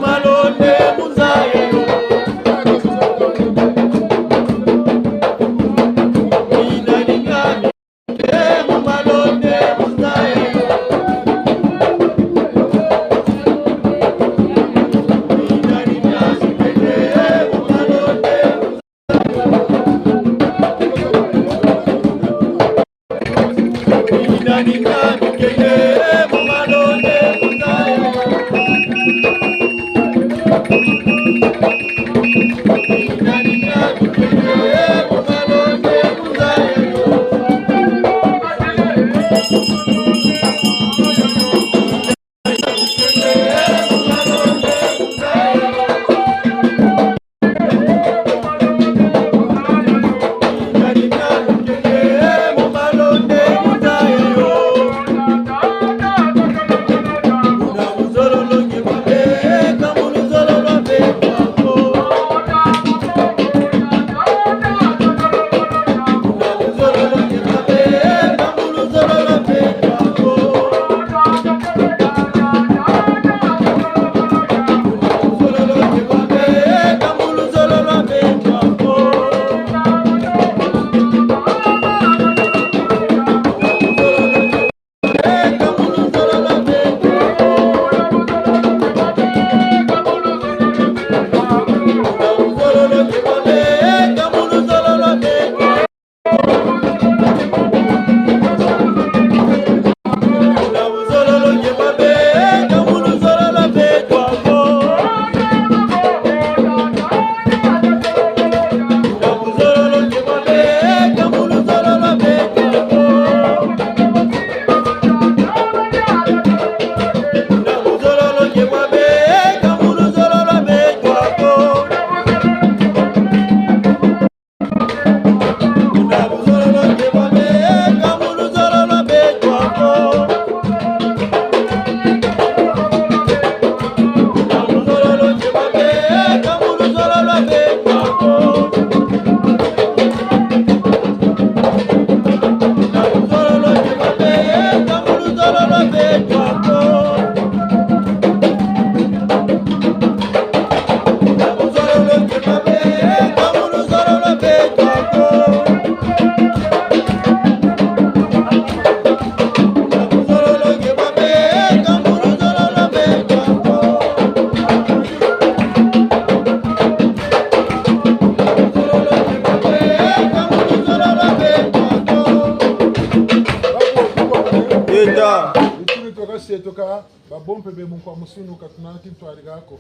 Bo mpe be mu nkwa musunu ka tuna ki ntwari kako.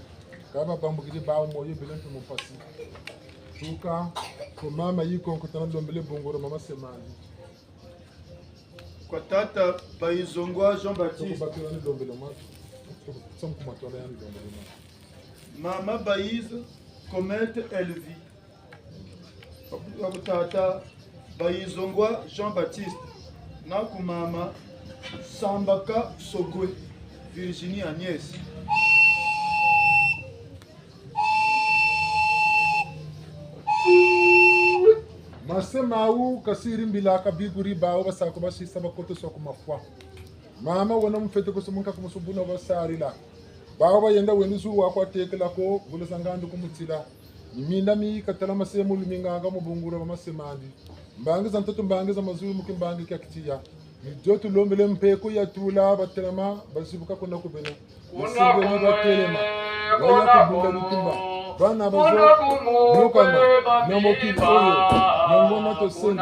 Ka babambukiri bawu moyo bele mpe mu mpasi. Tuka, ku mama Yikonko tana lombele bungu dia mama Semandi. Kwa tata Bayizongwa Jean-Baptiste. Toko batula ni lombele mwa. Toko, toko batula ni lombele mwa. Mama Bayizo Comète Elvie. Wa ku tata Bayizongwa Jean-Baptiste, na ku mama Sambaka Sogwe Virginie Agnès. Mase mawu kasiri mbila ka biguri bawu basaka basisa bakoto swa ku mafwa. Mama wena mufweti kusu mu nkaka musu buna basarila. Bawu bayenda wendi zulu wa kwa tekela ko, vula za ngandu ku mutila. Ni minda mi katala mase mu luminganga mu bungu dia mama Semandi. Mbangi za ntoto, mbangi za mazulu mu kimbangi kia kitiya. Ni dio tulombele mpeko ya tula batelama, bazibuka kuna ku bena. Basengeli batelema. Baya ku bunda bitumba. Bana bazo yokana na mokili oyo. Na ngoma tosengi.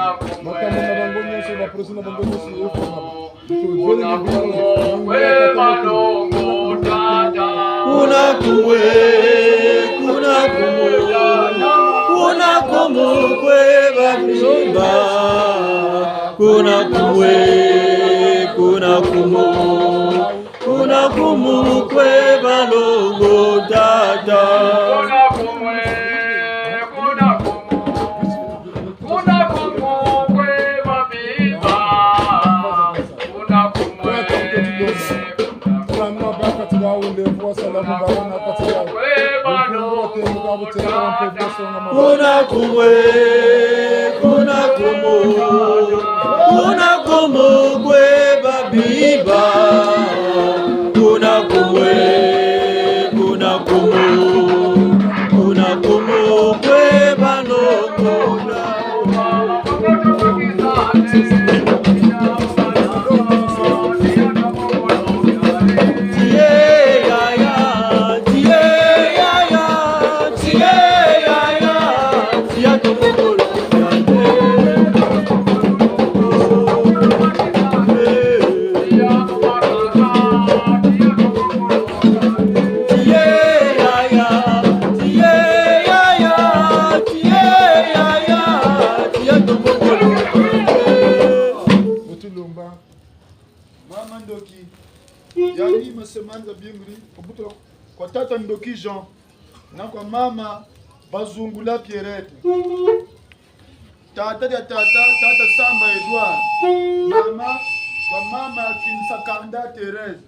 Makambo na bango nyonso, baprojet na bango nyonso, yokana. Kuna kumwe, kuna kumwe, kuna kumwe kwe babimba. Kuna kumwe, kuna kumwe, kuna kumwe kwe balongo tata. Kuna kumwe, kuna kumwe. Kuna kumwe kwe babimba. Kuna kumwe. Kuna kumwe, kuna kumwe, kuna kumwe kwe babimba. Kuna kumwe, kuna kumwe, kuna kumwe kwe balongo. Mama Ndoki, yani masemanza binguri, kwa tata Ndoki Jean, na kwa mama Bazungula Pierrette. Tata dia tata, tata Samba Edouard. Mama, kwa mama Kinsakanda Thérèse.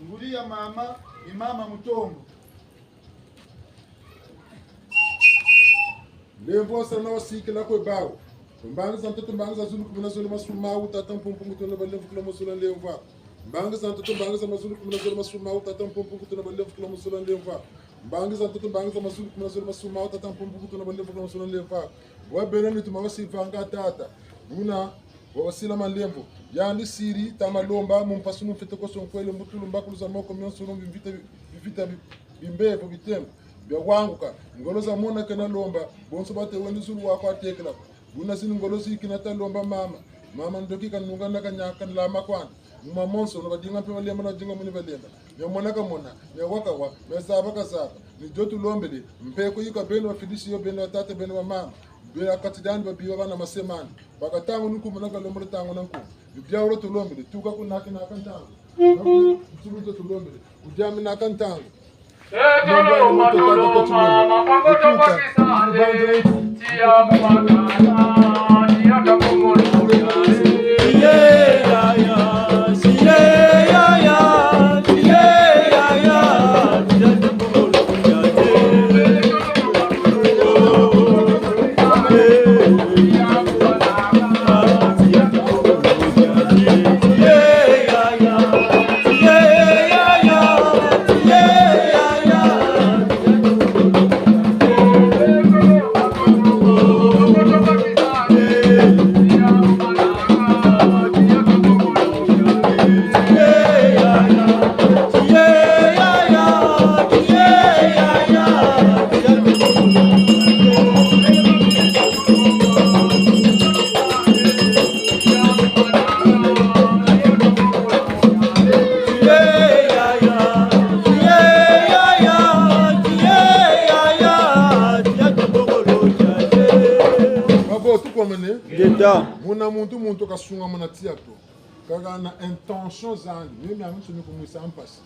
Nguri ya mama, ni mama Mutombo. Lemvo sana wasikila kwe bawu. Mbangi za ntoto, mbangi za zulu, kumi na zole masumu mawu, tata Mpumpu Ngutu na balemvo kula mosula lemvo. Mbangi za ntoto, mbangi za mazulu, kumi na zole masumu mawu, tata Mpumpu Ngutu na balemvo kula mosula lemvo. Mbangi za ntoto, mbangi za mazulu, kumi na zole masumu mawu, tata Mpumpu Ngutu na balemvo kula mosula lemvo. Bwa bena nitu mawasi vanga tata. Buna, bwa wasila malemvo. Yandi siri, tama lomba, mu mpasi mu mfete ko sonkwele, mbutulu, mbakulu za moko, mionso, lumbi, mvita, bivita, bi-, bimbevo, bitembo, bia wanguka. Ngolo za mona kena lomba, bonso bate wendi zulu wa kwa tekela. Buna zini ngolo zikina ta lomba mama. Mama Ndoki kanunga na kanyaka lama kwandi. Muma monso, na badinga mpe balemba, na badinga muni balemba. Mia mona kamona, mia wa kawa, mia zaba kazaba. Ni dio tulombele, mpeko yika beno bafidisi yo, beno batata, beno bamama. Beno kati diandi babiba bana masemani. Baka ntangu ni nkumbu na kalombo ntangu na nkumbu. Ni diawu tulombele, tuka kunaki naka ntangu. Ntumu dio tulombele, kudiami naka ntangu. Ngeta. Muna muntu, muntu kasungamana tiya to. Kaka na intentions zandi. Mimi miamiansoni kumwisa mpasi.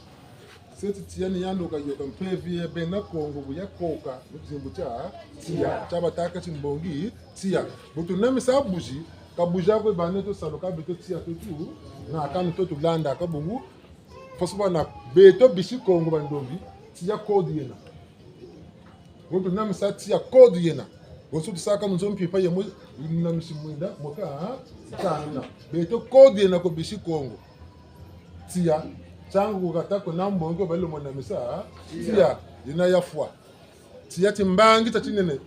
Seti tiya ni yandi wuka yoka mpeve ya bena Kongo bu yakoka mu tizimbu tia tiya. Tia batâka ti mbongi tiya. Bu tunamisa buzi, ka buzi ko bane to salu ka beto tiya to tu. Na kani to tulanda ka bungu. Faso bana beto bisi Kongo bandombi, tiya code yena. Bonso tunamisa tiya code yena. Bonso tusaka mu nzo mpimpa yemo, namisi mwinda, moka, ha? Tana. Beto code yena ko bisi Kongo. Tiya, ntangu ku kata ko na mbongi ko balo mo namisa, ha? Tiya, yena yafwa. Tiya timbangi tia tinene.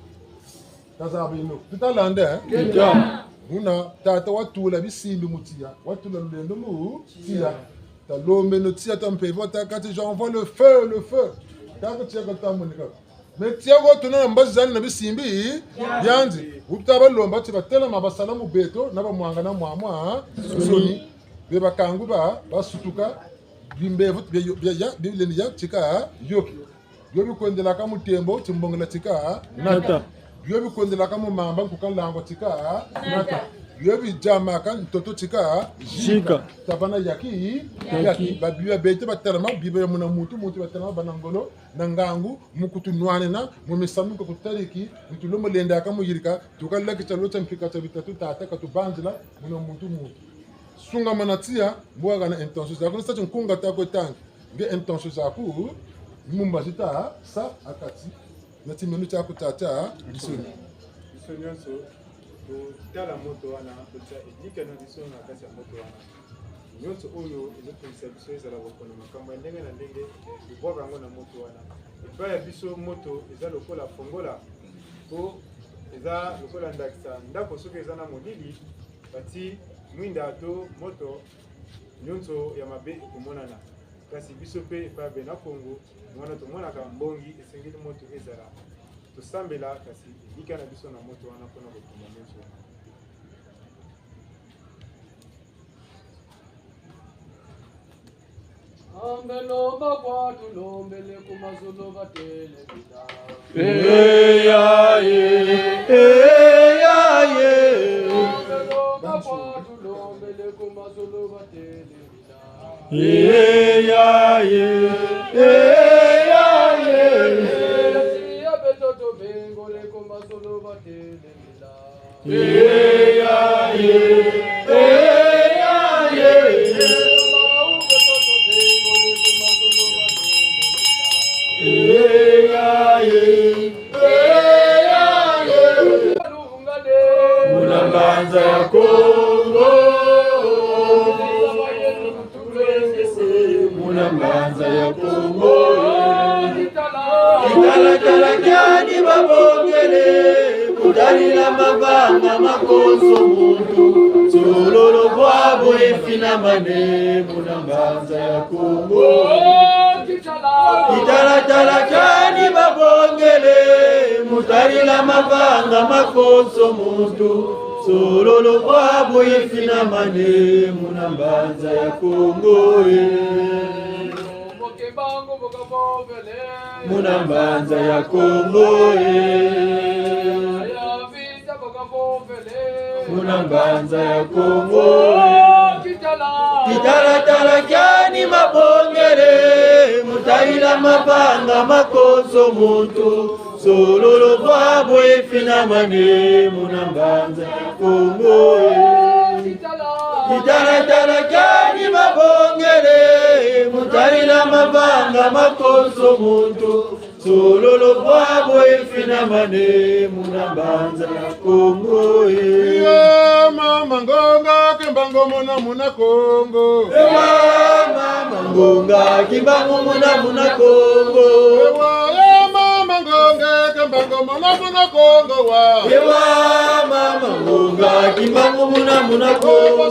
Tazaba beno. Tutalanda, eh? Ngeta. Muna tata watula bisimbi mu tiya. Watula lulendo mu tiya. Talombeno tiya tia mpeve, tâka ti, j'envoie le feu, le feu. Tâka tiya ka tamonika. Mais tiya ko tuna na mbazi zandi na bisimbi biandi. Wuta balomba ti batelama basala mu beto na bamwangana mwamwa nsoni. Be bakangu ba, basutuka. Bimbevo, bia, bia, bia, bilendi ya, tika, yoki. Bio bikwendelaka mu tembo, timbongela tika, nata. Nata. Bio bikwendelaka mu mamba, nkuka langwa tika, nata. Nata. Bio bidiamaka ntoto tika, zika. Zika. Tabana yaki, yaki. Yaki. Ba bio beto batelama, bio bia muna muntu, muntu batelama, bana ngolo, na ngangu, mu kutunwanina, mu misamu ka kutariki, mu tulomo lendaka mu yirika, tukalakisa lota mpika tia bitatu tata katubanzila, muna muntu, muntu. Sungamana tiya, mbo waka na intentions zaku, na sa ti nkunga ta kwe tangi. Nge intentions zaku, mu mbazi ta sa ha kati, na timinu tiaku tata, bisoni. Biso nyonso, totala moto wana, totia elika na biso na kati ya moto wana. Nyonso oyo ezotungisa biso ezala bokono makambo ya ndenge na ndenge, tobwaka yango na moto wana. Epai ya biso moto eza lokola fongola, po eza lokola ndakisa ndako soki eza na molili, bati mwinda to moto, nyonso ya mabe ekomonana. Kasi biso mpe epai ya bena Kongo, wana tomonaka mbongi esengeli moto ezala. Tosambela, kasi elika na biso na moto wana mpo na kobunda nyonso wana. Ambelo bakwa tulombele ku mazulu batele bila. Eya ye, eya ye. Ambelo bakwa tulombele ku mazulu batele bila. Eya ye, eya ye. Eya beto tobengole ku mazulu batele bila. Eya ye, eya ye. Eya ye, eya ye. Muna mbanza ya Kongo. Muna mbanza ya Kongo. Kitalatala kiani babongele, mu tadila mavanga ma konso muntu, nsololo bwabo efinamane, muna mbanza ya Kongo. Kitalatala kiani babongele, mu tadila mavanga ma konso muntu, nsololo bwabo efinamane, muna mbanza ya Kongo, eh. Muna mbanza ya Kongo, eh. Muna mbanza ya Kongo, eh. Kitalatala kiani babongele, mu tadila mavanga ma konso muntu, nsololo bwabo efinamane, muna mbanza ya Kongo, eh. Kitalatala kiani babongele, mu tadila mavanga ma konso muntu, nsololo bwabo efinamane, muna mbanza ya Kongo, eh. Ewa mama ngonga, kembango mona muna Kongo. Ewa mama ngonga, kimbangu muna muna Kongo. Ewa, eh, mama ngonga, kembango mona muna Kongo wa. Ewa mama ngonga, kimbangu muna muna Kongo.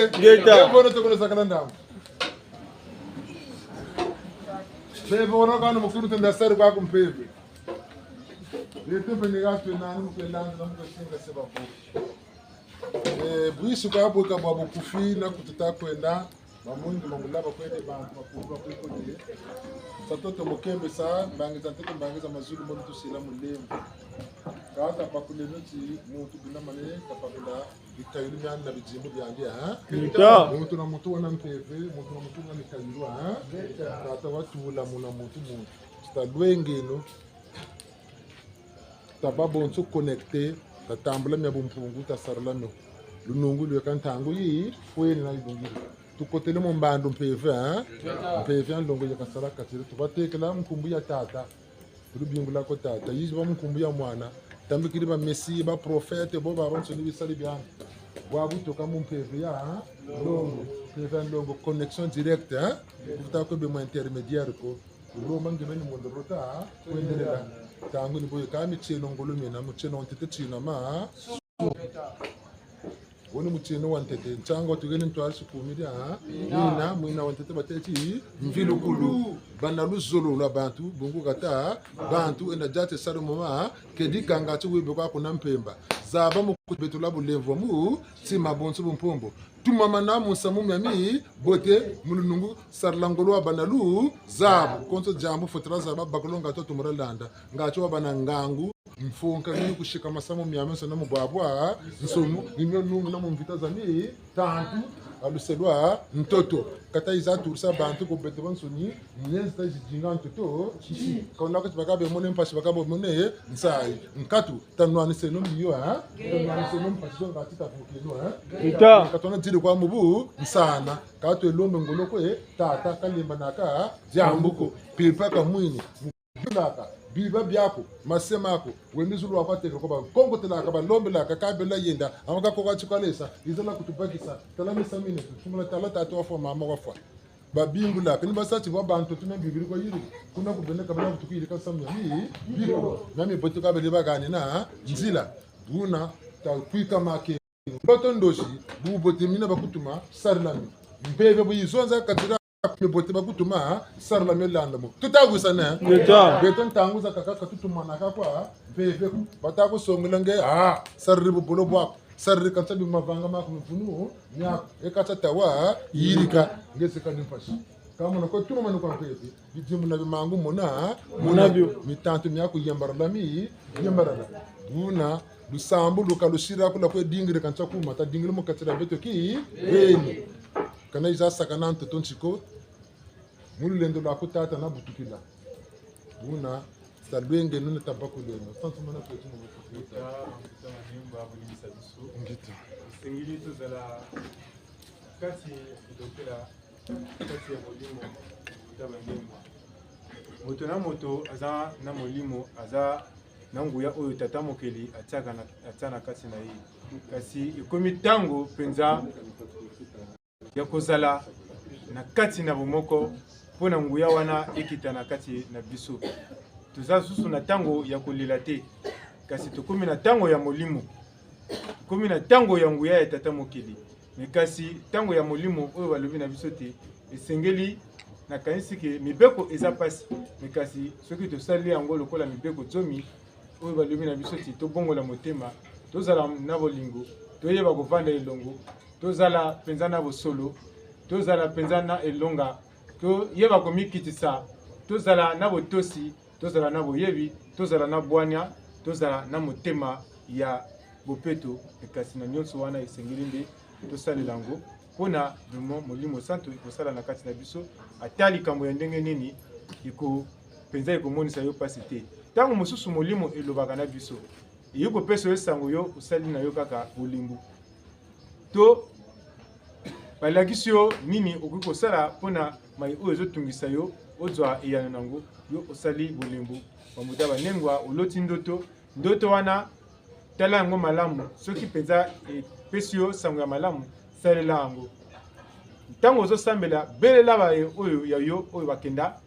Ngeta. Mpe bono tokolo sakana ndambu. Mpe bono kanu mukulu tenda sari kwa ku mpeve. Yeto mpe ni gato nani mukwe landa na mukwe singa se babo. Eh, bwisi kwa bweka bwa bukufi na ku tuta kwenda, ba mwingi ma mulaba kwete bantu bakulu ba kwekole. Sa toto mukembesa, mbangi za ntoto, mbangi za mazulu, mbo tusila mulemvo. Kata pakuleno ti muntu buna mane, kapakula bikayulu biandi na bidimbu biandi, ha? Ngeta. Muntu na muntu wena mpeve, muntu na muntu wena mikayulu, ha? Ngeta. Kata watula muna muntu muntu. Tuta lwengeno. Taba bonso connecté, tatambula mia bumpungu, tasarila mio. Lunungu lweka ntangu yi, fweni na yilungiri. Tukotele mu mbandu mpeve, hein? Mpeve ya nlongo yeka sala katiri. Tubatekela mu nkumbu ya Tata. Tulubingula ko Tata. Yizi ba mu nkumbu ya Mwana. Tambikiri ba Messie, ba prophète, bo babansoni bisari biandi. Bwabu toka mu mpeve ya, hein? Nlongo. Mpeve ya nlongo, connexion directe, hein? Kuvuta ko be mu intermédiaire ko. Kulomba nge beni mondorota, kwendelela. Ntangu ni boye, ka mitieno ngolo miena, mutieno wa ntete tina ma. Woni mutieno wa ntete, ntiangu tukeni ntwari sukumiri, ha? Mwina, mwina wa ntete bateti, mvilukulu. Bana luzolo lwa bantu, bungu kata, bantu, enda diate salu moma, kedi kanga ti wibe kwa kuna mpemba. Zaba mu kutubetula bulemvo mu, tima bonso bumpombo. Tumamana mu nsamu miami, bote, mu lunungu, sarila ngolo wa bana lu, zabu. Konso diambu, fotela zaba, bakolo ngatu tumura landa. Ngatu wa bana ngangu, mfunka, ni kusika masamu miami, nsona mu bwabwa, nsomu, ni mio nungu na mu mvita zami, tantu, aluselwa, ntoto. Kata yiza turisa bantu ko beto bansoni, miezi ta zidinga ntoto, si. Kauna kati bakabe mone mpasi, bakabe mone nsayi. Nkatu, tanwaniseno mio, hein? Tanwaniseno mpasi zo ngatu tavukeno, hein? Ita. Katona diri kwa mubu, nsana. Katu elombe ngolo kwe, Tata kalembanaka, diambu ko. Pipa kamwini. Biba biaku, mase maku, wendi zulu wa kwa teke ko ba, kongo telaka, ba lombelaka, kabela yenda, amaka ko kwa tikalesa, izala kutubakisa, tala misa mine, tumula tala tata wafwa, mama wafwa. Babingula, kani basa ti bwa bantu tume bibiri kwa yiri, kuna kubene kabela kutukiri ka samu ya mi, biko, na mi bote kabele bagane na, nzila, buna, ta kwika make. Ntoto ndosi, bubote mina bakutuma, sarila mi. Mpeve bu yizonza katira, mibote bakutuma, sarila mi landa mo. Tuta wisana, eh? Ngeta. Beto ntangu zakaka katutumanaka kwa, mpeve, bata kusongela nge, ah, sariri bubolo bwaku, sariri kansa bi mavanga maku mvunu, miaku, e kansa tawa, yirika, nge seka ni mpasi. Kamona ko tumamanu kwa mpeve, bidimbu na bimangu mona, mona bio. Mitantu miaku yambarala mi, yambarala. Buna, lusambu luka lusira kula kwe dingire kansa kuma, ta dingire mu katira beto ki, beni. Kana yiza sakana ntoto ntiko, mu lulendo lwaku Tata na butukila. Buna, sa lwenge nuna tabakuleno, santu mana kwetu mu butukila. Ngita. Esengeli tozala kati ya kutokela kati ya molimo, buta bangembo. Moto na moto aza na molimo, aza na nguya oyo Tata Mokeli atiaka na, atia na kati na ye. Kasi ekomi ntango mpenza ya kozala na kati na bomoko mpo na nguya wana ekita na kati na biso. Toza lisusu na ntango ya kolela te, kasi tokomi na ntango ya molimo. Tokomi na ntango ya nguya ya Tata Mokeli. Mais kasi ntango ya molimo oyo balobi na biso te, esengeli, nakanisi ke mibeko eza mpasi. Mais kasi soki tosali yango lokola mibeko zomi oyo balobi na biso ti tobongola motema, tozala na bolingo, toyeba kovanda elongo, tozala mpenza na bosolo, tozala mpenza na elonga, toyeba komikitisa, tozala na botosi, tozala na boyebi, tozala na bwanya, tozala na motema ya bopeto. E kasi na nyonso wana esengeli nde tosalela yango mpo na vraiment Molimo Santu ekosala na kati na biso, ata likambo ya ndenge nini eko, mpenza ekomonisa yo mpasi te. Ntango mosusu Molimo elobaka na biso, eyi kopesa yo sango, yo osali na yo kaka bolembu. To balakisi yo nini okoki kosala mpo na mai oyo ezotungisa yo, ozwa eyano na yango, yo osali bolembu. Bambuta banengwa, oloti ndoto, ndoto wana, tala yango malamu. Soki mpenza epesi yo sango ya malamu, salela yango. Ntango ozosambela, belela baye oyo ya yo oyo bakenda,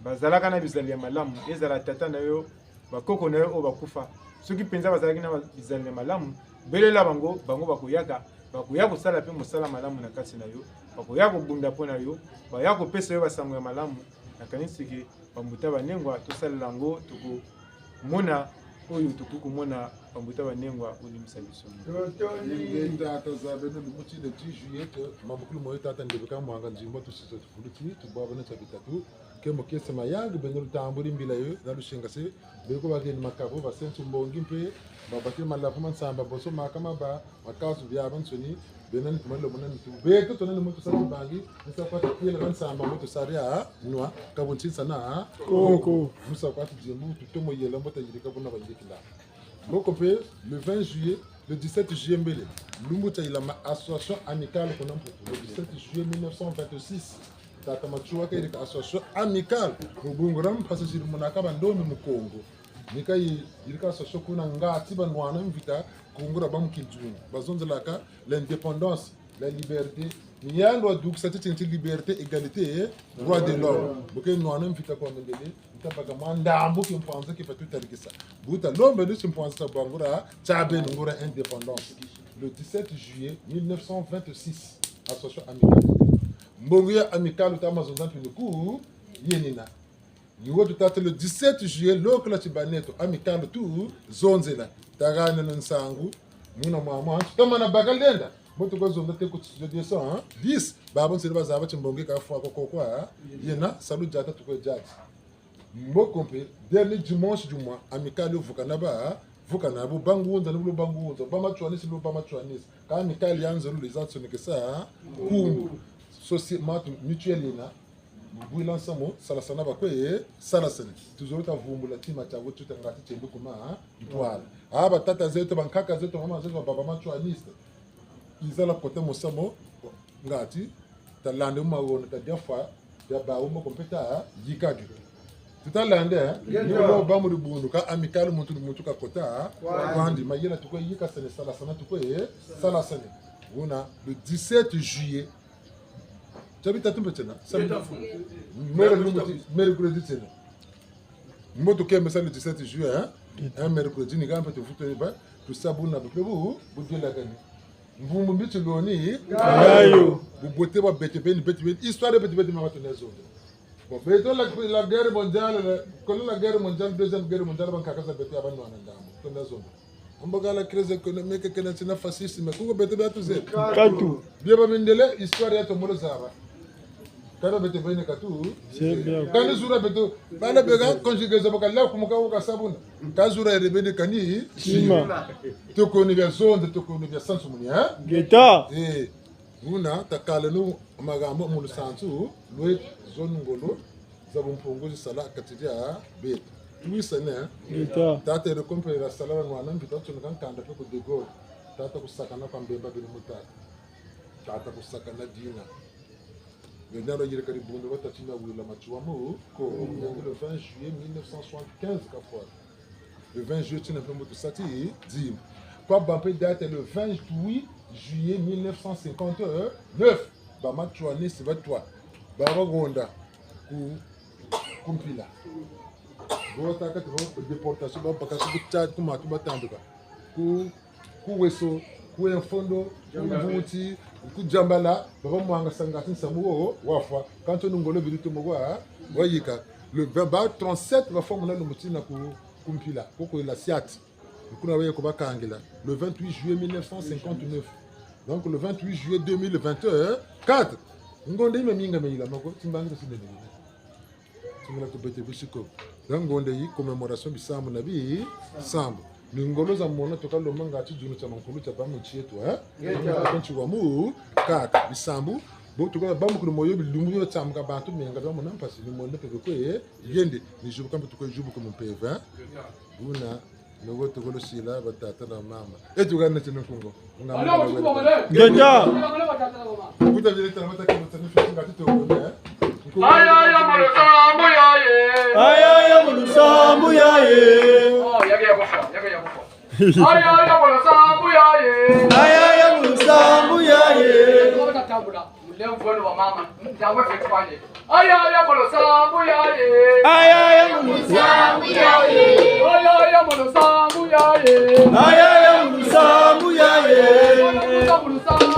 bazalaka na bizaleli ya malamu, ezala tata na yo, bakoko na yo oyo bakufa. Soki mpenza bazalaki na bizaleli ya malamu, belela bango, bango bakoyaka Bakoya kosala mpe mosala malamu na kati na yo. Bakoya kobunda mpo na yo. Baya kopesa yo basango ya malamu. Nakanisi ke bambuta banengwa, tosalela yango, tokomona oyo tokoki komona. Bambuta banengwa, bolimbisa biso. Ingeta, tazabeno lumbu ti le dix juillet, mamukulu moyo tata ndebeka mwanga nzimbo tusiso tufuluti, tubwabana tia bitatu, kemo kiese mayangi, beno lutambuli mbila yo, na lusingase, beko bakeni makabo, basensu mbongi mpe, babakiri malavu ma nsamba, bonso makama ba, makazu biabiansoni, bena ni tumalilo mona nitu. Beto tona ni muntu sati bangi, musa kwa tiela ba nsamba, muntu sari a, nwa, kabu ntinsa na, koko. Musa kwa tidimbu, tutomo yela, mbuta yirika buna bayirikila. Mboko mpe, le vingt juillet, le dix-sept juillet mbele, lumbu tia yilama association amicale kuna Mputu, le dix-sept juillet mille neuf cent vingt-six, tata Matsoua kayirika association amicale, mu bungu dia mpasi ziri munaka bandombi mu Kongo. Ni kayi, yirika association kuna ngati banwana mvita, kungura ba mu kizungu. Bazonzelaka l'indépendance, la liberté. Ni yandi wadukisa titini ti liberté, égalité, eh, droit de l'homme. Bu ke nwana mvita kwa mindele, ntabaka mwa ndambu ki mpanza ki fweti tarikisa. Bu talomba lusi mpanza tia bangura, tia beno ngura indépendance. Le dix-sept juillet mille neuf cent vingt-six, association amicale. Mbongo ya amicale wuta mazonza mpini ku yenina. Ni wo tutâ ti le dix-sept juillet, lokela ti baneto, amicale tuzonzela. Tahaneno nsangu, muna mwa mwa, tutamana baka lenda. Mbo tukwe zonza te ku studio deux cent dix, babonsoni bazaba ti mbongo kafwa ko ko kwa, yena, salu diata tukwe diati. Mboko mpe, dernier dimanche du mois, amicale yo vukana ba, vukana bu bangunza, ni bu bangunza, ba Matsouanistes, ni bu ba Matsouanistes. Kâ amicale ya nzololo yiza sonekesa nkumbu. Soci-, matu-, mutuelle yena, bwila nsamu, salasana bakwe salasana. Tuzolo ta vumbula tima tiawu tuta ngati tiende ku ma ntwala. A batata zeto, bankaka zeto, mama zeto, baba Matsouanistes. Yiza la kota musamu, ngati, talande mu mawona, tadia fwa, dia bawu mboko mpe tayikake. Tutalande, eh? Ngeta. Ni lo ba mu dibundu, kâ amicale muntu ni muntu kakota kwandi. Kwandi, mayela tukwe yikasane, salasana tukwe salasane. Wuna, le dix-sept juillet, tia bitatu mpe tiena. Samedi. Mercredi, mercredi tiena. Mbo tukembesa le dix-sept juillet, hein? Un mercredi, ni kampe tuvutu ba, tusa buna bu, bu, bu delakani. Mvumbu mbi tiloni. Ngayo. Bubote bwa beto beni, beto beni. Histoire ya beto beni mama tuna zonza. Bon, beto la, la guerre mondiale, la, kolo la guerre mondiale, deuxième guerre mondiale, bankaka za beto ya banwana ndambu. Tuna zonza. Mbo ka la crise économique, kena tina fascisme. Kuko beto bia tuze. Katu. Bia ba mindele, histoire ya tomolo zaba. Kana beto beni katu. C'est bien. Kani zura beto. Bala beka conjugaison baka la kumuka wuka sabuna. Ka zura yere beni kani. Sima. Toko ni bia zonza, toko ni bia sansumuni, hein? Ngeta. Eh. Wuna, takaleno magambu mu lusansu lweto, zo ni ngolo za bumpungu zisala kati dia beto. Tuwisane. Ngeta. Tata yele ko mpe la sala la nwana mvita, tsoneka nkanda mpe ku De Gaulle. Tata kusakana kwa mbemba biri mu tata. Tata kusakana dina. Beno lwayirika dibundu batâ ti mawila Matsoua mu ko, le vingt juillet mille neuf cent soixante-quinze kafwa. Le vingt juillet, tina mpe mbo tusa ti dimbu. Kwa bâ mpe date le vingt-huit juillet mille neuf cent cinquante-neuf, ba Matsouanistes batwa, ba bahonda ku, ku mpila. Bo batâka ti ba déportation, babaka ku Tchad, ku matu batambuka. Ku, ku Ouesso, ku Mfondo, ku Mvouti, ku Djambala, ba bamwangasa ngati nsamu wo wafwa. Kansi ni ngolo biri tomo kwa, wayika. Le vingt, ba trente-sept bafwa muna lumbu tina ku, ku mpila, koko ila siati. Ni kuna baye ko bakangila, le vingt-huit juillet mille neuf cent cinquante-neuf. Donc, le vingt-huit juillet deux mille vingt-quatre, ngonda yi maminga mayilama ko, timbangi ta sindele. Tingila tubete bisiko. Nga ngonda yi commémoration bisambu na bisambu. Ni ngolo za mona tuka lomba ngati djunu tia mankulu tia ba mu nsi yeto, eh? Ngeta. Ngati wa mu, kaka, bisambu. Bo tuka ba mukulu moyo bilumbu yo tsamuka bantu menga ba mona mpasi ni mona pepe kwe, eh? Yende, ni jubuka mpe tukwe jubuka mu mpeve, eh? Buna, noko tukolo sila, batata na mama. E tukana tino nkungo. Ngeta. Kuta vile tala mata kino tani fiti ngati toko, eh? Aya, aya, mu lusambu ya ye. Aya, aya, mu lusambu ya ye. Oh, yake ya kufa, yake ya kufa. Aya, aya, mu lusambu ya ye. Aya, aya, mu lusambu ya ye. Mulemvo wa mama, ndawe fetwale. Aya, aya, mu lusambu ya ye. Aya, aya, mu lusambu ya ye. Aya, aya, mu lusambu ya ye. Aya, aya, mu lusambu ya ye. Mu lusambu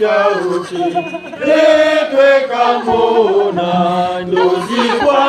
Yauti, etwe kamona, ndozi kwa